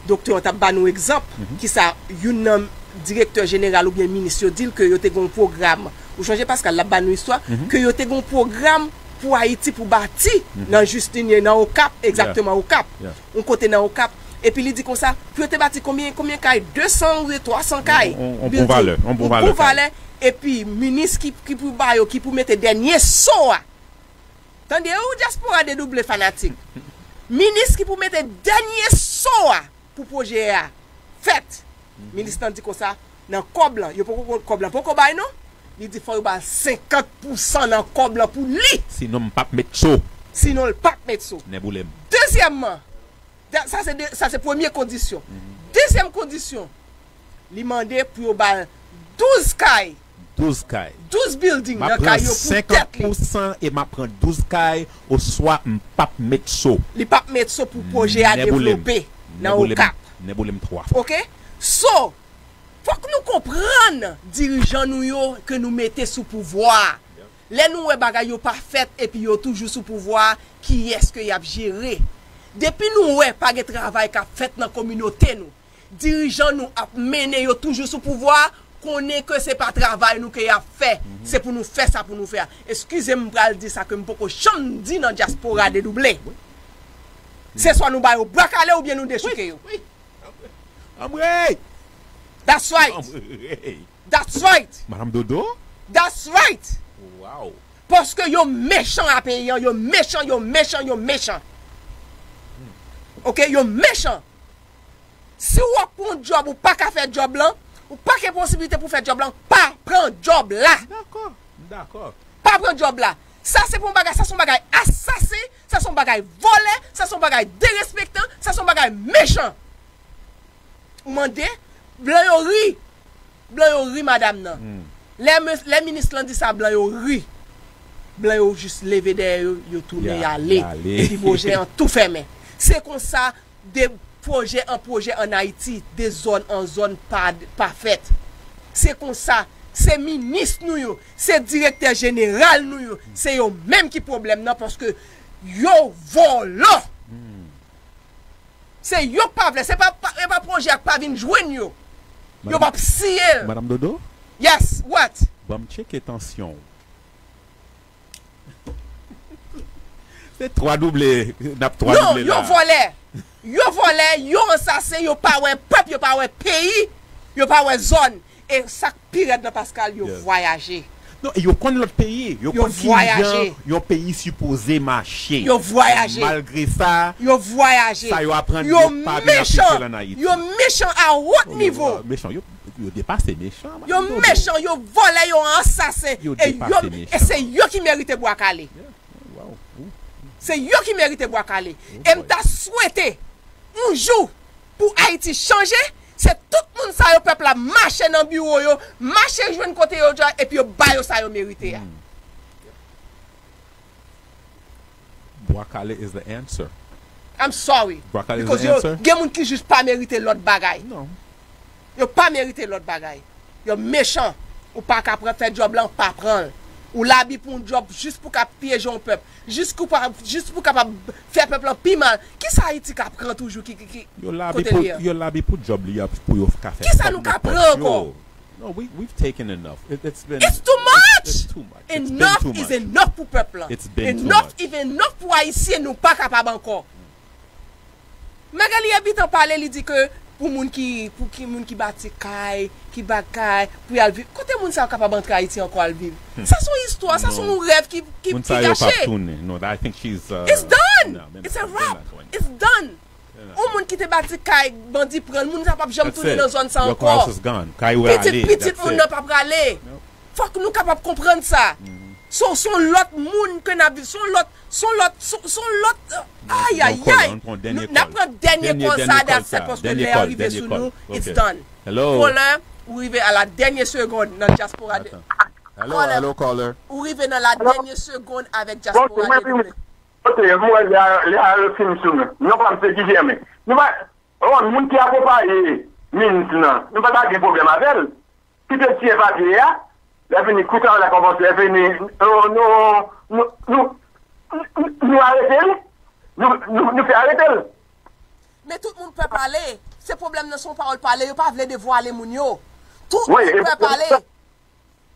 doktè an t ap ba nou egzanp, kisa youn nan direktè jeneral oubyen minis yo di l ke yo te gen yon pwogram. Ou chonje Pascal, l ap ba nou istwa, ke yo te gen yon pwogram pou Ayiti, pou bati nan Jistinye, nan Okap, egzakteman Okap. Yon kote nan Okap. Epi li di konsa, pou yo te bati konbyen, konbyen kay? De san oubyen twa san kay. Yon bon valè, yon bon valè kay. Epi minis ki, ki pou ba yo, ki pou mete dènye so a. Tande wi dyaspora Dedouble fanatik. Minis ki pou mete dènye so a pou pwojè a fèt. Minis lan di konsa, nan kòb lan, yo poko, kòb lan poko bay non. Li di fò yo ba l senkant pousan nan kòb lan pou li. Sinon m p ap met so. Sinon l p ap met so. Nèboule m. Dezyèmman, sa se, sa se premye kondisyon. Dezyèm kondisyon, li mande pou yo ba l douz kay. Douz kay. Douz bilding nan kay yo pou tèt li. M ap pran senkant pousan e m ap pran douz kay, oswa m p ap met so. Li p ap met so pou pwojè a devlope nan Okap. Nèboule m twa fwa. Ok? So, fòk nou konprann dirijan nou yo ke nou mete sou pouvwa a. Lè nou wè bagay yo pa fèt epi yo toujou sou pouvwa a, kiyès ke y ap jere? Depi nou wè pa gen travay k ap fèt nan kominote nou, dirijan nou ap mennen yo toujou sou pouvwa a, konnen ke se pa travay nou ke y ap fè, se pou nou fè sa pou nou fè a. Eskize m, m pral di sa ke m poko janm di nan dyaspora Dedouble. Se swa nou ba yo bwa kale oubyen nou dechouke yo. Anmwey! That's right! Anmwey! That's right! Madam Dodo? That's right! Wow! Paske yo mechan a peyi an, yo mechan, yo mechan, yo mechan. Ok, yo mechan. Si w ap pran yon djòb, ou pa ka fè djòb lan, ou pa gen posiblite pou fè djòb lan, pa pran djòb la. M dakò, m dakò. Pa pran djòb la. Sa se pa yon bagay, sa se yon bagay asasen, sa se yon bagay vòlè, sa se yon bagay derespektan, sa se yon bagay mechan. Ou mande, blan yo ri. Blan yo ri madanm nan. Lè, lè minis lan di sa, blan yo ri. Blan yo jis leve dèyè yo, yo tounen y ale. Epi pwojè an tou fèmen. Se konsa de pwojè an pwojè ann Ayiti, de zòn an zòn pa, pa fèt. Se konsa, se minis nou yo, se direktè jeneral nou yo, se yo menm ki pwoblèm nan paske yo vòlò. Se yo k pa vle, se pa, pa, e pa pwojè a k pa vin jwenn yo. Yo p ap siyen l. Madam Dodo? Yes, what? Ban m tcheke tansyon w. Se twa double, n ap twa double la. Non, yo vòlè. Yo vòlè, yo ansasen, yo pa wè pèp, yo pa wè peyi, yo pa wè zòn. E sa k pi rèd nan, Pascal, yo vwayaje. Non, e yo konn lòt peyi. Yo konn ki jan yon peyi sipoze mache. Yo vwayaje. Malgre sa, yo vwayaje. Sa yo aprann yo pa vin aplike l ann Ayiti. Yo mechan a wot nivo. Yo mechan, yo, yo depase mechan. Yo mechan, yo vòlè, yo ansasen. Yo depase mechan. E se yo ki merite bwa kale. Se yo ki merite bwa kale. E m ta swete yon jou pou Ayiti chanje, se tout moun sa yo pèp la mache nan biwo yo, mache jwenn kote yo djòy, epi yo ba yo sa yo merite a. Bwa kale is the answer. I'm sorry. Bwa kale is the answer. Because yo, gen moun ki jis pa merite lòt bagay. Non. Yo pa merite lòt bagay. Yo mechan. Ou pa ka pran, fè djòb lan, pa pran l. Ou labi pou yon djòb jis pou ka pyeje yon pèp. Jis pou pa, jis pou kapab fè pèp lan pi mal. Kisa Ayiti ka pran toujou ki, ki, ki kote li an? Yo labi pou djòb li a pou yo ka fè kòb nan pòch yo. Kisa nou ka pran ankò? No, we, we've taken enough. It, it's been, it's too much. It's too much. Enough is enough pou pèp lan. It's been too much. Enough is enough pou Ayisyen, nou pa kapab ankò. Magalie Habitant pale, li di ke pou moun ki, pou ki moun ki bati kay, ki ba kay, pou y al viv. Kote moun sa yo kapab antre Ayiti ankò al viv? Sa se yon istwa, sa se yon rèv ki, ki, ki kache. Moun sa yo p ap tounen. No, I think she's, uh, it's done. It's a wrap. It's done. Yon moun ki te bati kay, bandi pran l, moun sa p ap janm tounen nan zòn sa ankò. Pitit, pitit moun nan p ap rale. Fòk nou kapab konprann sa. Se, se yon lòt moun ke n ap viv, se yon lòt, se yon lòt, se, se yon lòt, ayayay. N ap pran dènye kòl sa, that's it, paske lè a rive sou nou, it's done. Caller, ou rive a la dènye segonn nan dyaspora de. Hello, hello, caller. Ou rive nan la dènye segonn avèk dyaspora de. Kote, m wè lè a, lè a yo fin sou nou. Non pa m se ki jèmen. Nou pa, oh, moun ki akonpaye minis lan, nou pa ta gen pwoblèm avè l. Ki te siyen papye a, lè fini, kou travay la kòmanse, lè fini, nou, nou, nou, nou, nou, nou arete l. Nou, nou, nou fè arete l. Men tout moun pè pale. Se pwoblèm nan, se yon pawòl pale. Yo pa vle devwale moun yo. Tout moun pè pale.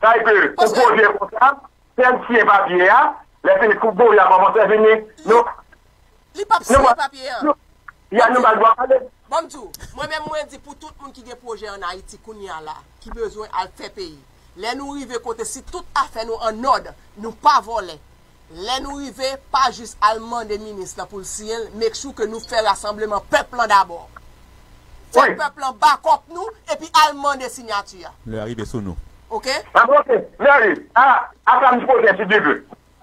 Sa e ke ou poze konsa, sèl siyen papye a, lè fini kou gori a kòmanse fini, nou, li p ap siyen papye a. Ya nou ba l dwa pale. Ban m di w, mwen menm mwen di pou tout moun ki gen pwojè ann Ayiti kounye a la, ki bezwen al fè peyi. Lè nou rive kote, si tout afè nou an nòd, nou pa vòlè. Lè nou rive, pa jis al mande minis lan pou l siyen l, make sure ke nou fè rasanbleman pèp lan dabò. Fè pèp lan bakòp nou, epi al mande siyati a. Lè a rive sou nou. Oke? Ah, oke. Mèsi. A, a samdi pwochen, si Dye vle.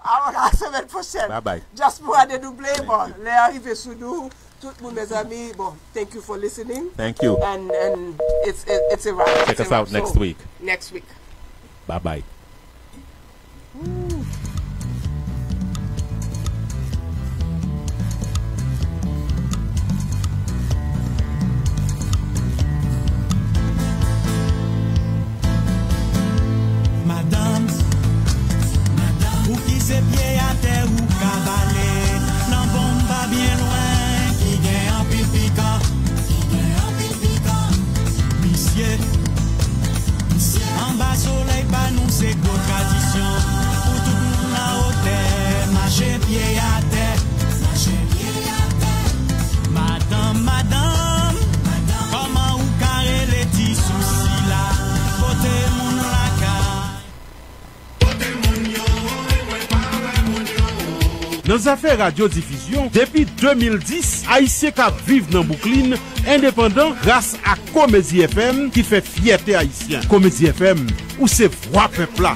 A, a semèn pwochèn. Bye bye. Dyaspora Dedouble, bon, lè a rive sou nou. Tout moun, mezanmi, bon, thank you for listening. Thank you. And, and it's, it, it's a wrap. Check us out next week. Next week. Bye bye. Madanm, madanm, ou ki se pye atè ou ka bale, nan bonm pa byen lwen ki gen anpil pikan. Misye, anba solèy pa nou se gwo tradisyon. Pou tout moun nan wotè, mache pye atè. Madanm, madanm, kòman ou ka rele ti sousi la? Pote moun lakay. Nan zafè radyo difizyon, depi de mil dis, Ayisyen k ap viv nan Bouklin endepandan gras a Komedi F M ki fè fyète ayisyen. Komedi F M, ou se vwa pèp la.